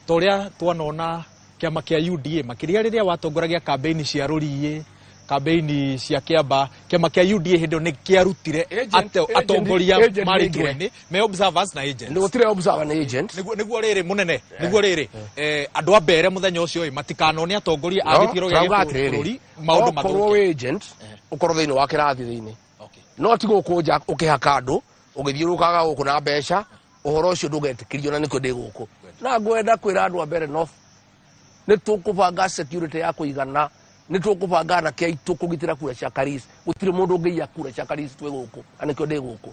ta ũrĩa twanona kĩama kĩa UDA makĩria rĩrĩa watongoragia campaign cia rũriĩ, campaign cia kĩamba, kĩama kĩa UDA hĩndĩ ĩyo nĩ kĩarutire atongoria marĩ itua-inĩ me observers na agents. Nĩ gũtirĩ observer na agent. Nĩguo rĩrĩ mũnene, nĩguo rĩrĩ, andũ a Mbeere mũthenya ũcio ĩ matikanone atongoria a gĩtigĩro gĩa bũrũri maũndũ mathũke. Okorwo wĩ agent, ũkorwo thĩinĩ wa kĩrathi thĩinĩ. No ti gũkũ nja ũkĩhaka andũ, ũgĩthiũrũrũkaga gũkũ na mbeca, ũhoro ũcio ndũgetĩkĩrio na nĩkĩo ndĩ gũkũ. Na ngwenda kwĩra andũ a Mbeere North, nĩ tũkũbanga security ya kũigana, nĩ tũkũbanga anake aitũ kũgitĩra kura cia Karisi. Gũtirĩ mũndũ ũngĩiya kura cia Karisi twĩ gũkũ, na nĩkĩo ndĩ gũkũ,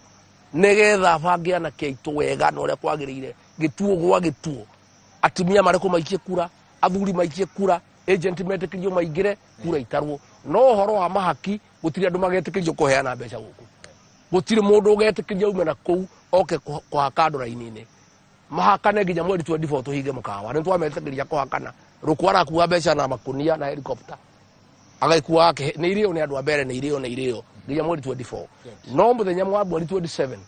nĩgetha bange anake aitũ wega na ũrĩa kwagĩrĩire, gĩtuo gwa gĩtuo, atumia marekwo maikie kura, athuri maikie kura, agent metĩkĩrio maingĩre, kura itarwo. No ũhoro wa mahaki gũtirĩ andũ magetĩkĩrio kũheana mbeca gũkũ. Gũtirĩ mũndũ ũgetĩkĩria ume na kũu oke kũhaka andũ raini-inĩ. Mahakane nginya mweri 24 tũhinge mũkawa. Nĩ twametĩkĩria kũhakana. Rũkũ arakua mbeca na makunia na helicopter. Agagĩkua nĩ irĩo nĩ andũ a mbere, nĩ irĩo, nĩ irĩo nginya mweri 24. No mũthenya wa mweri 27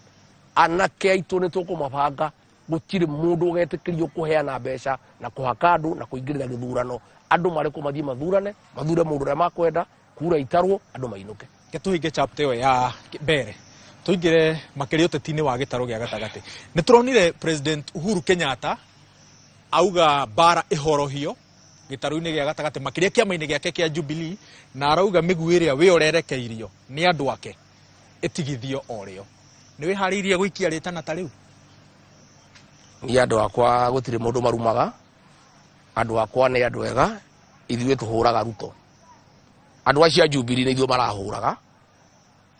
anake aitũ nĩ tũkũmabanga. Gũtirĩ mũndũ ũgetĩkĩrio kũheana mbeca na kũhaka andũ na kũingĩrĩra gĩthurano. Andũ marĩ kũ mathiĩ mathurane, mathure mũndũ ũrĩa makwenda, kura itarwo, andũ mainũke. Reke tũhinge chapter ĩyo ya mbere, tũingĩre makĩria ũteti-inĩ wa gĩtarũ gĩa gatagatĩ. Nĩ tũronire President Uhuru Kenyatta auga mbara ĩhorohio gĩtarũ-inĩ gĩa gatagatĩ, makĩria kĩama-inĩ gĩake kĩa Jubilee, na arauga mĩguĩ ĩrĩa wĩ ũrerekeirio nĩ andũ ake ĩtigithio o rĩo. Nĩ wĩharĩirie gũikia rĩtana ta rĩu? Niĩ andũ akwa gũtirĩ mũndũ marumaga, andũ akwa nĩ andũ ega, ithuĩ tũhũraga Ruto. Andũ acio a Jubilee nĩ ithuĩ marahũraga,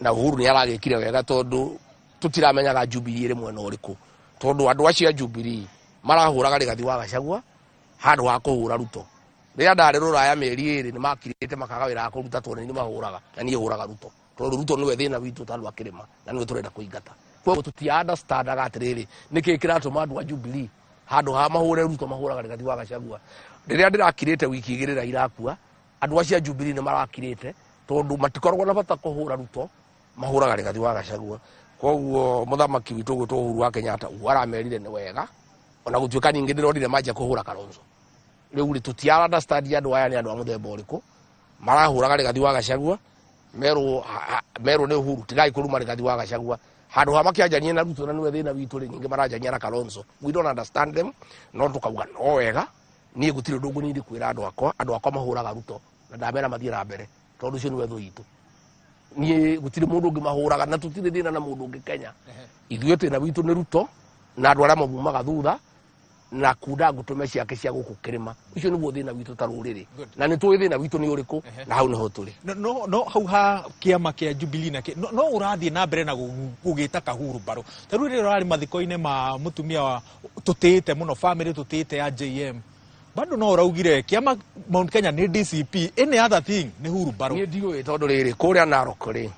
na Uhuru nĩ aragĩkire wega tondũ tũtiramenyaga Jubilee ĩrĩ mwena ũrĩkũ, tondũ andũ acio a Jubilee marahũraga Rigathi wa Gachagua handũ ha kũhũra Ruto. Rĩrĩa ndarĩ rũraya mĩeri ĩrĩ nĩ makirĩte makaga wĩra wa kũruta tondũ nĩ mahũraga, na niĩ hũraga Ruto tondũ Ruto nĩwe thĩna witũ ta andũ a kĩrĩma na nĩwe tũrenda kũingata. Koguo tũtia understandaga atĩrĩrĩ, nĩkĩĩ kĩratũma andũ a Jubilee handũ ha mahũre Ruto mahũraga Rigathi wa Gachagua. Rĩrĩa ndĩrakirĩte wiki igĩrĩ Raila akua, andũ acio a Jubilee nĩ marakirĩte tondũ matikoragwo na bata kũhũra Ruto, mahũraga Rigathi wa Gachagua. Koguo mũthamaki witũ ũgwĩtwo Uhuru wa Kenyatta ũguo aramerire nĩ wega, ona gũtuĩka ningĩ ndĩronire manjia kũhũra Kalonzo. Rĩu rĩ, tũtia understand andũ aya nĩ andũ a mũthemba ũrĩkũ marahũraga Rigathi wa Gachagua, merwo nĩ Uhuru tigai kũruma Rigathi wa Gachagua. Handũ ha makĩanjania na Ruto na nĩwe thĩna witũ rĩ, ningĩ maranjania na Kalonzo. We don't understand them, no tũkauga no wega. Niĩ gũtirĩ ũndũ ngũnini kwĩra andũ akwa, andũ akwa mahũraga Ruto na ndamera mathiĩ na mbere tondũ ũcio nĩwe thũ itũ. Niĩ gũtirĩ mũndũ ũngĩ mahũraga na tũtirĩ thĩna na mũndũ ũngĩ Kenya. Ithuĩ thĩna witũ nĩ Ruto na andũ arĩa mamumaga thutha na kunda ngũtũme ciake cia gũkũ kĩrĩma. Ũcio nĩguo thĩna witũ ta rũrĩrĩ. Na nĩ tũĩ thĩna witũ nĩ ũrĩkũ na hau nĩho tũrĩ. No, no, hau ha kĩama kĩa Jubilee na kĩ, no, no ũrathiĩ na mbere na gũgĩta Kahuru mbaru. Ta rĩu rĩrĩa ũrarĩ mathiko-inĩ ma mũtumia wa tũtĩĩte mũno, family tũtĩĩte ya JM, bado no ũraugire kĩama Mount Kenya nĩ DCP, any other thing nĩ huru mbaru. Niĩ ndiũĩ tondũ rĩrĩ kũrĩa Narok rĩ,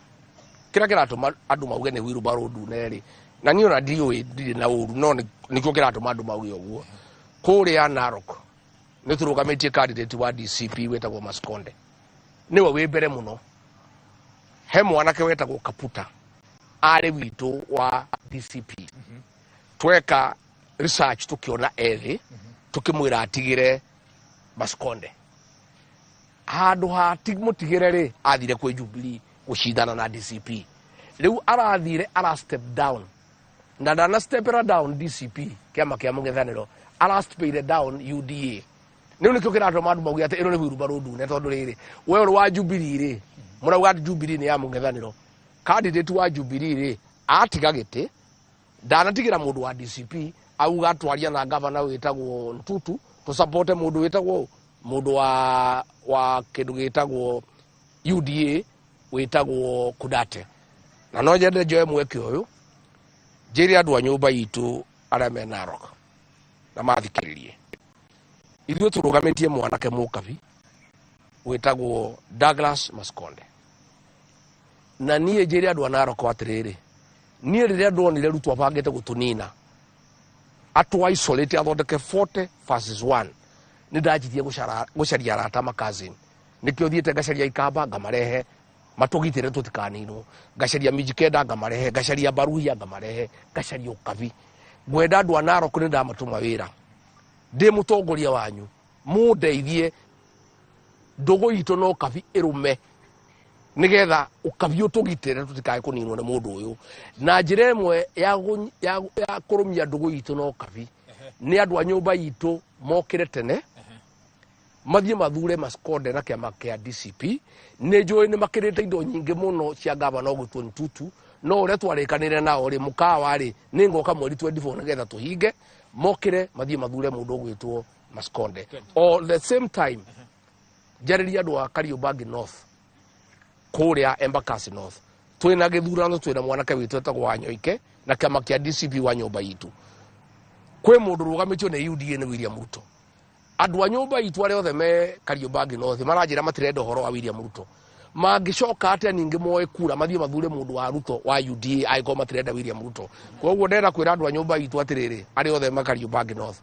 kĩrĩa kĩratũma andũ mauge nĩ wheelbarrow ndune rĩ, na niĩ ona ndiũĩ, ndirĩ na ũru, no nĩkĩo kĩratũma andũ mauge ũguo. Kũrĩa Narok nĩ tũrũgamĩtie candidate wa DCP wĩtagwo Maskonde, nĩwe wĩ mbere mũno. He mwanake wetagwo Kaputa arĩ witũ wa DCP. Tweka research tũkĩona ethĩ, tũkĩmwĩra atigĩre Maskonde. Handũ ha mũtigĩre rĩ, athire kwĩ Jubilee gũcindana na DCP. Rĩu arathire ara step down, na ndana stepera down DCP kĩama kĩa mũng'ethanĩro, ara stepire down UDA. Rĩu nĩkĩo kĩratũma andũ mauge atĩ ĩno nĩ wheelbarrow ndune, tondũ rĩrĩ we ũrĩ wa Jubilee rĩ, mũrauga atĩ Jubilee nĩ ya mũng'ethanĩro. Candidate wa Jubilee rĩ, atiga gĩtĩ, ndanatigĩra mũndũ wa DCP, auga twaria na gavana wĩtagwo Ntutu, tũsupporte mũndũ wĩtagwo mũndũ wa kĩndũ gĩtagwo UDA wĩtagwo Kudate. Na no nyende njoe mweke ũyũ njĩre andũ a nyũmba itũ arĩa me Narok na mathikĩrĩrie, ithuĩ tũrũgamĩtie mwanake mũkabi wĩtagwo Douglas Maskonde. Na niĩ njĩre andũ a Narok atĩrĩrĩ, niĩ rĩrĩa ndonire Ruto abangĩte gũtũnina, atũ isolate athondeke 40 versus 1, nĩ ndanjirie gũcaria arata ma cousin. Nĩkĩo thiĩte ngacaria Ikamba ngamarehe matũgitĩre tũtikaninwo, ngacaria Mijikenda ngamarehe, ngacaria Baruhia ngamarehe, ngacaria Ũkabi. Ngwenda andũ a Narok nĩ ndamatũma wĩra, ndĩ mũtongoria wanyu, mũndeithie ndũgũ itũ na Ũkabi ĩrũme, nĩgetha Ũkabi ũtũgitĩre tũtikae kũninwo nĩ mũndũ ũyũ. Na njĩra ĩmwe ya kũrũmia ndũgũ itũ na Ũkabi nĩ andũ a nyũmba itũ mokĩre tene, mathiĩ mathure Maskonde na kĩama kĩa DCP. Nĩ njũĩ nĩ makĩrĩte indo nyingĩ mũno cia gavana ũgwĩtwo Ntutu, no ũrĩa twarĩkanĩre nao rĩ, mũkawa rĩ, nĩ ngoka mweri 24 nĩgetha tũhinge, mokĩre mathiĩ mathure mũndũ ũgwĩtwo Maskonde. All the same time, njarĩrie andũ a Kariobangi North, kũrĩa Embakasi North, twĩna gĩthurano, twĩna mwanake witũ etagwo Wanyoike na kĩama kĩa DCP wa nyũmba itũ. Kwĩ mũndũ ũrũgamĩtio nĩ UDA nĩ William Ruto. Andũ a nyũmba itũ arĩa othe me Kariobangi North maranjĩra matirenda ũhoro wa William Ruto. Mangĩcoka atĩa ningĩ moe kura mathiĩ mathure mũndũ wa Ruto wa UDA angĩkorwo matirenda William Ruto? Koguo ndĩrenda kwĩra andũ a nyũmba itũ atĩrĩrĩ, arĩa othe ma Kariobangi North,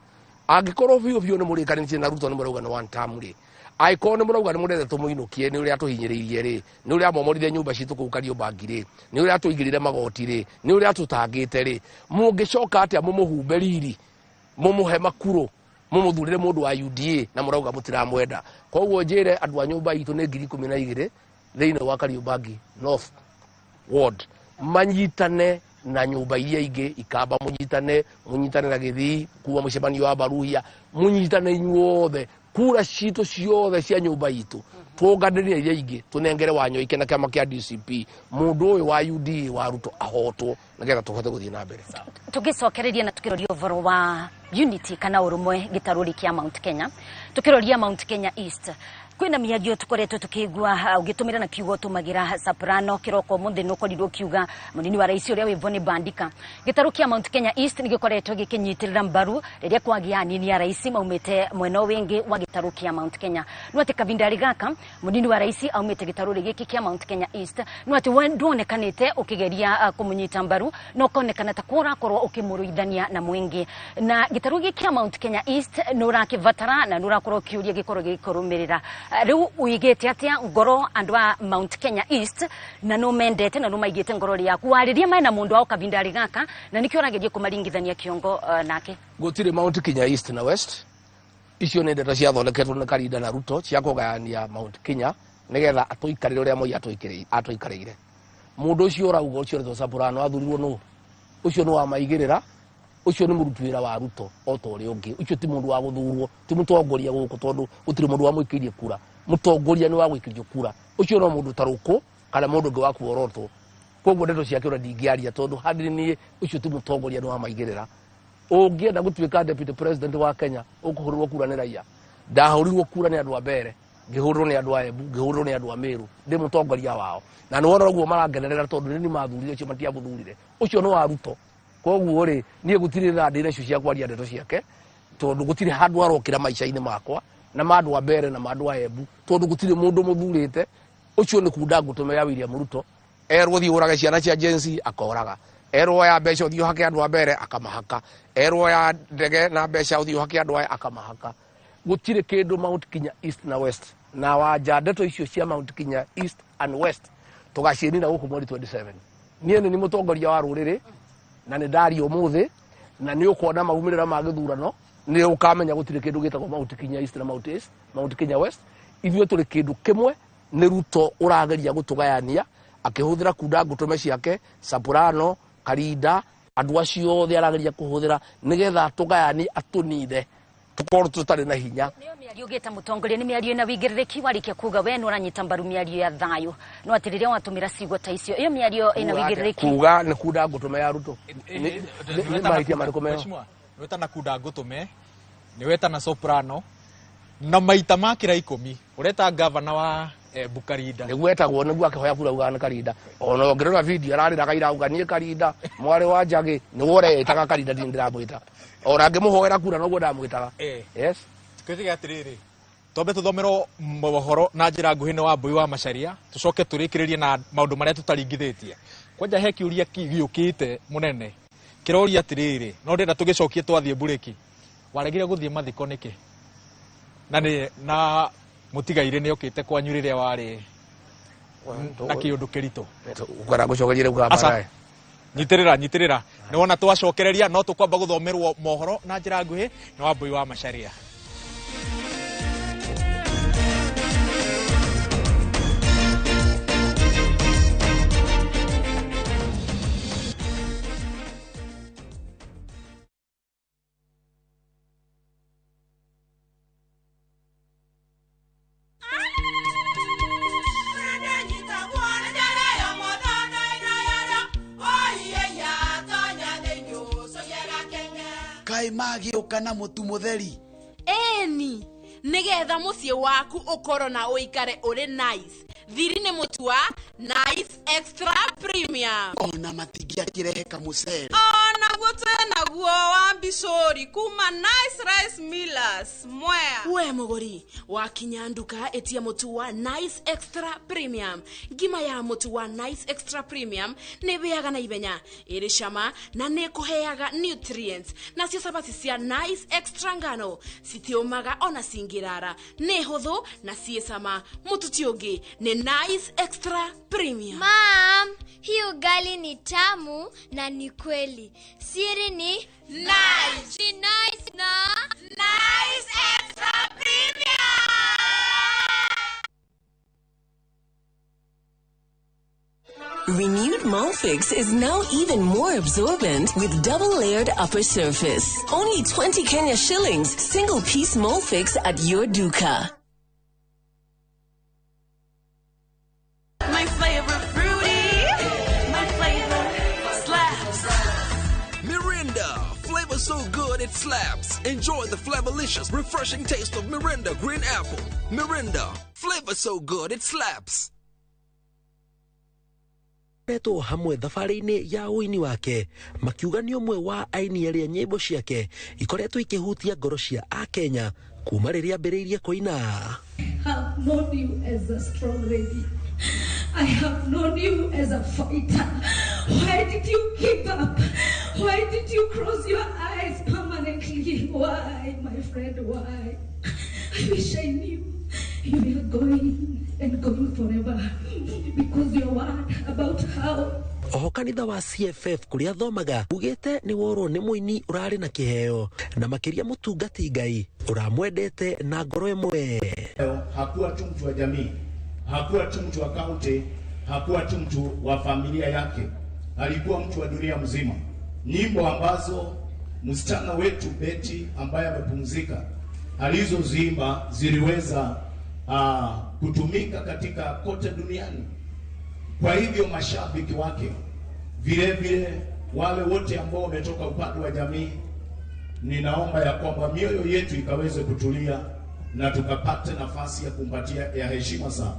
angĩkorwo biũ biũ nĩ mũrĩkanĩtie na Ruto nĩ mũrauga nĩ one term rĩ, angĩkorwo nĩ mũrauga nĩ mũrenda tũmũinũkie nĩ ũrĩa atũhinyĩrĩirie rĩ, nĩ ũrĩa amomorire nyũmba citũ kũu Kariobangi rĩ, nĩ ũrĩa atũigĩrĩre magoti rĩ, nĩ ũrĩa atũtangĩte rĩ, mũngĩcoka atĩa mũmũhumbe riri, mũmũhe makuro, mũmũthurĩre mũndũ wa UDA na mũrauga mũtiramwenda? Koguo njĩre andũ a nyũmba itũ nĩ 12,000 thĩinĩ wa Kariobangi North Ward manyitane na nyũmba iria ingĩ ikamba, mũnyitane, mũnyitane na Gĩthii kuma mũcemanio wa Baruhia, mũnyitane inyuothe, kura citũ ciothe cia nyũmba itũ tuonganĩrie iria ingĩ tũnengere Wanyoike na kĩama kĩa DCP, mũndũ ũyũ wa UDA wa Ruto ahotwo nĩgetha tũhote gũthiĩ na mbere. Tũgĩcokereria na tũkĩroria ũhoro wa unity kana ũrũmwe gĩtarũri kĩa Mount Kenya, tũkĩroria Mount Kenya East, kwĩna mĩario tũkoretwo tũkĩigua ũgĩtũmĩra na kiugo ũtũmagĩra soprano kĩroko mũthĩ nĩ ũkorirwo ũkiuga mũnini wa rais ũrĩa wĩvo nĩ Bandika. Gĩtarũ kĩa Mount Kenya East nĩ gĩkoretwo gĩkĩnyitĩrĩra mbaru rĩrĩa kwagĩa anini a rais maumĩte mwena wĩngĩ wa gĩtarũ kĩa Mount Kenya. No atĩ kavinda gaka mũnini wa rais aumĩte gĩtarũ gĩkĩ kĩa Mount Kenya East, no atĩ we nduonekanĩte ũkĩgeria kũmũnyita mbaru, no ũkonekana ta kũrakorwo ũkĩmũrũithania na mwĩngĩ. Na gĩtarũ gĩkĩ kĩa Mount Kenya East nĩ ũrakĩbatara na nĩ ũrakorwo ũkĩũria gĩkorwo gĩkũrũmĩrĩra. Rĩu ũigĩte atĩa ngoro andũ a Mount Kenya East na no mendete na no maigĩte ngoro yaku warĩria mena mũndũ wao kavinda gaka na nĩkĩo ũrageria kũmaringithania kĩongo nake? Gũtirĩ Mount Kenya East na West, icio nĩ ndeto ciathondeketwo nĩ Karinda na Ruto cia kũgayania Mount Kenya nĩgetha atũikarĩre ũrĩa Moi atũikarĩire. Mũndũ ũcio ũrauga ũcio ũretwo Soprano athurirwo nũ? Ũcio nĩ wa maigĩrĩra, ũcio nĩ mũruti wĩra wa Ruto o ta ũrĩa ũngĩ. Ũcio ti mũndũ wa gũthurwo, ti mũtongoria gũkũ tondũ gũtirĩ mũndũ wamũikĩirie kura. Mũtongoria nĩ wa gũikĩrio kura, ũcio no mũndũ ta Rũkũ kana mũndũ ũngĩ wa kuorotwo. Koguo ndeto ciake ona ndingĩaria tondũ harĩ niĩ ũcio ti mũtongoria, nĩ wa maigĩrĩra. Ũngĩenda gũtuĩka deputy president wa Kenya ũkũhũrĩrwo kura nĩ raia. Ndahũrirwo kura nĩ andũ a Mbere, ngĩhũrwo nĩ andũ a Embu, ngĩhũrwo nĩ andũ a Meru, ndĩ mũtongoria wao. Na nĩ wona ũguo marangenerera tondũ nĩ mathurire ũcio matiamũthurire, ũcio nĩ wa Ruto. Koguo rĩ, niĩ gũtirĩ thaa ndĩ nacio cia kwaria ndeto ciake tondũ gũtirĩ handũ arokĩra maica-inĩ makwa na ma andũ a Mbere na ma andũ a Embu, tondũ gũtirĩ mũndũ mũthurĩte. Ũcio nĩ kunda ngũtũme ya William Ruto, erwo thiĩ ũrage ciana cia Gen Z akoraga, erwo ya mbeca ũthiĩ ũhake andũ a Mbere akamahaka, erwo ya ndege na mbeca ũthiĩ ũhake andũ aya akamahaka. Gũtirĩ kĩndũ Mount Kenya East na West na wanja ndeto icio cia Mount Kenya East and West tũgaciĩnina gũkũ mweri 27. Niĩ nĩ mũtongoria wa rũrĩrĩ na nĩ ndaria ũmũthĩ na nĩ ũkuona maumĩrĩra ma gĩthurano, nĩ ũkamenya gũtirĩ kĩndũ gĩtagwo Mount Kenya East na Mount East, Mount Kenya West. Ithuĩ tũrĩ kĩndũ kĩmwe, nĩ Ruto ũrageria gũtũgayania akĩhũthĩra kunda ngũtũme ciake Soprano, Karinda, andũ acio othe arageria kũhũthĩra nĩgetha atũgayanie atũnine tũkorwo tũtarĩ na hinya. Nĩyo mĩario ũgĩta mũtongoria nĩ mĩario ĩna wĩigĩrĩrĩki, warĩkia kuga we nĩ ũranyita mbaru mĩario ya thayũ, no atĩ rĩrĩa watũmĩra ciugo ta icio ĩyo mĩario ĩna wĩigĩrĩrĩki. Kuga nĩ kunda ngũtũme ya Ruto nĩ mahĩtia marĩkũ meho? Nĩ wetana kunda ngũtũme, nĩ wetana Soprano na maita makĩra 10 ũreta gavana wa Embu Karinda. Nĩguo etagwo, nĩguo akĩhoya kura augaga nĩ Karinda. Ona ũngĩrora video ararĩraga irauga niĩ Karinda mwarĩ wa Njagĩ, nĩwe ũreĩtaga Karinda, ndini ndĩramwĩta. Ona ngĩmũhoera kura noguo ndamwĩtaga. Yes. Twĩtige atĩrĩrĩ, twambe tũthomerwo mohoro na njĩra nguhĩ nĩ Wambui wa Macharia, tũcoke tũrĩkĩrĩrie na maũndũ marĩa tũtaringithĩtie. Kwanja he kĩũria gĩũkĩte mũnene kĩroria atĩrĩrĩ, no ndĩrenda tũgĩcokie twathiĩ mburĩki. Waregire gũthiĩ mathiko nĩkĩ? Na nĩ na mũtigairĩ nĩ okĩte kwanyu rĩrĩa warĩ na kĩũndũ kĩritũ. Ũkwenda gũcokeria rĩu kana Aca. baadaye? Nyitĩrĩra, nyitĩrĩra. Nĩ wona twacokereria no tũkwamba gũthomerwo mohoro na njĩra nguhĩ nĩ Wambui wa Macharia. Kaĩ magĩũka na mũtu mũtheri? Ĩni, nĩgetha mũciĩ waku ũkorwo na ũikare ũrĩ nice. Thiri nĩ mũtu wa Nice Extra Premium. Ona matingĩakĩrehe kamũcere. Ona nĩguo twĩnaguo wa mbicũri kuma Nice Rice Millers Mwea. We mũgũri wakinya nduka ĩtia mũtu wa Nice Extra Premium. Ngima ya mũtu wa Nice Extra Premium nĩ ĩhĩaga na ihenya, ĩrĩ cama na nĩ ĩkũheaga nutrients. Nacio cabaci cia Nice Extra ngano citiũmaga ona cingĩrara, nĩ hũthũ na ciĩ cama. Mũtu ti ũngĩ nĩ Nice Extra Premium. Mam, hii ugali ni tamu na ni kweli. Siri ni Nice. Ni nice na Nice Extra Premium. Renewed Molfix is now even more absorbent with double-layered upper surface. Only 20 Kenya shillings, single-piece Molfix at your duka. My flavor fruity, my flavor slaps. Mirinda, flavor so good it slaps. Enjoy the flavorlicious, refreshing taste of Mirinda Green Apple. Mirinda, flavor so good it slaps. Retwo hamwe thabarĩ-inĩ ya ũini wake makiuga nĩ ũmwe wa aini arĩa nyĩmbo ciake ikoretwo ikĩhutia ngoro cia akenya kuma rĩrĩa ambĩrĩirie kũina. Have known you as a strong lady. I have known you as a fighter. Why did you give up? Why did you close your eyes permanently? Why, my friend, why? I wish I knew you were going and going forever because your word about how Oho kanitha wa CFF kuria athomaga ugite ni worwo ni muini urari na kiheo na makiria mutungati Ngai uramwendete na ngoro imwe. Hakuwa tu mtu wa jamii, hakuwa tu mtu wa kaunti, hakuwa tu mtu wa familia yake, alikuwa mtu wa dunia mzima. Nyimbo ambazo msichana wetu Betty ambaye amepumzika alizoziimba ziliweza kutumika katika kote duniani. Kwa hivyo mashabiki wake, vile vile wale wote ambao wametoka upande wa jamii, ninaomba ya kwamba mioyo yetu ikaweze kutulia na tukapate nafasi ya kumpatia ya heshima sana.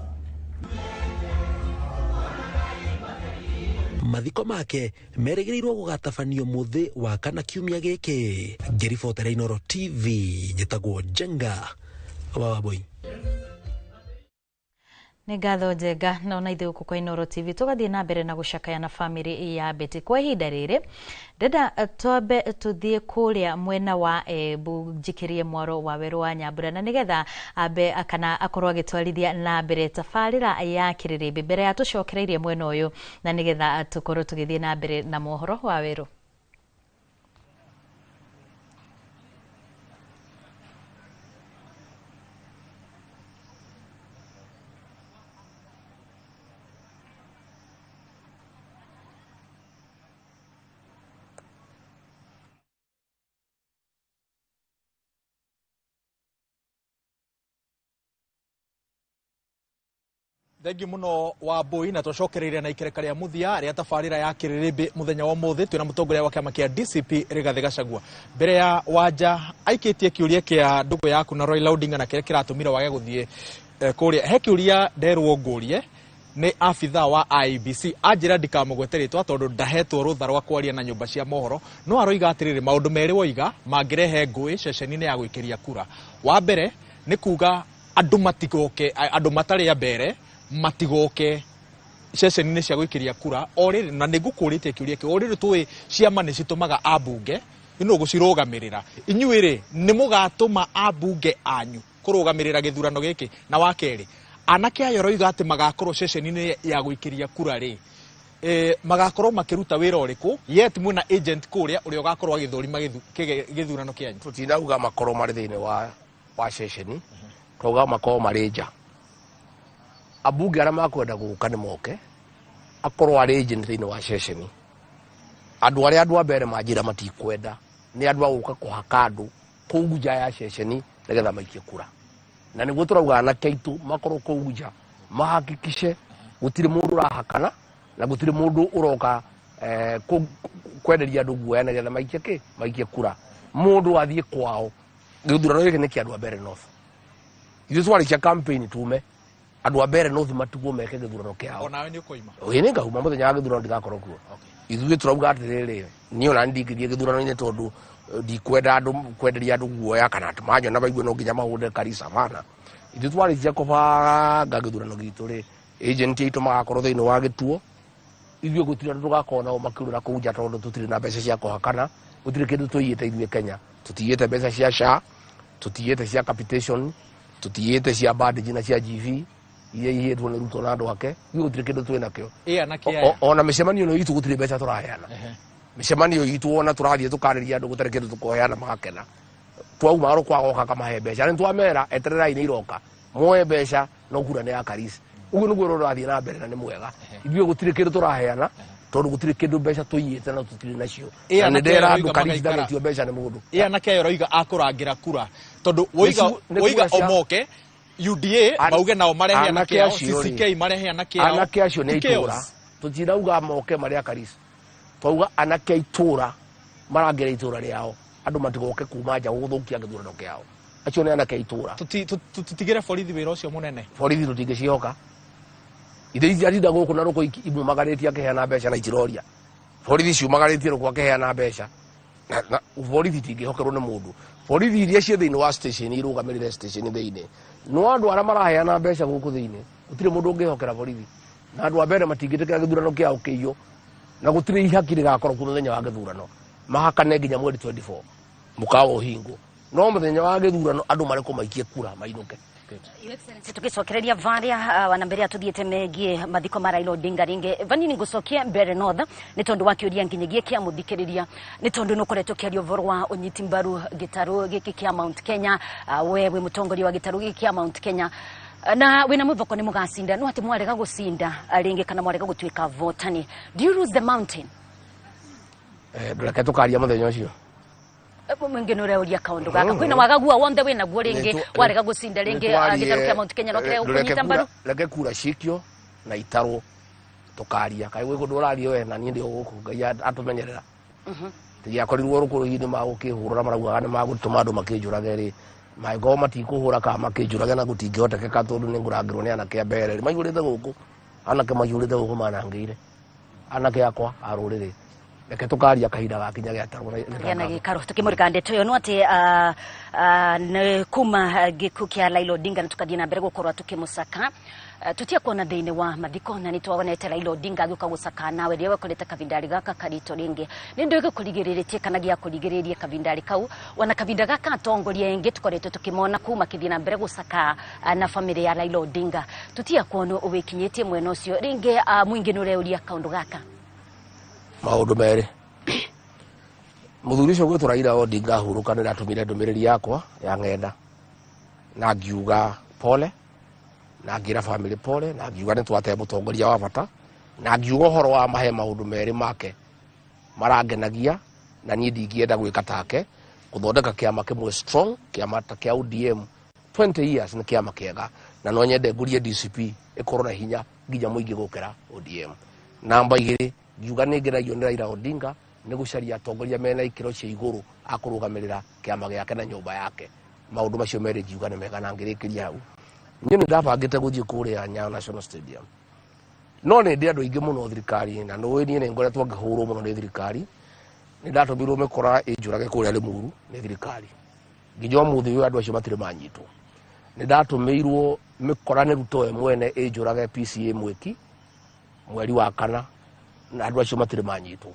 Mathiko make merĩgĩrĩirwo gũgatabanio mũthĩ wa kana kiumia gĩkĩ. Ngĩribotera Inooro TV njĩtagwo Njenga wa Wambui. Nĩ ngatho Njenga na ona ithuĩ gũkũ kwa Inooro TV tũgathiĩ na mbere na gũcakaya na bamĩrĩ ya Betty. Kwa ihinda rĩrĩ ndĩrenda twambe tũthiĩ kũrĩa mwena wa Embu njikĩrie mwaro wa werũ wa Nyambura na nĩgetha ambe kana akorwo agĩtwarithia na mbere tabarĩra ya kĩrĩrĩmbĩ mbere ya tũcokereirie mwena ũyũ na nĩgetha tũkorwo tũgĩthiĩ na mbere na mohoro wa werũ. Thengiũ mũno Wambui na twacokereire na ikereka rĩa mũthia rĩa tabarĩra ya kĩrĩrĩmbĩ mũthenya wa ũmũthĩ twĩna mũtongoria wa kĩama kĩa DCP Rigathĩ Gachagua. Mbere ya Wanja aikĩtie kĩũria kĩa ndũgũ yaku na Raila Odinga na kĩrĩa kĩratũmire wage gũthiĩ kũrĩa, he kĩũria nderwo ngũrie nĩ abithaa wa IEBC anjĩra ndikamũgwete rĩtwa tondũ ndahetwo rũtha rwa kwaria na nyũmba cia mohoro, no aroiga atĩrĩrĩ maũndũ merĩ woiga mangĩrehe ngũĩ ceceni-inĩ ya gwĩkĩria kura. Wa mbere nĩ kuga andũ matigoke, andũ matarĩ a mbere matigoke ceceni-inĩ cia gwĩkĩria kura o rĩrĩ, na nĩ ngũkũrĩtie kĩũria kĩu, o rĩrĩ tũĩ ciama nĩ citũmaga ambunge ino gũcirũgamĩrĩra, inyuĩ rĩ nĩ mũgatũma ambunge anyu kũrũgamĩrĩra gĩthurano gĩkĩ? Na wa kerĩ, anake aya ũroiga atĩ magakorwo ceceni-inĩ ya gwĩkĩria kura rĩ, magakorwo makĩruta wĩra ũrĩkũ yet mwĩna agent kũrĩa ũrĩa ũgakorwo agĩthũrima gĩthurano kĩanyu? Tũtinauga makorwo marĩ thĩinĩ wa ceceni, twauga makorwo marĩ nja. Ambunge arĩa makwenda gũka nĩ moke, akorwo arĩ agent thĩinĩ wa ceceni. Andũ arĩa andũ a mbere manjĩra matikwenda nĩ andũ a gũka kũhaka andũ kũu nja ya ceceni nĩgetha maikie kura. Na nĩguo tũrauga anake aitũ makorwo kũu nja mahakikishe gũtirĩ mũndũ ũrahakana na gũtirĩ mũndũ ũroka kwenderia andũ guoya nĩgetha maikie kĩ maikie kura. Mũndũ athiĩ kwao, gĩthurano gĩkĩ nĩ kĩa andũ a Mbeere North. Ithuĩ twarĩkia campaign tume Andũ a mbere no matigwo meke gĩthurano kĩao. Onawe nĩ ũkoima? Ĩĩ, nĩ ngauma mũthenya wa gĩthurano, ndigakorwo kuo. Ithuĩ tũrauga atĩrĩrĩ, niĩ ona ndingĩthiĩ gĩthurano-inĩ tondũ ndikwenda andũ kwenderia andũ guoya kana atĩ manyona maigue no nginya mahũre Karisa bana. Ithuĩ twarĩkia kũbanga gĩthurano gitũ rĩ, agent aitũ magakorwo thĩinĩ wa gĩtuo. Ithuĩ gũtirĩ andũ tũgakorwo nao makĩũrĩra kũu nja tondũ tũtirĩ na mbeca cia kũhakana, gũtirĩ kĩndũ tũiyĩte. Ithuĩ Kenya tũtiyĩte mbeca cia SHA, tũtiyĩte cia capitation, tũtiyĩte cia bandage na cia GV iria ihĩtwo nĩ Ruto na andũ ake. Ithuĩ gũtirĩ kĩndũ twĩ nakĩo. Ĩ anake aya? Ona mĩcemanio ĩno itũ gũtirĩ mbeca tũraheana. Mĩcemanio itũ ona tũrathiĩ tũkarĩria andũ gũtarĩ kĩndũ tũkũheana, magakena. Twauma rũkwa goka kamahe mbeca, nĩ twamera etererai nĩ iroka moe mbeca, no kura nĩ ya Karisa. Ũguo nĩguo rũrathiĩ na mbere na nĩ mwega. Ithuĩ gũtirĩ kĩndũ tũraheana tondũ gũtirĩ kĩndũ mbeca tũiyĩte na tũtirĩ nacio. Ĩ Na nĩ anake aya ndera andũ ũroiga Karisa magaikara? ndagĩtio mbeca nĩ mũndũ. Ĩ anake aya ũroiga akũrangĩra kura, tondũ woiga Nĩ woiga kura cia- omoke UDA mauge nao marehe anake anake ao, acio rĩ, CCK marehe anake ao. Anake acio nĩ Ti chaos. itũra, tũtirauga moke marĩa Karisa, twauga anake a itũra marangĩra itũra rĩao, andũ matigoke kuma nja gũthũkia gĩthurano kĩao. Acio nĩ anake a itũra. Tũtigĩre borithi wĩra ũcio mũnene. Borithi tũtingĩcihoka. Ithe ici atinda gũkũ na rũkũ imumagarĩtie akĩheana mbeca na itiroria. Borithi ciumagarĩtie rũkũ akĩheana mbeca na borithi itingĩhokerwo nĩ mũndũ. Borithi iria ciĩ thĩinĩ wa station irũgamĩrĩre station thĩinĩ, no andũ arĩa maraheana mbeca gũkũ thĩinĩ, gũtirĩ mũndũ ũngĩhokera borithi. Na andũ a mbere matingĩtĩkĩra gĩthurano kĩao kĩiywo, na gũtirĩ ihaki rĩgakorwo kuo mũthenya wa gĩthurano. Mahakane nginya mweri 24 mũkawa ũhingwo, no mũthenya wa gĩthurano andũ marekwo maikie kura mainũke. Your Excellency, tugicokereria varia wana mbere tuthiite megie mathiko ma Raila Odinga ringi vanini, ngucokia mbere North ni tondu wa kiuria nginyagia kia muthikiriria, ni tondu nukoretwo kiaria uvoro wa unyiti mbaru gitaru giki kia Mount Kenya. We wi mutongoria wa gitaru giki kia Mount Kenya na wina mwivoko ni mugacinda, no ati mwarega gucinda ringi kana mwarega gutuika votani, do you lose the mountain? Ndũreke tũkaria mũthenya ũcio. Mwingi nä kaundu gaka kwina wagagua wonthe winaguo ringi warega gucinda ringi gitaru kia Mount Kenya no kire kunyita mbaru? Reke kura cikio na itarwo tukaria. Kaĩ gwĩ kũndũ ũraria we na niĩ ndĩ o gũkũ, Ngai atũmenyerera. Tigiakorirwo rũkũrũ-inĩ magũkĩhũra, maraugaga nĩ magũtũma andũ makĩnjũrage rĩ, mangĩkorwo matikũhũra kana makĩnjũrage, na gũtingĩhotekeka tondũ nĩ ngũrangĩrwo nĩ anake a mbere maihũrĩte gũkũ, anake maihũrĩte gũkũ manangĩire, anake akwa a rũrĩrĩ. Reke tũkaria kahinda gakinya gĩatarwo Gĩa na gĩikaro tukĩmũrĩka ndeto ĩyo no atĩ nĩ kuma gĩkuũ kĩa Raila Odinga na tukathiĩ na mbere gũkorwo tukĩmũcaka, tutia kuona thĩinĩ wa mathiko na nĩ twonete Raila Odinga agĩũka gũcaka nawe rĩrĩa wekorete kavindarĩ gaka karito rĩngĩ. Nĩ ndũ gĩkũrigĩrĩrĩtie kana gĩakũrigĩrĩrie kavindarĩ kau, ona kavinda gaka atongoria aingĩ tũkoretwo tũkĩmona kuu makĩthiĩ na mbere gũcaka na bamĩrĩ ya Raila Odinga, tutia kuona ũwĩkinyĩtie mwena ũcio rĩngĩ. Mũingĩ nĩ ũreuria kaũndũ gaka. Maũndũ merĩ, mũthuri ũcio gwĩtwo Raila Odinga ahurũka, nĩ ndatũmire ndũmĩrĩri yakwa ya ng'enda na ngiuga pole, na ngĩra family pole, na ngiuga nĩ twate mũtongoria wa bata, na ngiuga ũhoro wa mahe maũndũ merĩ make marangenagia na niĩ ndingĩenda gwĩka take, gũthondeka kĩama kĩmwe strong, kĩama ta kĩa ODM 20 years nĩ kĩama kĩega, na no nyende ngũrie DCP ĩkorwo na hinya nginya mũingĩ gũkĩra ODM. Namba igĩrĩ, ngiuga nĩ ngenagio nĩ Raila Odinga nĩ gũcaria atongoria mena ikĩro cia igũrũ a kũrũgamĩrĩra kĩama gĩake na nyũmba yake. Maũndũ macio merĩ ngiuga nĩ mega na ngĩrĩkĩria hau. Niĩ nĩ ndabangĩte gũthiĩ kũrĩa Nyayo National Stadium, no nĩ ndĩ andũ aingĩ mũno thirikari, na nĩ niĩ nĩ ngoretwo ngĩhũrwo mũno nĩ thirikari. Nĩ ndatũmirwo mĩkora ĩnjũrage kũrĩa Limuru nĩ thirikari, nginya ũmũthĩ ũyũ andũ acio matirĩ manyitwo. Nĩ ndatũmĩirwo mĩkora nĩ Ruto we mwene ĩnjũrage PCA Mwĩki mweri wa kana, na andũ acio matirĩ manyitwo.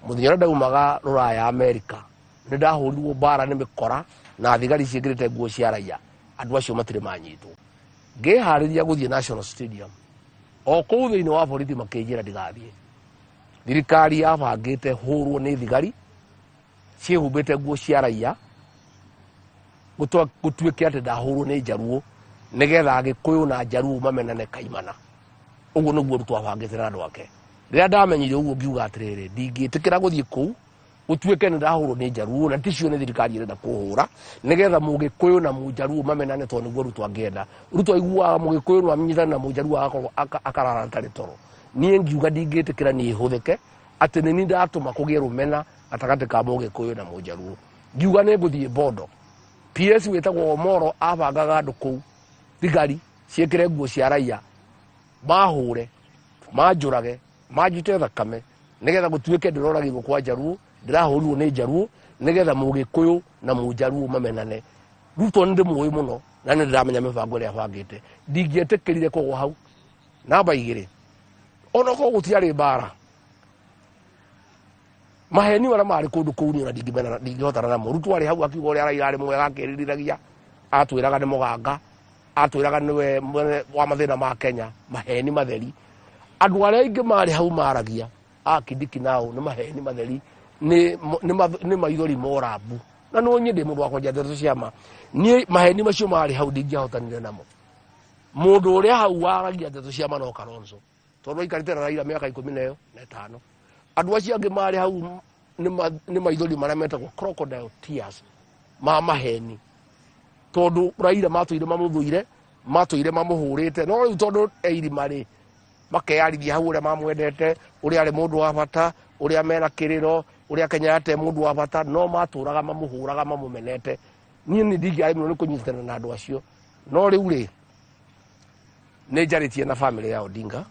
Mũthenya ũrĩa ndaumaga rũraya Amerika, nĩ ndahũrirwo mbara nĩ mĩkora na thigari ciĩkĩrĩte nguo cia raia, andũ acio matirĩ manyitwo. Ngĩharĩria gũthiĩ National Stadium, o kũu thĩinĩ wa borithi makĩnjĩra ndigathiĩ. Thirikari yabangĩte hũrwo nĩ thigari ciĩhumbĩte nguo cia raia, gũtuĩke atĩ ndahũrwo nĩ njaruo, nĩgetha Agĩkũyũ na njaruo mamenane kaimana. Ũguo nĩguo Ruto abangĩte na andũ ake. Rĩrĩa ndamenyire ũguo, ngiuga atĩrĩrĩ, ndingĩtĩkĩra gũthiĩ kũu gũtuĩke nĩ ndahũrwo nĩ njaruo na ticio nĩ thirikari ĩrenda kũhũra nĩgetha mũgĩkũyũ na mũnjaruo mamenane, tondũ nĩguo Ruto angĩenda. Ruto aiguaga mũgĩkũyũ no amenyithane na mũnjaruo agakorwo akarara atarĩ toro. Niĩ ngiuga ndingĩtĩkĩra niĩ hũthĩke atĩ nĩ niĩ ndatũma kũgĩe rũmena gatagatĩ ka mũgĩkũyũ na mũnjaruo. Ngiuga nĩ ngũthiĩ Bondo. PS wĩtagwo Omoro abangaga andũ kũu thigari. Ciĩkĩre nguo cia raia, mahũre, manjũrage, manjute thakame, nĩgetha gũtuĩke ndĩroragirwo kwa Njaruo, ndĩrahũrirwo nĩ Njaruo, nĩgetha Mũgĩkũyũ na Mũnjaruo mamenane. Ruto nĩ ndĩmũĩ mũno na nĩ ndĩramenya mĩbango ĩrĩa abangĩte. Ndingĩetĩkĩrire kũgwa hau. Namba 2, onokorwo gũtiarĩ mbara, maheni marĩa marĩ kũndũ kũu niĩ ona ndingĩhotana namo. Ruto arĩ hau akiuga ũrĩa Raila arĩ mwega, akĩririragia, atwĩraga nĩ mũganga, atwĩraga nĩwe mwene wa mathĩna ma Kenya, maheni matheri. Andũ arĩa aingĩ marĩ hau maragia a Kindiki nao nĩ maheni matheri, nĩ maithori morambu. Na no niĩ ndĩ mũndũ wa kwenja ndeto cia ma. Niĩ maheni macio marĩ hau ndingĩahotanire namo. Mũndũ ũrĩa hau waragia ndeto cia ma no Kalonzo, tondũ aikarĩte na Raila mĩaka 15. Andũ acio angĩ marĩ hau nĩ maithori marĩa metagwo crocodile tears ma maheni, tondũ Raila matũire mamũthũire, matũire mamũhũrĩte. No rĩu tondũ eirima rĩ, makeyarithia hau ũrĩa mamwendete, ũrĩa arĩ mũndũ wa bata, ũrĩa mena kĩrĩro, ũrĩa Kenyatta e mũndũ wa bata, no matũraga mamũhũraga mamũmenete. Niĩ nĩ ndingĩaremirwo nĩ kũnyitana na andũ acio. No rĩu rĩ, nĩ njarĩtie na family ya Odinga,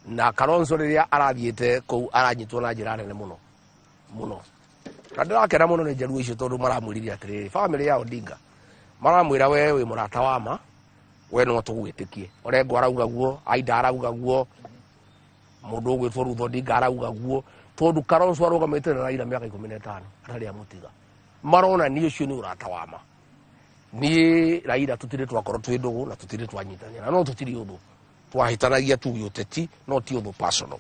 na Kalonzo rĩrĩa arathiĩte kũu aranyitwo na njĩra nene mũno mũno. Na ndĩrakena mũno nĩ Njaruo icio, tondũ maramwĩrire atĩrĩrĩ, family ya Odinga maramwĩra we wĩ mũrata wa ma, we no tũgwĩtĩkie. Orengo arauga guo, Aida arauga guo, mũndũ ũgwĩtwo Ruth Odinga arauga guo, tondũ Kalonzo arũgamĩte na Raila mĩaka 15 atarĩ amũtiga. Marona niĩ ũcio nĩ ũrata wa ma. Niĩ Raila tũtirĩ twakorwo twĩ ndũgũ na tũtirĩ twanyitanĩra, no tũtirĩ ũthũ. Twahĩtanagia tuge ũteti, no ti ũthũ personal.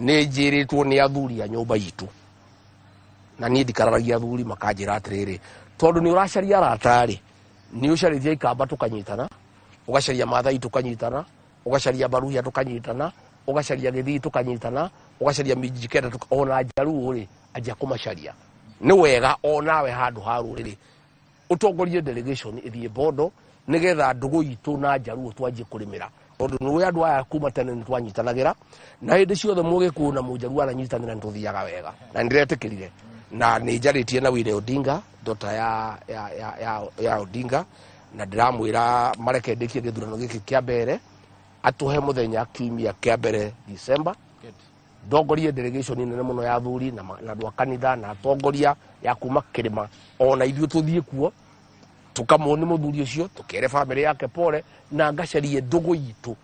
Nĩ njĩrĩtwo nĩ athuri a nyũmba itũ, na niĩ ndikararagia athuri, makanjĩra atĩrĩrĩ, tondũ nĩ ũracaria arata rĩ, nĩ ũcarĩtie Ikamba tũkanyitana, ũgacaria Maathai tũkanyitana, ũgacaria Baruhia tũkanyitana, ũgacaria Gĩthii tũkanyitana, ũgacaria Mijikenda ona Njaruo rĩ, anjia kũmacaria. Nĩ wega onawe handũ ha rũrĩrĩ ũtongorie delegation ĩthiĩ Bondo, nĩgetha ndũgũ itũ na Njaruo twanjie kũrĩmĩra, tondũ nĩ andũ aya kuma tene nĩ twanyitanagĩra, na hĩndĩ ciothe Mũgĩkũyũ na Mũnjaruo ananyitanĩra nĩ tũthiaga wega. Na nĩ ndĩretĩkĩrire, na nĩ njarĩtie na Winnie Odinga, daughter ya Odinga, na ndĩramwĩra mareke ndĩkie gĩthurano gĩkĩ kĩa mbere, atũhe mũthenya kiumia kĩa mbere December, ndongorie delegation nene mũno ya athuri na andũ a kanitha na atongoria ya kuma kĩrĩma, ona ithuĩ tũthiĩ kuo tũkamwone mũthuri ũcio, tũkere family yake pole, na ngacarie ndũgũ itũ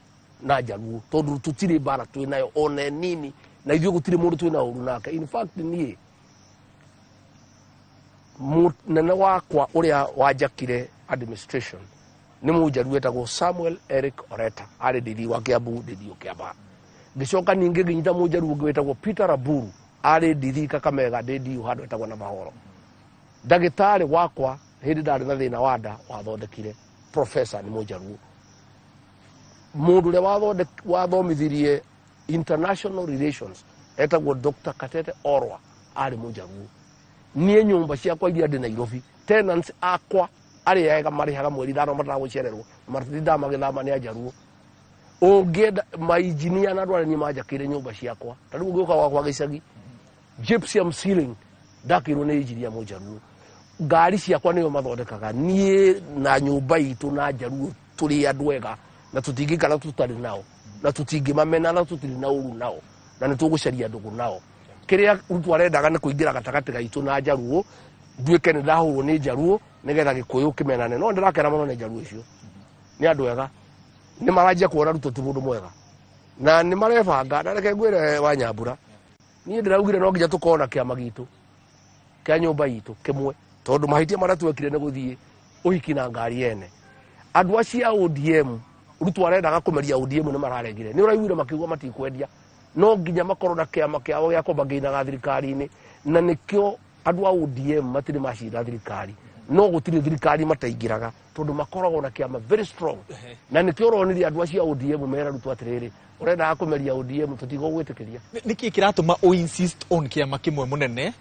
na Njaruo, tondũ tũtirĩ mbara twĩ nayo ona nini, na ithuĩ gũtirĩ mũndũ twĩna ũru nake. In fact niĩ mũnene wakwa ũrĩa wanjakire administration nĩ Mũnjaruo etagwo Samuel Eric Oreta, arĩ ndĩthi wa Kiambu, ndĩthi Kiambaa. Ngĩcoka ningĩ ngĩnyita Mũnjaruo ũngĩ wĩtagwo Peter Raburu, arĩ ndithi Kakamega, ndĩ handũ etagwo na Mahoro. Ndagĩtarĩ wakwa hĩndĩ ndarĩ na thĩna wa nda wathondekire professor nĩ Mũnjaruo. Mũndũ ũrĩa wathomithirie international relations etagwo Dr. Katete Orwa, arĩ Mũnjaruo. Niĩ nyũmba ciakwa iria ndĩ Nairobi, tenants akwa arĩa ega marĩhaga mweri 5 matagũcererwo, matindaga magĩthama nĩ Anjaruo. Ũngĩenda mainjinia na andũ arĩa niĩ manjakĩire nyũmba ciakwa, ta rĩu ũngĩũka gwakwa gĩcagi, gypsum ceiling ndakĩirwo nĩ injinia Mũnjaruo. Ngari ciakwa nĩo mathondekaga. Niĩ na nyũmba itũ na Njaruo tũrĩ andũ ega, na tũtingĩikara tũtarĩ nao, na tũtingĩmamena, na tũtirĩ na ũru nao, na nĩ tũgũcaria ndũgũ nao. Kĩrĩa Ruto arendaga nĩ kũingĩra gatagatĩ gaitũ na Njaruo, nduĩke nĩ ndahũrwo nĩ Njaruo nĩgetha Gĩkũyũ kĩmenane. No ndĩrakena mũno nĩ Njaruo icio, nĩ andũ ega, nĩ maranjia kuona Ruto ti mũndũ mwega, na nĩ marebanga. Na reke ngwĩre Wanyambura, niĩ ndĩraugire no nginya tũkorwo na kĩama gitũ kĩa nyũmba itũ kĩmwe, tondũ mahĩtia marĩa twekire nĩ gũthiĩ ũhiki na ngari ene. Andũ acio a ODM, Ruto arendaga kũmeria ODM, nĩ mararegire. Nĩ ũraiguire makiuga matikwendia, no nginya makorwo na kĩama kĩao gĩa kũmangĩinaga thirikari-inĩ, na nĩkĩo andũ a ODM matirĩ macinda thirikari, no gũtirĩ thirikari mataingĩraga, tondũ makoragwo na kĩama very strong. Na nĩkĩo ũronire andũ acio a ODM mera Ruto atĩrĩrĩ, ũrendaga kũmeria ODM, tũtigũgwĩtĩkĩria. Nĩkĩ kĩratũma ũ insist on kĩama kĩmwe mũnene?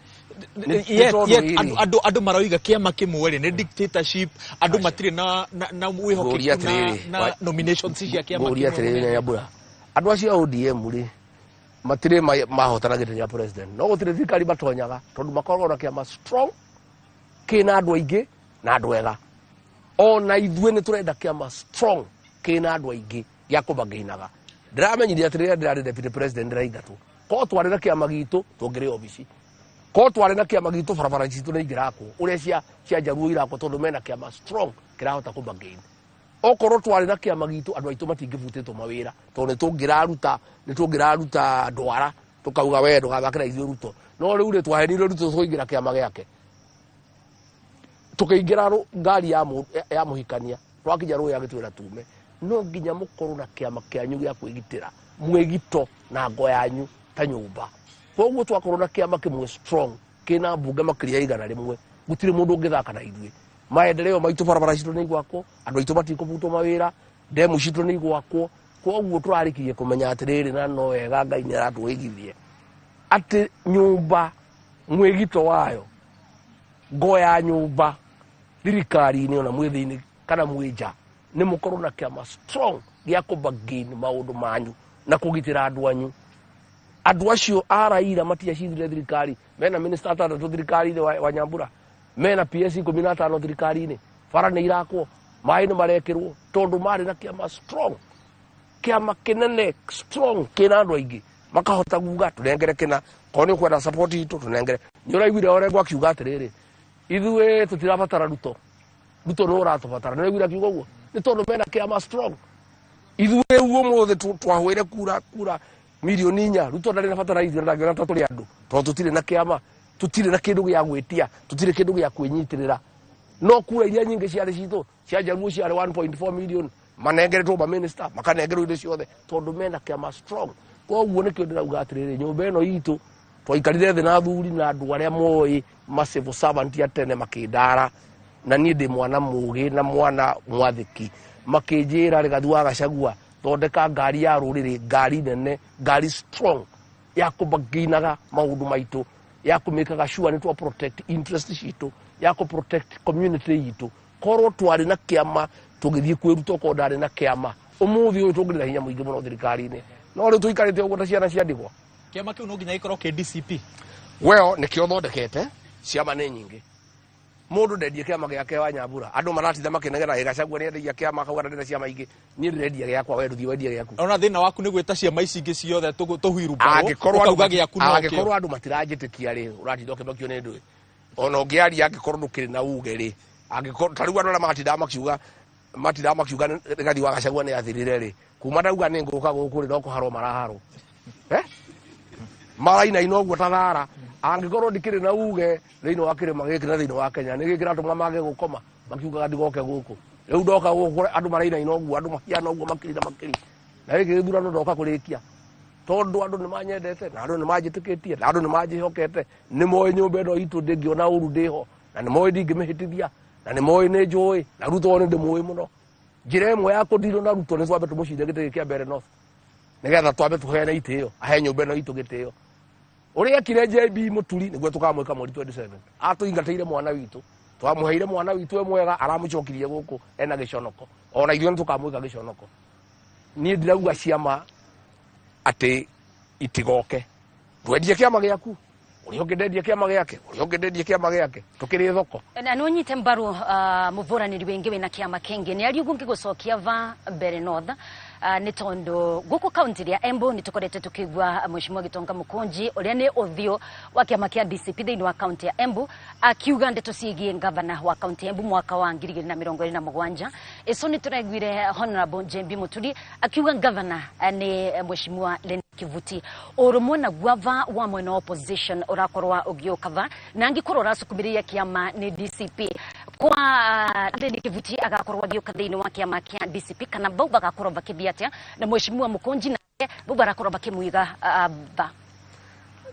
Nĩ Yet, tondũ yet rĩrĩ. andũ maroiga kĩama kĩmwe rĩ nĩ dictatorship, andũ matirĩ na Ngũria wĩhokeku na atĩrĩrĩ, na nominations cia kĩama ngũria kĩmwe atĩrĩrĩ, mũnene. Nyambura, andũ acio a ODM rĩ matirĩ mahotana gĩtĩ gĩa president, no gũtirĩ thirikari matonyaga, tondũ makoragwo na kĩama strong kĩna andũ aingĩ na andũ ega. Ona ithuĩ nĩ tũrenda kĩama strong kĩna andũ aingĩ gĩa kũbangĩinaga. Ndĩramenyire atĩ rĩrĩa ndĩrarĩ deputy president ndĩraingatwo, korwo twarĩ na kĩama gitũ tũngĩrĩ obici, korwo twarĩ na kĩama gitũ barabara citũ nĩ ingĩrakwo ũrĩa cia Njaruo irakwo, tondũ mena kĩama strong kĩrahota kũbangĩina. Okorwo twarĩ na kĩama gitũ andũ aitũ matingĩbutĩtwo mawĩra, tondũ nĩ tũngĩraruta ndwara tũkauga we ndũgathakĩra ithuĩ Ruto. No rĩu rĩ, twahenirwe Ruto tũingĩra kĩama gĩake, tũkĩingĩra ngari ya mũhikania, twakinya rũĩ agĩtwĩra tume. No nginya mũkorwo na kĩama kĩanyu gĩa kwĩgitĩra mwĩgito na ngo yanyu ta nyũmba. Koguo twakorwo na kĩama kĩmwe strong kĩna mbunge makĩria 100, gũtirĩ mũndũ ũngĩthaka na ithuĩ. Maendeleo maitũ, barabara citũ nĩ igwakwo, andũ aitũ matikũbutwo mawĩra, ndemu citũ nĩ igwakwo. Koguo tũrarĩkirie kũmenya atĩrĩrĩ, na no wega Ngai nĩ aratwĩgithie atĩ nyũmba mwĩgito wayo, ngo ya nyũmba thirikari-inĩ ona mwĩ thĩinĩ kana mwĩ nja, nĩ mũkorwo na kĩama strong gĩa kũbagain maũndũ manyu na kũgitĩra andũ anyu. Andũ acio a Raila matiacindire thirikari, mena minister atandatũ thirikari-inĩ wa Nyambura, mena PS 15 thirikari-inĩ, bara nĩ irakwo, maĩ nĩ marekĩrwo, tondũ marĩ na kĩama strong, kĩama kĩnene strong kĩna andũ aingĩ, makahota kuga tũnengere kĩna, korwo nĩ ũkwenda support itũ tũnengere. Nĩ ũraiguire Orengo akiuga atĩrĩrĩ, ithuĩ tũtirabatara Ruto, Ruto nĩ ũratũbatara. Nĩ ũraiguire akiuga ũguo? Nĩ tondũ mena kĩama strong. Ithuĩ rĩu ũmũthĩ twahũire kura mirioni 4, Ruto ndarĩ na bata na ithuĩ, ndangĩona ta tũrĩ andũ, tondũ tũtirĩ na kĩama, tũtirĩ na kĩndũ gĩa gwĩtia, tũtirĩ kĩndũ gĩa kwĩnyitĩrĩra. No kura iria nyingĩ ciarĩ citũ cia Njaruo ciarĩ 1.4 million, manengeretwo ma minister, makanengerwo indo ciothe, tondũ mena kĩama strong. Koguo nĩkĩo ndĩrauga atĩrĩrĩ, nyũmba ĩno itũ twaikarire thĩ na athuri na andũ arĩa moĩ ma civil servant a tene makĩndara, na niĩ ndĩ mwana mũgĩ na mwana mwathĩki, makĩnjĩra Rigathi wa Gachagua, thondeka ngari ya rũrĩrĩ, ngari nene, ngari strong ya kũbangĩinaga maũndũ maitũ, ya kũmĩkaga sure nĩ twa protect interest citũ, ya kũ protect community itũ. Korwo twarĩ na kĩama tũgĩthiĩ kwĩ Ruto, korwo ndarĩ na kĩama ũmũthĩ ũyũ tũngĩrĩ na hinya mũingĩ mũno thirikari-inĩ. No rĩu tũikarĩte ũguo ta ciana cia ndigwa. Kĩama kĩu no nginya gĩkorwo kĩ DCP. Well, nĩkĩo thondekete, ciama nĩ nyingĩ. Mũndũ ndendie kĩama gĩake wa Nyambura, andũ maratinda makĩnegena Gachagua nĩ endagia kĩama, akauga ndarĩ na ciama ingĩ. Niĩ ndĩrendia gĩakwa, we ndũthiĩ wendie gĩaku. Ona thĩna waku nĩ gwĩta ciama ici ingĩ ciothe tũhuirumbarũ, ũkauga gĩaku no kĩo. Angĩkorwo andũ matiranjĩtĩkia rĩ, ũratinda ũkĩmakio nĩ ndũĩ. Ona ũngĩaria angĩkorwo ndũkĩrĩ na uge rĩ, angĩkorwo ta rĩu andũ arĩa matindaga makiuga Rigathi wa Gachagua nĩ athirire rĩ, kuma ndauga nĩ ngũka gũkũ rĩ, no kũharwo maraharwo. Marainaina ũguo ta thara. Angĩkorwo ndikĩrĩ na uge thĩinĩ wa kĩrĩma gĩkĩ na thĩinĩ wa Kenya, nĩ gĩkĩratũma mage gũkoma makiugaga ndigoke gũkũ. Rĩu ndoka gũkũ andũ marainaina ũguo, andũ mahiana ũguo makiri na makiri, na gĩkĩ gĩthurano ndoka kũrĩkia, tondũ andũ nĩ manyendete na andũ nĩ manjĩtĩkĩtie na andũ nĩ manjĩhokete. Nĩ moĩ nyũmba ĩno itũ ndĩngĩona ũru ndĩho, na nĩ moĩ ndingĩmĩhĩtithia, na nĩ moĩ nĩ njũĩ, na Ruto nĩ ndĩmũĩ mũno. Njĩra ĩmwe ya kũndirwo na Ruto nĩ twambe tũmũcinde gĩtĩ gĩkĩ kĩa mbere North, nĩgetha twambe tũheane itĩo, ahe nyũmba ĩno itũ gĩtĩo. Ũrĩa ekire JB Mũturi nĩguo tũkamwĩka mweri 27. Atũingatĩire mwana witũ, twamũheire mwana witũ e mwega, aramũcokirie gũkũ ena gĩconoko. Ona ithuĩ nĩ tũkamwĩka gĩconoko. Niĩ ndirauga ciama atĩ itigoke. Ndwendie kĩama gĩaku, ũrĩa ũngĩ ndendie kĩama gĩake, ũrĩa ũngĩ ndendie kĩama gĩake, tũkĩrĩ thoko. Na nĩ ũnyite mbaru mũbũranĩri wĩngĩ wĩna kĩama kĩngĩ, nĩ ariũ ngĩgũcokia va mbere North, nĩ tondũ gũkũ kaunti ya Embu nĩ tũkoretwo tũkĩigua Mheshimiwa Gitonga Mũkũnji ũrĩa nĩ ũthiũ wa kĩama kĩa DCP thĩinĩ wa kaunti ya Embu akiuga ndeto ciĩgiĩ ngavana wa kaunti ya Embu mwaka wa 2027. Ico nĩ tũraiguire Honorable JB Mũturi akiuga ngavana nĩ Mheshimiwa Lenny Kivuti. Ũrũmwe na guava wa mwena wa opposition ũrakorwo ũgĩũka va, na angĩkorwo ũracukumĩrĩria kĩama nĩ DCP kwa Lenny Kivuti agakorwo agĩũka thĩinĩ wa kĩama kĩa DCP, kana bau bagakorwo bakĩthia atĩa na Mheshimiwa Mũkũnji nake bau barakorwo bakĩmũiga ba.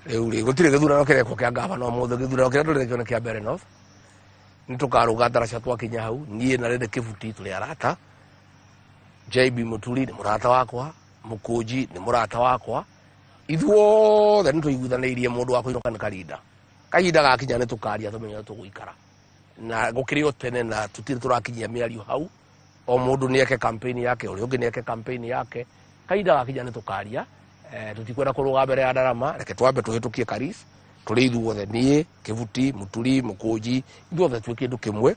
Rĩu rĩ, gũtirĩ gĩthurano kĩrekwo kĩa ngavana ũmũthĩ, gĩthurano kĩrĩa tũrekio nĩ kĩa mbere North. Nĩ tũkarũga ndaraca twakinya hau, niĩ na Lenny Kivuti tũrĩ arata, JB Mũturi nĩ mũrata wakwa, Mũkũnji nĩ mũrata wakwa, ithuothe nĩ tũiguithanĩirie mũndũ wa kũinũka nĩ karinda. Kahinda gakinya nĩ tũkaria tũmenye ũrĩa tũgũikara. Na gũkĩrĩ o tene na tũtirĩ tũrakinyia mĩario hau, o mũndũ nĩ eke campaign yake, ũrĩa ũngĩ nĩ eke campaign yake. Kahinda gakinya nĩ tũkaria, tũtikwenda kũrũga mbere ya ndarama, reke twambe tũhĩtũkie Karis, tũrĩ ithuothe, niĩ, Kivuti, Mũturi, Mũkũnji, ithuothe twĩ kĩndũ kĩmwe,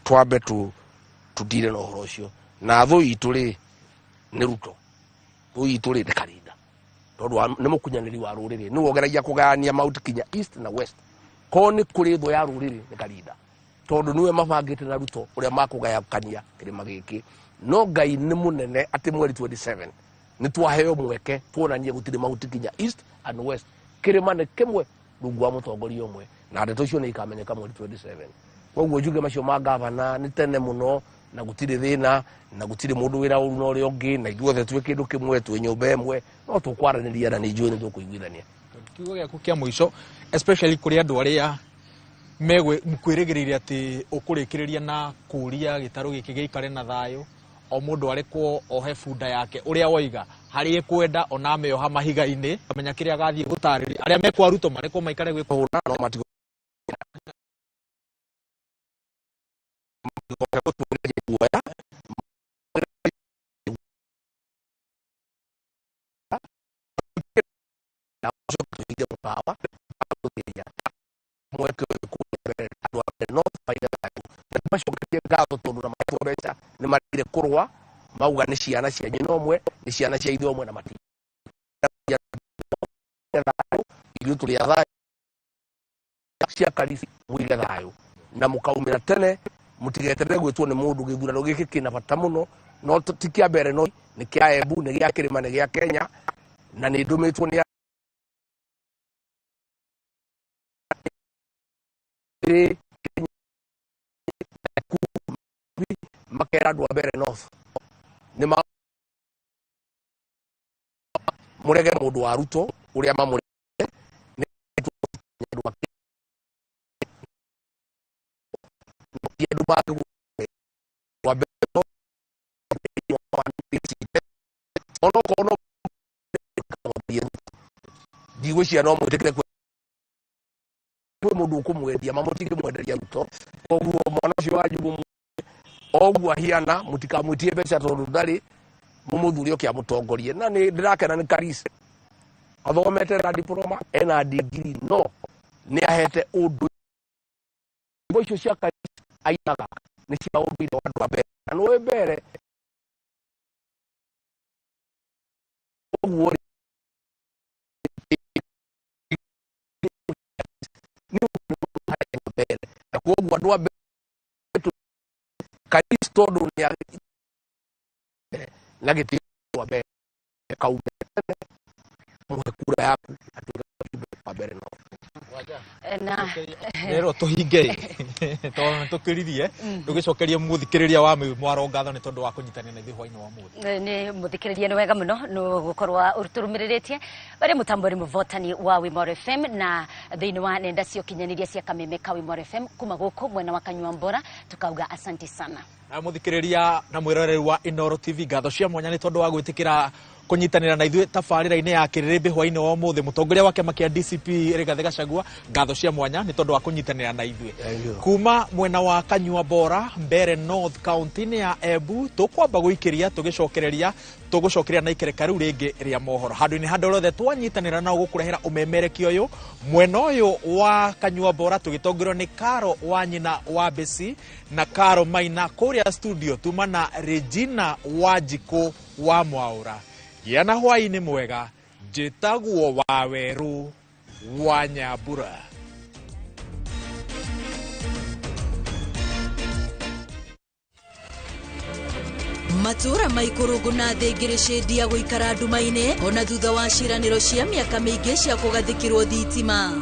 twambe tũndire na ũhoro ũcio. Na thũ itũ rĩ, Nĩ Ruto. Thũ itũ rĩ nĩ Karinda, tondũ nĩ mũkunyanĩri wa rũrĩrĩ, nĩwe ũgeragia kũgayania Mount Kenya East na West. Korwo nĩ kũrĩ thũ ya rũrĩrĩ nĩ Karinda, tondũ nĩwe mabangĩte na Ruto ũrĩa makũgayakania kĩrĩma gĩkĩ. No Ngai nĩ mũnene atĩ mweri 27 nĩ twaheo mweke tuonanie gũtirĩ Mount Kenya East and West, kĩrĩma nĩ kĩmwe rungu wa mũtongoria ũmwe, na ndeto icio nĩ ikamenyeka mweri 27. Koguo njuge macio ma gavana nĩ tene mũno, na gũtirĩ thĩna, na gũtirĩ mũndũ wĩra ũru na ũrĩa ũngĩ, na ithuothe twĩ kĩndũ kĩmwe, twĩ nyũmba ĩmwe, no tũkwaranĩria na nĩ njũĩ nĩ tũkũiguithania. Kiugo gĩaku kĩa mũico, especially kũrĩ andũ arĩa megwĩrĩgĩrĩire atĩ ũkũrĩkĩrĩria na kũria gĩtarũ gĩkĩ gĩikare na thayũ, o mũndũ arekwo ohe bunda yake ũrĩa woiga harĩa ekwenda, ona amĩoha mahiga-inĩ, amenya kĩrĩa agathiĩ gũtarĩria arĩa mekwa Ruto marekwo maikare gwĩkũhũra no matigũ guoya. Mweke ũyũ kũrĩa mbere andũ a mbere no maige thayũ, na macokerie ngatho tondũ na mahetwo mbeca nĩ maregire kũrũa, mauga nĩ ciana cia nyina ũmwe, nĩ ciana cia ithe ũmwe, na mati thayũ. Ithuĩ tũrĩ a thayũ cia Karisi, mũige thayũ na mũkaumĩra tene, mũtigeterere gwĩtwo nĩ mũndũ. Gĩthurano gĩkĩ kĩna bata mũno, no ti kĩa mbere, no nĩ kĩa Embu, nĩ gĩa kĩrĩma, nĩ gĩa Kenya, na nĩ ndũmĩtwo nĩ makera andũ a Mbere North nĩ mũrege mũndũ wa Ruto ũrĩa mamũrege nĩ andũ a andũ wa Mbere North onokorwo no ndigwĩciria no mwĩtĩkĩre kwĩ mũndũ ũkũmwendia, mamũtingĩmwenderia Ruto. Koguo mwana ũcio wanyu oguo ahiana, mũtikamwĩtie mbeca tondũ ndarĩ, mũmũthure oke amũtongorie. Na nĩ ndĩrakena nĩ Karisa, athomete na diploma, ena degree, no nĩ ahete ũndũ. Nyĩmbo icio cia Karisa ainaga nĩ cia ũndũire wa andũ a mbere, na nĩũĩ mbere ũguo nĩ mbere, na koguo andũ a mbere Karisa tondũ nĩ na gĩtĩo wa mbere kaume mũhe kura yaku atuĩke wa mbere no na rero tũhinge tondũ nĩ tũkĩririe, tũgĩcokerie mũthikĩrĩria wa mwaro ngatho nĩ tondũ wa kũnyitanĩra na ithuĩ hwainĩ wa mũthĩ. Nĩ mũthikĩrĩria, nĩ wega mũno nĩ gũkorwo tũrũmĩrĩrĩtie barĩ mũtambo nĩ mũvotani wa Wimoro FM na thĩinĩ wa nenda cia ũkinyanĩria cia kameme ka Wimoro FM kuma gũkũ mwena wa Kanyua Mbora, tukauga asante sana. Na mũthikĩrĩria na mwĩroreri wa Inooro TV, ngatho cia mwanya nĩ tondũ wa gwĩtĩkĩra kũnyitanĩra na ithuĩ tabarĩra-inĩ ya kĩrĩrĩmbĩ hwainĩ wa ũmũthĩ. Mũtongoria wa kĩama kĩa DCP Rigathĩ Gachagua, ngatho cia mwanya nĩ tondũ wa kũnyitanĩra na ithuĩ. Kuma mwena wa Kanyua Bora, Mbere North, kaunti-inĩ ya Embu, tũkwamba gũikĩria tũgĩcokereria tũgũcokeria na ikereka rĩu rĩngĩ rĩa mohoro handũ-inĩ handũ rothe twanyitanĩra nao gũkũrehera ũmemerekia ũyũ mwena ũyũ wa Kanyua Bora, tũgĩtongorio nĩ Karo wa nyina wa Besi na Karo Maina kũrĩa studio, tuma na Regina Wanjikũ wa Mwaũra. Gĩa na hwaĩ-inĩ mwega, njĩtagwo Wawerũ wa Nyambura. Matũũra maikũrũngũ na thĩngĩrĩ cia gũikara nduma-inĩ ona thutha wa ciĩranĩro cia mĩaka mĩingĩ cia kũgathĩkĩrwo thitima.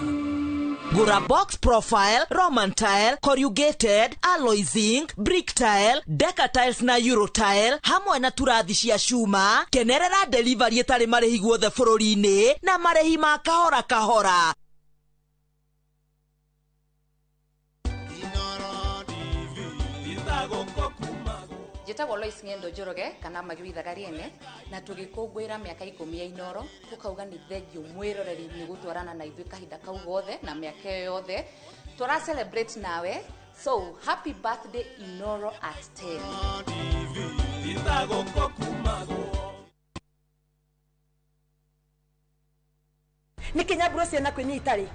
Gũra box profile, Roman tile, corrugated, alloy zinc, brick tile, deca tiles na euro tile hamwe na turathi cia cuma. Kenerera delivery ĩtarĩ marĩhi guothe bũrũri-inĩ na marĩhi ma kahora kahora. Njĩtagwo Lois Ng'endo Njoroge kana Magui Thagariene, na tũgĩkũngũĩra mĩaka 10 ya Inooro, tũkauga nĩ thengiũ mwĩroreri nĩ gũtwarana na ithuĩ kahinda kau gothe na mĩaka ĩyo yothe tũra celebrate nawe. So happy birthday Inooro at 10. Nĩ kinya mburo ciana kwĩnyita rĩ.